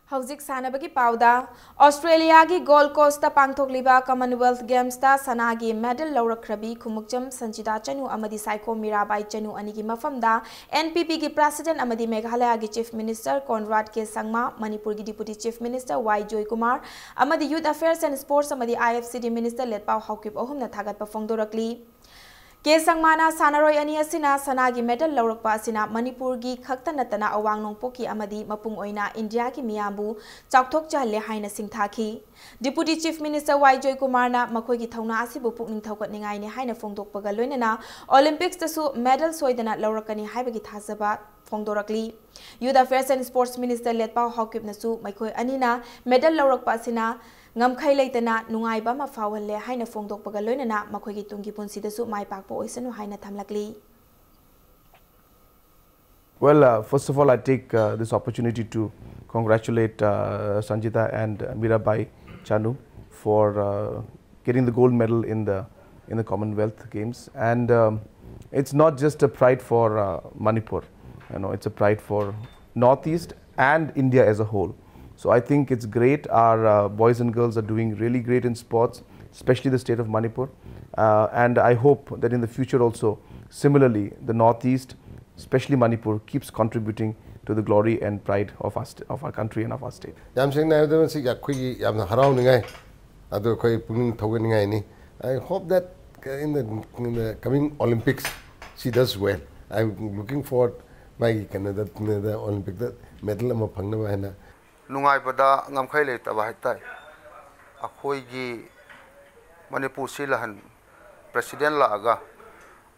ꯍꯧꯖꯤꯛ ꯁꯥꯟꯅꯕꯒꯤ ꯄꯥꯎꯗ, ꯑꯣꯁꯇ꯭ꯔꯦꯂꯤꯌꯥꯒꯤ Gold Coastꯇ ꯄꯥꯡꯊꯣꯛꯂꯤꯕ Commonwealth Gamesꯇ ꯁꯅꯥꯒꯤ medal ꯂꯧꯔꯛꯈ꯭ꯔꯕꯤ ꯈꯨꯃꯨꯛꯆꯝ ꯁꯟꯖꯤꯇꯥ ꯆꯅꯨ ꯑꯃꯗꯤ ꯁꯥꯏꯈꯣꯝ ꯃꯤꯔꯥꯕꯥꯏ ꯆꯅꯨ ꯑꯅꯤꯒꯤ ꯃꯐꯝꯗ N P Pꯒꯤ President ꯑꯃꯗꯤ ꯃꯦꯘꯥꯂꯌꯥꯒꯤ Chief Minister Conrad K Sangma, ꯃꯅꯤꯄꯨꯔꯒꯤ Deputy Chief Minister Y Joykumar ꯑꯃꯗꯤ Youth Affairs and Sports ꯑꯃꯗꯤ I F C D Minister ꯂꯦꯠꯄꯥꯎ Haokip ꯑꯍꯨꯝꯅ ꯊꯥꯒꯠꯄ ꯐꯣꯡꯗꯣꯔꯛꯂꯤ꯫ ꯀꯦ ꯁꯪꯃꯥꯅ ꯁꯥꯟꯅꯔꯣꯏ ꯑꯅꯤ ꯑꯁꯤꯅ ꯁꯅꯥꯒꯤ ꯃꯦꯗꯜ ꯂꯧꯔꯛꯄ ꯑꯁꯤꯅ ꯃꯅꯤꯄꯨꯔꯒꯤ ꯈꯛꯇ ꯅꯠꯇꯅ ꯑꯋꯥꯡ ꯅꯣꯡꯄꯣꯛꯀꯤ ꯑꯃꯗꯤ ꯃꯄꯨꯡ ꯑꯣꯏꯅ ꯏꯟꯗꯤꯌꯥꯒꯤ ꯃꯤꯌꯥꯝꯕꯨ ꯆꯥꯎꯊꯣꯛꯆꯍꯜꯂꯦ ꯍꯥꯏꯅ ꯁꯤꯡꯊꯥꯈꯤ꯫ Deputy Chief Minister ꯋꯥꯏ ꯖꯣꯏꯀꯨꯃꯥꯔꯅ ꯃꯈꯣꯏꯒꯤ ꯊꯧꯅꯥ ꯑꯁꯤꯕꯨ ꯄꯨꯛꯅꯤꯡ ꯊꯧꯒꯠꯅꯤꯡꯉꯥꯏꯅꯤ ꯍꯥꯏꯅ ꯐꯣꯡꯗꯣꯛꯄꯒ ꯂꯣꯏꯅꯅ Olympics ꯇꯁꯨ ꯃꯦꯗꯜ ꯁꯣꯏꯗꯅ ꯂꯧꯔꯛꯀꯅꯤ ꯍꯥꯏꯕꯒꯤ ꯊꯥꯖꯕ ꯐꯣꯡꯗꯣꯔꯛꯂꯤ꯫ Youth Affairs and Sports Minister ꯂꯦꯠꯄꯥꯎ ꯍꯥꯎꯀꯤꯞꯅꯁꯨ ꯃꯈꯣꯏ ꯑꯅꯤꯅ ꯃꯦꯗꯜ ꯂꯧꯔꯛꯄ ꯑꯁꯤꯅ ꯉꯝꯈꯩ ꯂꯩꯇꯅ ꯅꯨꯡꯉꯥꯏꯕ ꯑꯃ ꯐꯥꯎꯍꯜꯂꯦ ꯍꯥꯏꯅ ꯐꯣꯡꯗꯣꯛꯄꯒ ꯂꯣꯏꯅꯅ ꯃꯈꯣꯏꯒꯤ ꯇꯨꯡꯒꯤ ꯄꯨꯟꯁꯤꯗꯁꯨ ꯃꯥꯏ ꯄꯥꯛꯄ ꯑꯣꯏꯁꯅꯨ ꯍꯥꯏꯅ ꯊꯝꯂꯛꯂꯤ꯫ Well, uh, first of all, I take uh, this opportunity to congratulate uh, Sanjita and uh, Mirabai Chanu for uh, getting the gold medal in the in the Commonwealth Games, and um, it's not just a pride for uh, Manipur, you know, it's a pride for Northeast and India as a whole. So I think it's great. Our uh, boys and girls are doing really great in sports, especially the state of Manipur. Uh, and I hope that in the future also, similarly, the Northeast, especially Manipur, keeps contributing to the glory and pride of our, st- of our country and of our state. ꯌꯥꯝ ꯁꯦꯡꯅ ꯍꯥꯏꯔꯕꯗ ꯃꯁꯤ ꯑꯩꯈꯣꯏꯒꯤ ꯌꯥꯝꯅ ꯍꯔꯥꯎꯅꯤꯡꯉꯥꯏ, ꯑꯗꯨ ꯑꯩꯈꯣꯏ ꯄꯨꯛꯅꯤꯡ ꯊꯧꯒꯠꯅꯤꯡꯉꯥꯏꯅꯤ. I hope that in the, in the coming Olympics she does well. I'm looking forward ꯃꯥꯒꯤ ꯀꯩꯅꯣꯗ ꯀꯩꯅꯣꯗ Olympic ꯇ medal ꯑꯃ ꯐꯪꯅꯕ ꯍꯥꯏꯅ꯫ ꯅꯨꯡꯉꯥꯏꯕꯗ ꯉꯝꯈꯩ ꯂꯩꯇꯕ ꯍꯥꯏꯇꯥꯏ꯫ ꯑꯩꯈꯣꯏꯒꯤ ꯃꯅꯤꯄꯨꯔꯁꯤ ꯂꯍꯟ president ꯂꯥꯛꯑꯒ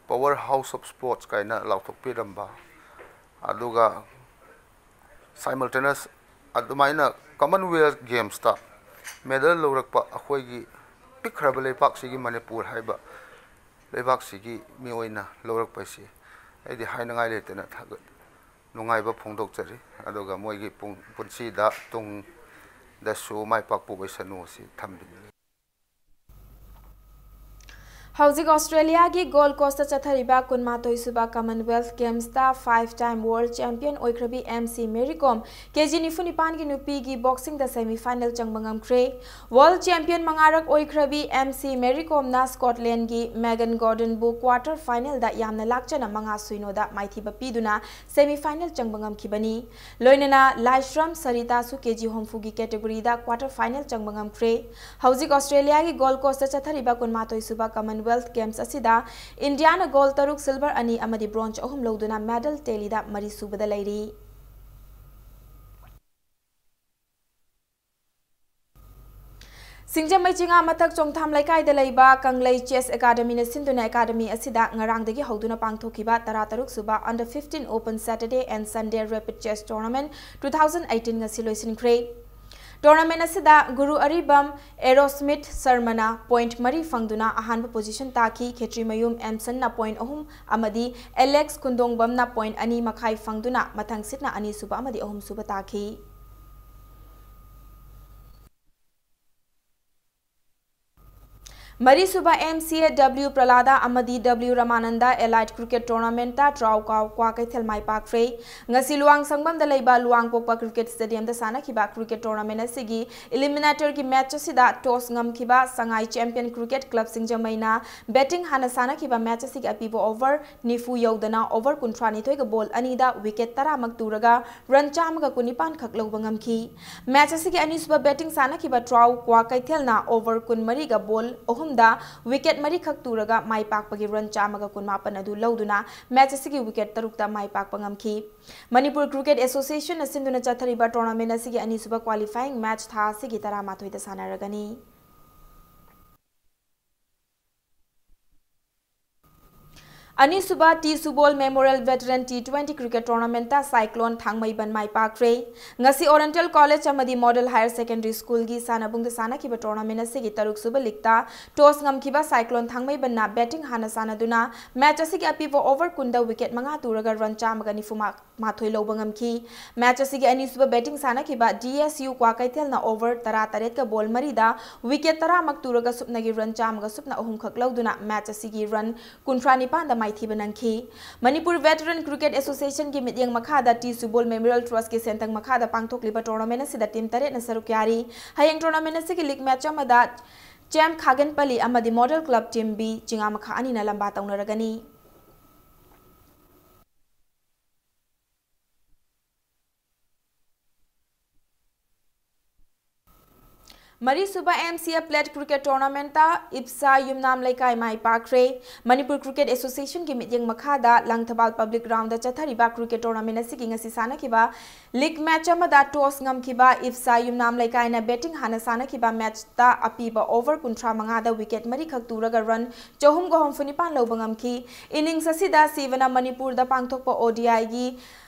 power house of sports ꯀꯥꯏꯅ ꯂꯥꯎꯊꯣꯛꯄꯤꯔꯝꯕ, ꯑꯗꯨꯒ simultaneous ꯑꯗꯨꯃꯥꯏꯅ Commonwealth Games ꯇ medal ꯂꯧꯔꯛꯄ ꯑꯩꯈꯣꯏꯒꯤ ꯄꯤꯛꯈ꯭ꯔꯕ ꯂꯩꯄꯥꯛꯁꯤꯒꯤ ꯃꯅꯤꯄꯨꯔ ꯍꯥꯏꯕ ꯂꯩꯕꯥꯛꯁꯤꯒꯤ ꯃꯤꯑꯣꯏꯅ ꯂꯧꯔꯛꯄꯁꯤ ꯑꯩꯗꯤ ꯍꯥꯏꯅꯉꯥꯏ ꯂꯩꯇꯅ ꯊꯥꯒꯠ ꯅꯨꯡꯉꯥꯏꯕ ꯐꯣꯡꯗꯣꯛꯆꯔꯤ꯫ ꯑꯗꯨꯒ ꯃꯣꯏꯒꯤ ꯄꯨꯟꯁꯤꯗ ꯇꯨꯡꯗꯁꯨ ꯃꯥꯏ ꯄꯥꯛꯄ ꯑꯣꯏꯁꯅꯨ ꯑꯁꯤ ꯊꯝꯕꯤꯅꯤꯡꯏ꯫ ꯍꯧꯖꯤꯛ ꯑꯣꯁꯇ꯭ꯔꯦꯂꯤꯌꯥꯒꯤ ꯒꯣꯜ ꯀꯣꯁꯇ ꯆꯠꯊꯔꯤꯕ ꯀꯨꯟꯃꯥꯊꯣꯏ ꯁꯨꯕ Commonwealth Games ꯇ five time world champion ꯑꯣꯏꯈ꯭ꯔꯕꯤ ꯑꯦꯝ ꯁꯤ ꯃꯦꯔꯤ ꯀꯣꯝ ꯀꯦ ꯖꯤ ꯅꯤꯐꯨ ꯅꯤꯄꯥꯟꯒꯤ ꯅꯨꯄꯤꯒꯤ boxing ꯗ semi final ꯆꯪꯕ ꯉꯝꯈ꯭ꯔꯦ꯫ World champion ꯃꯉꯥꯔꯛ ꯑꯣꯏꯈ꯭ꯔꯕꯤ ꯑꯦꯝ ꯁꯤ ꯃꯦꯔꯤ ꯀꯣꯝꯅ ꯁ꯭ꯀꯣꯠꯂꯦꯟꯒꯤ ꯃꯦꯒꯟ ꯒꯣꯔꯗꯟꯕꯨ quarter final ꯗ ꯌꯥꯝꯅ ꯂꯥꯛꯆꯅ ꯃꯉꯥ ꯁꯨꯏꯅꯣꯗ ꯃꯥꯏꯊꯤꯕ ꯄꯤꯗꯨꯅ semi final ꯆꯪꯕ ꯉꯝꯈꯤꯕꯅꯤ꯫ ꯂꯣꯏꯅꯅ ꯂꯥꯏꯁ꯭ꯔꯝ ꯁꯔꯤꯇꯥꯁꯨ ꯀꯦ ꯖꯤ ꯍꯨꯝꯐꯨꯒꯤ category ꯗ quarter final ꯆꯪꯕ ꯉꯝꯈ꯭ꯔꯦ꯫ ꯍꯧꯖꯤꯛ ꯑꯣꯁꯇ꯭ꯔꯦꯂꯤꯌꯥꯒꯤ ꯒꯣꯜ ꯀꯣꯁꯇ ꯆꯠꯊꯔꯤꯕ ꯀꯨꯟꯃꯥꯊꯣꯏ ꯁꯨꯕ Commonwealth Commonwealth Games ꯑꯁꯤꯗ ꯏꯟꯗꯤꯌꯥꯅ gold ꯇꯔꯨꯛ, silver ꯑꯅꯤ ꯑꯃꯗꯤ bronze ꯑꯍꯨꯝ ꯂꯧꯗꯨꯅ medal tallyꯗ ꯃꯔꯤ ꯁꯨꯕꯗ ꯂꯩꯔꯤ꯫ ꯁꯤꯡꯖꯃꯩ ꯆꯤꯉꯥ ꯃꯊꯛ ꯆꯣꯡꯊꯥꯝ ꯂꯩꯀꯥꯏꯗ ꯂꯩꯕ ꯀꯪꯂꯩ Chess Academyꯅ ꯁꯤꯟꯗꯨꯅ academy ꯑꯁꯤꯗ ꯉꯔꯥꯡꯗꯒꯤ ꯍꯧꯗꯨꯅ ꯄꯥꯡꯊꯣꯛꯈꯤꯕ ꯇꯔꯥꯇꯔꯨꯛ ꯁꯨꯕ Under fifteen Open Saturday and Sunday Rapid Chess Tournament two thousand eighteen ꯉꯁꯤ ꯂꯣꯏꯁꯤꯟꯈ꯭ꯔꯦ꯫ Tournament ꯑꯁꯤꯗ ꯒꯨꯔꯨ ꯑꯔꯤꯕꯝ Aerosmith Sharmaꯅ point ꯃꯔꯤ ꯐꯪꯗꯨꯅ ꯑꯍꯥꯟꯕ position ꯇꯥꯈꯤ꯫ ꯈꯦꯇ꯭ꯔꯤꯃꯌꯨꯝ ꯑꯦꯝꯁꯟꯅ point ꯑꯍꯨꯝ ꯑꯃꯗꯤ ꯑꯦꯂꯦꯛꯁ ꯀꯨꯟꯗꯣꯡꯕꯝꯅ point ꯑꯅꯤ ꯃꯈꯥꯏ ꯐꯪꯗꯨꯅ ꯃꯊꯪꯁꯤꯠꯅ ꯑꯅꯤꯁꯨꯕ ꯑꯃꯗꯤ ꯑꯍꯨꯝꯁꯨꯕ ꯇꯥꯈꯤ꯫ ꯃꯔꯤꯁꯨꯕ M C A W ꯄ꯭ꯔꯂꯥꯗꯥ ꯑꯃꯗꯤ W ꯔꯃꯥꯅꯟꯗ Elite Cricket Tournamentꯇ ꯇ꯭ꯔꯥꯎ ꯀꯥꯎ ꯀ꯭ꯋꯥꯀꯩꯊꯦꯜ ꯃꯥꯏ ꯄꯥꯛꯈ꯭ꯔꯦ꯫ ꯉꯁꯤ ꯂꯨꯋꯥꯡꯁꯪꯕꯝꯗ ꯂꯩꯕ ꯂꯨꯋꯥꯡꯄꯣꯛꯄ Cricket Stadiumꯗ ꯁꯥꯟꯅꯈꯤꯕ cricket tournament ꯑꯁꯤꯒꯤ eliminatoryꯒꯤ match ꯑꯁꯤꯗ toss ꯉꯝꯈꯤꯕ ꯁꯉꯥꯏ Champion Cricket Club ꯁꯤꯡꯖꯃꯩꯅ batting ꯍꯥꯟꯅ ꯁꯥꯟꯅꯈꯤꯕ match ꯑꯁꯤꯒꯤ ꯑꯄꯤꯕ over ꯅꯤꯐꯨ ꯌꯧꯗꯅ over ꯀꯨꯟꯊ꯭ꯔꯥꯅꯤꯊꯣꯏꯒ ball ꯑꯅꯤꯗ wicket ꯇꯔꯥꯃꯛ ꯇꯨꯔꯒ run ꯆꯥꯝꯃꯒ ꯀꯨꯟꯅꯤꯄꯥꯟ ꯈꯛ ꯂꯧꯕ ꯉꯝꯈꯤ꯫ Match ꯑꯁꯤꯒꯤ ꯑꯅꯤꯁꯨꯕ batting ꯁꯥꯟꯅꯈꯤꯕ ꯇ꯭ꯔꯥꯎ ꯀ꯭ꯋꯥꯀꯩꯊꯦꯜꯅ over ꯀꯨꯟꯃꯔꯤꯒ ball ꯑꯍꯨꯝꯗ wicket ꯃꯔꯤꯈꯛ ꯇꯨꯔꯒ ꯃꯥꯏ ꯄꯥꯛꯄꯒꯤ run ꯆꯥꯝꯃꯒ ꯀꯨꯟꯃꯥꯄꯟ ꯑꯗꯨ ꯂꯧꯗꯨꯅ match ꯑꯁꯤꯒꯤ wicket ꯇꯔꯨꯛꯇ ꯃꯥꯏ ꯄꯥꯛꯄ ꯉꯝꯈꯤ꯫ ꯃꯅꯤꯄꯨꯔ Cricket Associationꯅ ꯁꯤꯟꯗꯨꯅ ꯆꯠꯊꯔꯤꯕ tournament ꯑꯁꯤꯒꯤ ꯑꯅꯤꯁꯨꯕ qualifying match ꯊꯥ ꯑꯁꯤꯒꯤ ꯇꯔꯥꯃꯥꯊꯣꯏꯗ ꯁꯥꯟꯅꯔꯒꯅꯤ꯫ ꯑꯅꯤꯁꯨꯕ T Subol Memorial Veteran T twenty Cricket Tournamentꯇ Cyclone ꯊꯥꯡꯃꯩꯕꯟ ꯃꯥꯏ ꯄꯥꯛꯈ꯭ꯔꯦ꯫ ꯉꯁꯤ Oriental College ꯑꯃꯗꯤ Model Higher Secondary Schoolꯒꯤ ꯁꯥꯟꯅꯕꯨꯡꯗ ꯁꯥꯟꯅꯈꯤꯕ tournament ꯑꯁꯤꯒꯤ ꯇꯔꯨꯛꯁꯨꯕ leagueꯇ toss ꯉꯝꯈꯤꯕ Cyclone ꯊꯥꯡꯃꯩꯕꯟꯅ batting ꯍꯥꯟꯅ ꯁꯥꯟꯅꯗꯨꯅ match ꯑꯁꯤꯒꯤ ꯑꯄꯤꯕ over ꯀꯨꯟꯗ wicket ꯃꯉꯥ ꯇꯨꯔꯒ run ꯆꯥꯝꯃꯒ ꯅꯤꯐꯨ ꯃꯥꯊꯣꯏ ꯂꯧꯕ ꯉꯝꯈꯤ꯫ Match ꯑꯁꯤꯒꯤ ꯑꯅꯤꯁꯨꯕ batting ꯁꯥꯟꯅꯈꯤꯕ D S U ꯀ꯭ꯋꯥꯀꯩꯊꯦꯜꯅ over ꯇꯔꯥꯇꯔꯦꯠꯀ ball ꯃꯔꯤꯗ wicket ꯇꯔꯥꯃꯛ ꯇꯨꯔꯒ ꯁꯨꯞꯅꯒꯤ run ꯆꯥꯝꯃꯒ ꯁꯨꯞꯅ ꯑꯍꯨꯝꯈꯛ ꯂꯧꯗꯨꯅ match ꯑꯁꯤꯒꯤ run ꯀꯨꯟꯊ꯭ꯔꯥ ꯅꯤꯄꯥꯟꯗ ꯃꯥꯏꯊꯤꯕ ꯅꯪꯈꯤ꯫ ꯃꯅꯤꯄꯨꯔ Veteran Cricket Associationꯒꯤ ꯃꯤꯠꯌꯦꯡ ꯃꯈꯥꯗ ꯇꯤ ꯁꯨꯕꯣꯜ Memorial Trustꯀꯤ ꯁꯦꯟꯊꯪ ꯃꯈꯥꯗ ꯄꯥꯡꯊꯣꯛꯂꯤꯕ tournament ꯑꯁꯤꯗ team ꯇꯔꯦꯠꯅ ꯁꯔꯨꯛ ꯌꯥꯔꯤ꯫ ꯍꯌꯦꯡ tournament ꯑꯁꯤꯒꯤ league match ꯑꯃꯗ ꯆꯦꯝ ꯈꯥꯒꯦꯟꯄꯜꯂꯤ ꯑꯃꯗꯤ Model Club Team B ꯆꯤꯉꯥꯃꯈꯥ ꯑꯅꯤꯅ ꯂꯝꯕꯥ ꯇꯧꯅꯔꯒꯅꯤ꯫ ꯃꯔꯤꯁꯨꯕ M C F Plate Cricket Tournamentꯇ ꯏꯞꯁꯥ ꯌꯨꯝꯅꯥꯝ ꯂꯩꯀꯥꯏ ꯃꯥꯏ ꯄꯥꯛꯈ꯭ꯔꯦ꯫ ꯃꯅꯤꯄꯨꯔ Cricket Associationꯒꯤ ꯃꯤꯠꯌꯦꯡ ꯃꯈꯥꯗ ꯂꯪꯊꯕꯥꯜ Public Groundꯗ ꯆꯠꯊꯔꯤꯕ cricket tournament ꯑꯁꯤꯒꯤ ꯉꯁꯤ ꯁꯥꯟꯅꯈꯤꯕ league match ꯑꯃꯗ toss ꯉꯝꯈꯤꯕ ꯏꯞꯁꯥ ꯌꯨꯝꯅꯥꯝ ꯂꯩꯀꯥꯏꯅ batting ꯍꯥꯟꯅ ꯁꯥꯟꯅꯈꯤꯕ matchꯇ ꯑꯄꯤꯕ over ꯀꯨꯟꯊ꯭ꯔꯥ ꯃꯉꯥꯗ wicket ꯃꯔꯤꯈꯛ ꯇꯨꯔꯒ run ꯆꯍꯨꯝꯒ ꯍꯨꯝꯐꯨ ꯅꯤꯄꯥꯟ ꯂꯧꯕ ꯉꯝꯈꯤ꯫ Innings ꯑꯁꯤꯗ ꯁꯤꯕꯅ ꯃꯅꯤꯄꯨꯔꯗ ꯄꯥꯡꯊꯣꯛꯄ ODIꯒꯤ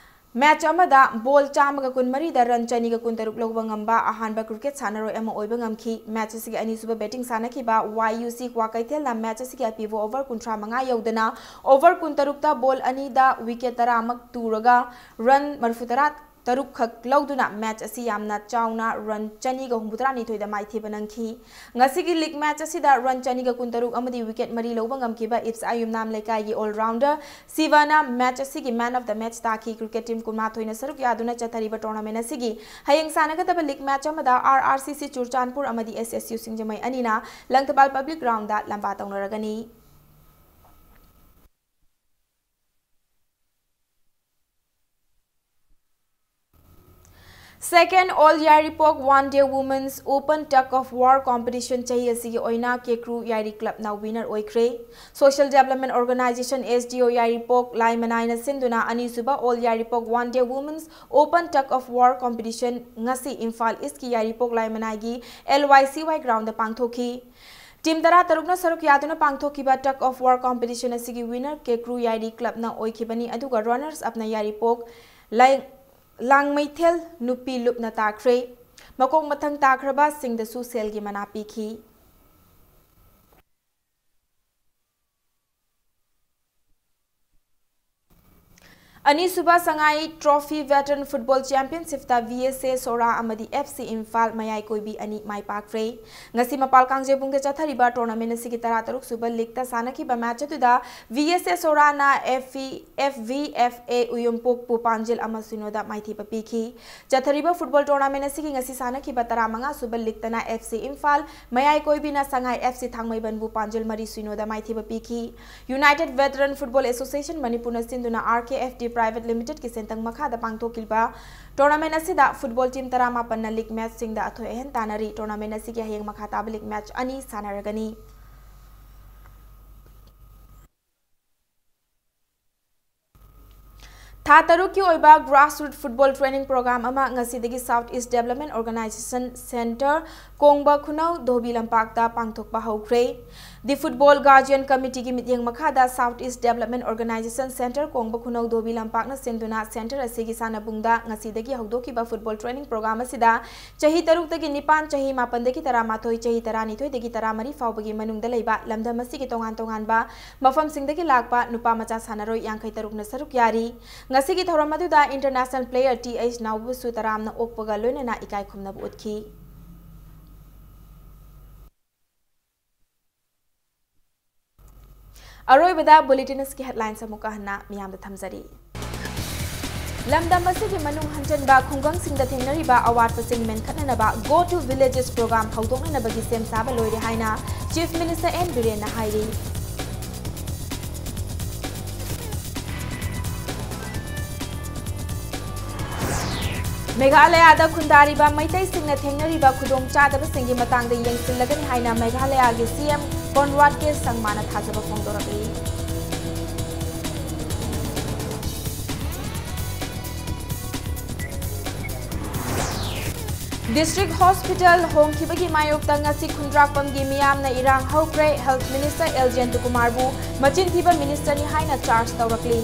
match ꯑꯃꯗ ball ꯆꯥꯝꯃꯒ ꯀꯨꯟꯃꯔꯤꯗ run ꯆꯅꯤꯒ ꯀꯨꯟꯇꯔꯨꯛ ꯂꯧꯕ ꯉꯝꯕ ꯑꯍꯥꯟꯕ cricket ꯁꯥꯟꯅꯔꯣꯏ ꯑꯃ ꯑꯣꯏꯕ ꯉꯝꯈꯤ꯫ Match ꯑꯁꯤꯒꯤ ꯑꯅꯤꯁꯨꯕ batting ꯁꯥꯟꯅꯈꯤꯕ Y U C ꯀ꯭ꯋꯥꯀꯩꯊꯦꯜꯅ match ꯑꯁꯤꯒꯤ ꯑꯄꯤꯕ over ꯀꯨꯟꯊ꯭ꯔꯥ ꯃꯉꯥ ꯌꯧꯗꯅ over ꯀꯨꯟꯇꯔꯨꯛꯇ ball ꯑꯅꯤꯗ wicket ꯇꯔꯥꯃꯛ ꯇꯨꯔꯒ run ꯃꯔꯤꯐꯨꯇꯔꯥ ꯇꯔꯨꯛ ꯈꯛ ꯂꯧꯗꯨꯅ match ꯑꯁꯤ ꯌꯥꯝꯅ ꯆꯥꯎꯅ run ꯆꯅꯤꯒ ꯍꯨꯝꯐꯨꯇꯔꯥ ꯅꯤꯊꯣꯏꯗ ꯃꯥꯏꯊꯤꯕ ꯅꯪꯈꯤ꯫ ꯉꯁꯤꯒꯤ league match ꯑꯁꯤꯗ run ꯆꯅꯤꯒ ꯀꯨꯟꯇꯔꯨꯛ ꯑꯃꯗꯤ wicket ꯃꯔꯤ ꯂꯧꯕ ꯉꯝꯈꯤꯕ ꯏꯞꯁꯥ ꯌꯨꯝꯅꯥꯝ ꯂꯩꯀꯥꯏꯒꯤ all rounder ꯁꯤꯕꯥꯅ match ꯑꯁꯤꯒꯤ man of the match ꯇꯥꯈꯤ꯫ Cricket team ꯀꯨꯟꯃꯥꯊꯣꯏꯅ ꯁꯔꯨꯛ ꯌꯥꯗꯨꯅ ꯆꯠꯊꯔꯤꯕ tournament ꯑꯁꯤꯒꯤ ꯍꯌꯦꯡ ꯁꯥꯟꯅꯒꯗꯕ league match ꯑꯃꯗ R R C C Churachandpur ꯑꯃꯗꯤ S S U ꯁꯤꯡꯖꯃꯩ ꯑꯅꯤꯅ ꯂꯪꯊꯕꯥꯜ Public Groundꯗ ꯂꯝꯕꯥ ꯇꯧꯅꯔꯒꯅꯤ꯫ Second All Yairipok One Day Women's Open Tug of War Competition ꯆꯍꯤ ꯑꯁꯤꯒꯤ ꯑꯣꯏꯅ ꯀꯦꯀ꯭ꯔꯨ ꯌꯥꯏꯔꯤ clubꯅ winner ꯑꯣꯏꯈ꯭ꯔꯦ꯫ Social Development Organization S D O ꯌꯥꯏꯔꯤꯄꯣꯛ ꯂꯥꯏꯃꯅꯥꯏꯅ ꯁꯤꯟꯗꯨꯅ ꯑꯅꯤꯁꯨꯕ All Yairipok One Day Women's Open Tug of War Competition ꯉꯁꯤ ꯏꯝꯐꯥꯜ Eastꯀꯤ ꯌꯥꯏꯔꯤꯄꯣꯛ ꯂꯥꯏꯃꯅꯥꯏꯒꯤ L Y C Y groundꯗ ꯄꯥꯡꯊꯣꯛꯈꯤ꯫ Team ꯇꯔꯥꯇꯔꯨꯛꯅ ꯁꯔꯨꯛ ꯌꯥꯗꯨꯅ ꯄꯥꯡꯊꯣꯛꯈꯤꯕ tug of war competition ꯑꯁꯤꯒꯤ winner ꯀꯦꯀ꯭ꯔꯨ ꯌꯥꯏꯔꯤ clubꯅ ꯑꯣꯏꯈꯤꯕꯅꯤ, ꯑꯗꯨꯒ runners upꯅ ꯌꯥꯏꯔꯤꯄꯣꯛ ꯂꯥꯏ-, ꯂꯥꯡꯃꯩꯊꯦꯜ ꯅꯨꯄꯤ ꯂꯨꯞꯅ ꯇꯥꯈ꯭ꯔꯦ꯫ ꯃꯀꯣꯛ ꯃꯊꯪ ꯇꯥꯈ꯭ꯔꯕꯁꯤꯡꯗꯁꯨ ꯁꯦꯜꯒꯤ ꯃꯅꯥ ꯄꯤꯈꯤ꯫ ꯑꯅꯤꯁꯨꯕ ꯁꯉꯥꯏ Trophy Veteran Football Championshipꯇ V S A ꯁꯣꯔꯥ ꯑꯃꯗꯤ F C ꯏꯝꯐꯥꯜ ꯃꯌꯥꯏ ꯀꯣꯏꯕꯤ ꯑꯅꯤ ꯃꯥꯏ ꯄꯥꯛꯈ꯭ꯔꯦ꯫ ꯉꯁꯤ ꯃꯄꯥꯜ ꯀꯥꯡꯖꯩꯕꯨꯡꯗ ꯆꯠꯊꯔꯤꯕ tournament ꯑꯁꯤꯒꯤ ꯇꯔꯥꯇꯔꯨꯛ ꯁꯨꯕ leagueꯇ ꯁꯥꯟꯅꯈꯤꯕ match ꯑꯗꯨꯗ V S A ꯁꯣꯔꯥꯅ F V, F V F A ꯎꯌꯨꯝꯄꯣꯛꯄꯨ ꯄꯥꯟꯖꯤꯜ ꯑꯃ ꯁꯤꯅꯣꯗ ꯃꯥꯏꯊꯤꯕ ꯄꯤꯈꯤ꯫ ꯆꯠꯊꯔꯤꯕ football tournament ꯑꯁꯤꯒꯤ ꯉꯁꯤ ꯁꯥꯟꯅꯈꯤꯕ ꯇꯔꯥꯃꯉꯥ ꯁꯨꯕ leagueꯇꯅ F C ꯏꯝꯐꯥꯜ, ꯃꯌꯥꯏ ꯀꯣꯏꯕꯤꯅ ꯁꯉꯥꯏ F C ꯊꯥꯡꯃꯩꯕꯟꯕꯨ ꯄꯥꯟꯖꯤꯜ ꯃꯔꯤ ꯁꯤꯅꯣꯗ ꯃꯥꯏꯊꯤꯕ ꯄꯤꯈꯤ꯫ United Veteran Football Association ꯃꯅꯤꯄꯨꯔꯅ ꯁꯤꯟꯗꯨꯅ R K F T Private Limitedꯀꯤ ꯁꯦꯟꯇꯪ ꯃꯈꯥꯗ ꯄꯥꯡꯊꯣꯛꯈꯤꯕ tournament ꯑꯁꯤꯗ football team ꯇꯔꯥꯃꯥꯄꯟꯅ league matchꯁꯤꯡꯗ ꯑꯊꯣꯏ ꯑꯍꯦꯟ ꯇꯥꯟꯅꯔꯤ꯫ Tournament ꯑꯁꯤꯒꯤ ꯍꯌꯦꯡ ꯃꯈꯥ ꯇꯥꯕ league match ꯑꯅꯤ ꯁꯥꯟꯅꯔꯒꯅꯤ꯫ ꯊꯥ ꯇꯔꯨꯛꯀꯤ ꯑꯣꯏꯕ grassroot football training program ꯑꯃ ꯉꯁꯤꯗꯒꯤ South East Development Organization Centre, ꯀꯣꯡꯕ ꯈꯨꯅꯧ, ꯙꯣꯕꯤ ꯂꯝꯄꯥꯛꯇ ꯄꯥꯡꯊꯣꯛꯄ ꯍꯧꯈ꯭ꯔꯦ꯫ The Football Guardian Committeeꯒꯤ ꯃꯤꯠꯌꯦꯡ ꯃꯈꯥꯗ South East Development Organization Centre, ꯀꯣꯡꯕ ꯈꯨꯅꯧ, ꯙꯣꯕꯤ ꯂꯝꯄꯥꯛꯅ ꯁꯤꯟꯗꯨꯅ centre ꯑꯁꯤꯒꯤ ꯁꯥꯟꯅꯕꯨꯡꯗ ꯉꯁꯤꯗꯒꯤ ꯍꯧꯗꯣꯛꯈꯤꯕ football training program ꯑꯁꯤꯗ ꯆꯍꯤ ꯇꯔꯨꯛꯇꯒꯤ ꯅꯤꯄꯥꯟ, ꯆꯍꯤ ꯃꯥꯄꯟꯗꯒꯤ ꯇꯔꯥꯃꯥꯊꯣꯏ, ꯆꯍꯤ ꯇꯔꯥꯅꯤꯊꯣꯏꯗꯒꯤ ꯇꯔꯥꯃꯔꯤ ꯐꯥꯎꯕꯒꯤ ꯃꯅꯨꯡꯗ ꯂꯩꯕ ꯂꯝꯗꯝ ꯑꯁꯤꯒꯤ ꯇꯣꯉꯥꯟ ꯇꯣꯉꯥꯟꯕ ꯃꯐꯝꯁꯤꯡꯗꯒꯤ ꯂꯥꯛꯄ ꯅꯨꯄꯥ ꯃꯆꯥ ꯁꯥꯟꯅꯔꯣꯏ ꯌꯥꯡꯈꯩ ꯇꯔꯨꯛꯅ ꯁꯔꯨꯛ ꯌꯥꯔꯤ꯫ ꯉꯁꯤꯒꯤ ꯊꯧꯔꯝ ꯑꯗꯨꯗ international player T H ꯅꯥꯎꯕꯕꯨꯁꯨ ꯇꯔꯥꯝꯅ ꯑꯣꯛꯄꯒ ꯂꯣꯏꯅꯅ ꯏꯀꯥꯏ ꯈꯨꯝꯅꯕ ꯎꯠꯈꯤ꯫ ꯑꯔꯣꯏꯕꯗ bulletin ꯑꯁꯤꯒꯤ headlines ꯑꯃꯨꯛꯀ ꯍꯟꯅ ꯃꯤꯌꯥꯝꯗ ꯊꯝꯖꯔꯤ꯫ ꯂꯝꯗꯝ ꯑꯁꯤꯒꯤ ꯃꯅꯨꯡ ꯍꯟꯖꯤꯟꯕ ꯈꯨꯡꯒꯪꯁꯤꯡꯗ ꯊꯦꯡꯅꯔꯤꯕ ꯑꯋꯥꯠꯄꯁꯤꯡ ꯃꯦꯟꯈꯠꯅꯅꯕ Go to Villages program ꯍꯧꯗꯣꯛꯅꯅꯕꯒꯤ ꯁꯦꯝ ꯁꯥꯕ ꯂꯣꯏꯔꯦ ꯍꯥꯏꯅ Chief Minister N ꯕꯤꯔꯦꯟꯅ ꯍꯥꯏꯔꯤ꯫ ꯃꯦꯘꯥꯂꯌꯥꯗ ꯈꯨꯟꯗꯥꯔꯤꯕ ꯃꯩꯇꯩꯁꯤꯡꯅ ꯊꯦꯡꯅꯔꯤꯕ ꯈꯨꯗꯣꯡꯆꯥꯗꯕꯁꯤꯡꯒꯤ ꯃꯇꯥꯡꯗ ꯌꯦꯡꯁꯤꯜꯂꯒꯅꯤ ꯍꯥꯏꯅ ꯃꯦꯘꯥꯂꯌꯥꯒꯤ C M Conrad K ꯁꯪꯃꯥꯅ ꯊꯥꯖꯕ ꯐꯣꯡꯗꯣꯔꯛꯂꯤ꯫ District Hospital ꯍꯣꯡꯈꯤꯕꯒꯤ ꯃꯥꯌꯣꯛꯇ ꯉꯁꯤ ꯈꯨꯟꯗ꯭ꯔꯥꯛꯄꯝꯒꯤ ꯃꯤꯌꯥꯝꯅ ꯏꯔꯥꯡ ꯍꯧꯈ꯭ꯔꯦ꯫ Health Minister L ꯖꯌꯟꯇꯀꯨꯃꯥꯔꯕꯨ ꯃꯆꯤꯟ ꯊꯤꯕ ministerꯅꯤ ꯍꯥꯏꯅ charge ꯇꯧꯔꯛꯂꯤ꯫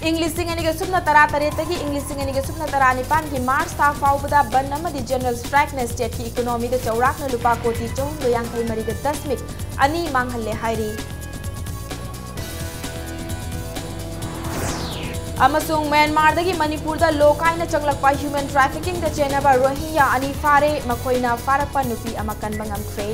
ꯏꯪ ꯂꯤꯁꯤꯡ ꯑꯅꯤꯒ ꯁꯨꯞꯅ ꯇꯔꯥ ꯇꯔꯦꯠꯇꯒꯤ ꯏꯪ ꯂꯤꯁꯤꯡ ꯑꯅꯤꯒ ꯁꯨꯞꯅ ꯇꯔꯥ ꯅꯤꯄꯥꯟꯒꯤ March ꯊꯥ ꯐꯥꯎꯕꯗ ꯕꯟ ꯑꯃꯗꯤ general strikeꯅ stateꯀꯤ economyꯗ ꯆꯥꯎꯔꯥꯛꯅ ꯂꯨꯄꯥ ꯀꯣꯇꯤ ꯆꯍꯨꯝꯒ ꯌꯥꯡꯈꯩ ꯃꯔꯤꯒ ꯗꯁꯃꯤꯛ ꯑꯅꯤ ꯃꯥꯡꯍꯜꯂꯦ ꯍꯥꯏꯔꯤ꯫ ꯑꯃꯁꯨꯡ ꯃ꯭ꯌꯥꯟꯃꯥꯔꯗꯒꯤ ꯃꯅꯤꯄꯨꯔꯗ ꯂꯣ ꯀꯥꯏꯅ ꯆꯪꯂꯛꯄ human traffickingꯗ ꯆꯦꯟꯅꯕ ꯔꯣꯍꯤꯡꯒ꯭ꯌꯥ ꯑꯅꯤ ꯐꯥꯔꯦ꯫ ꯃꯈꯣꯏꯅ ꯐꯥꯔꯛꯄ ꯅꯨꯄꯤ ꯑꯃ ꯀꯟꯕ ꯉꯝꯈ꯭ꯔꯦ꯫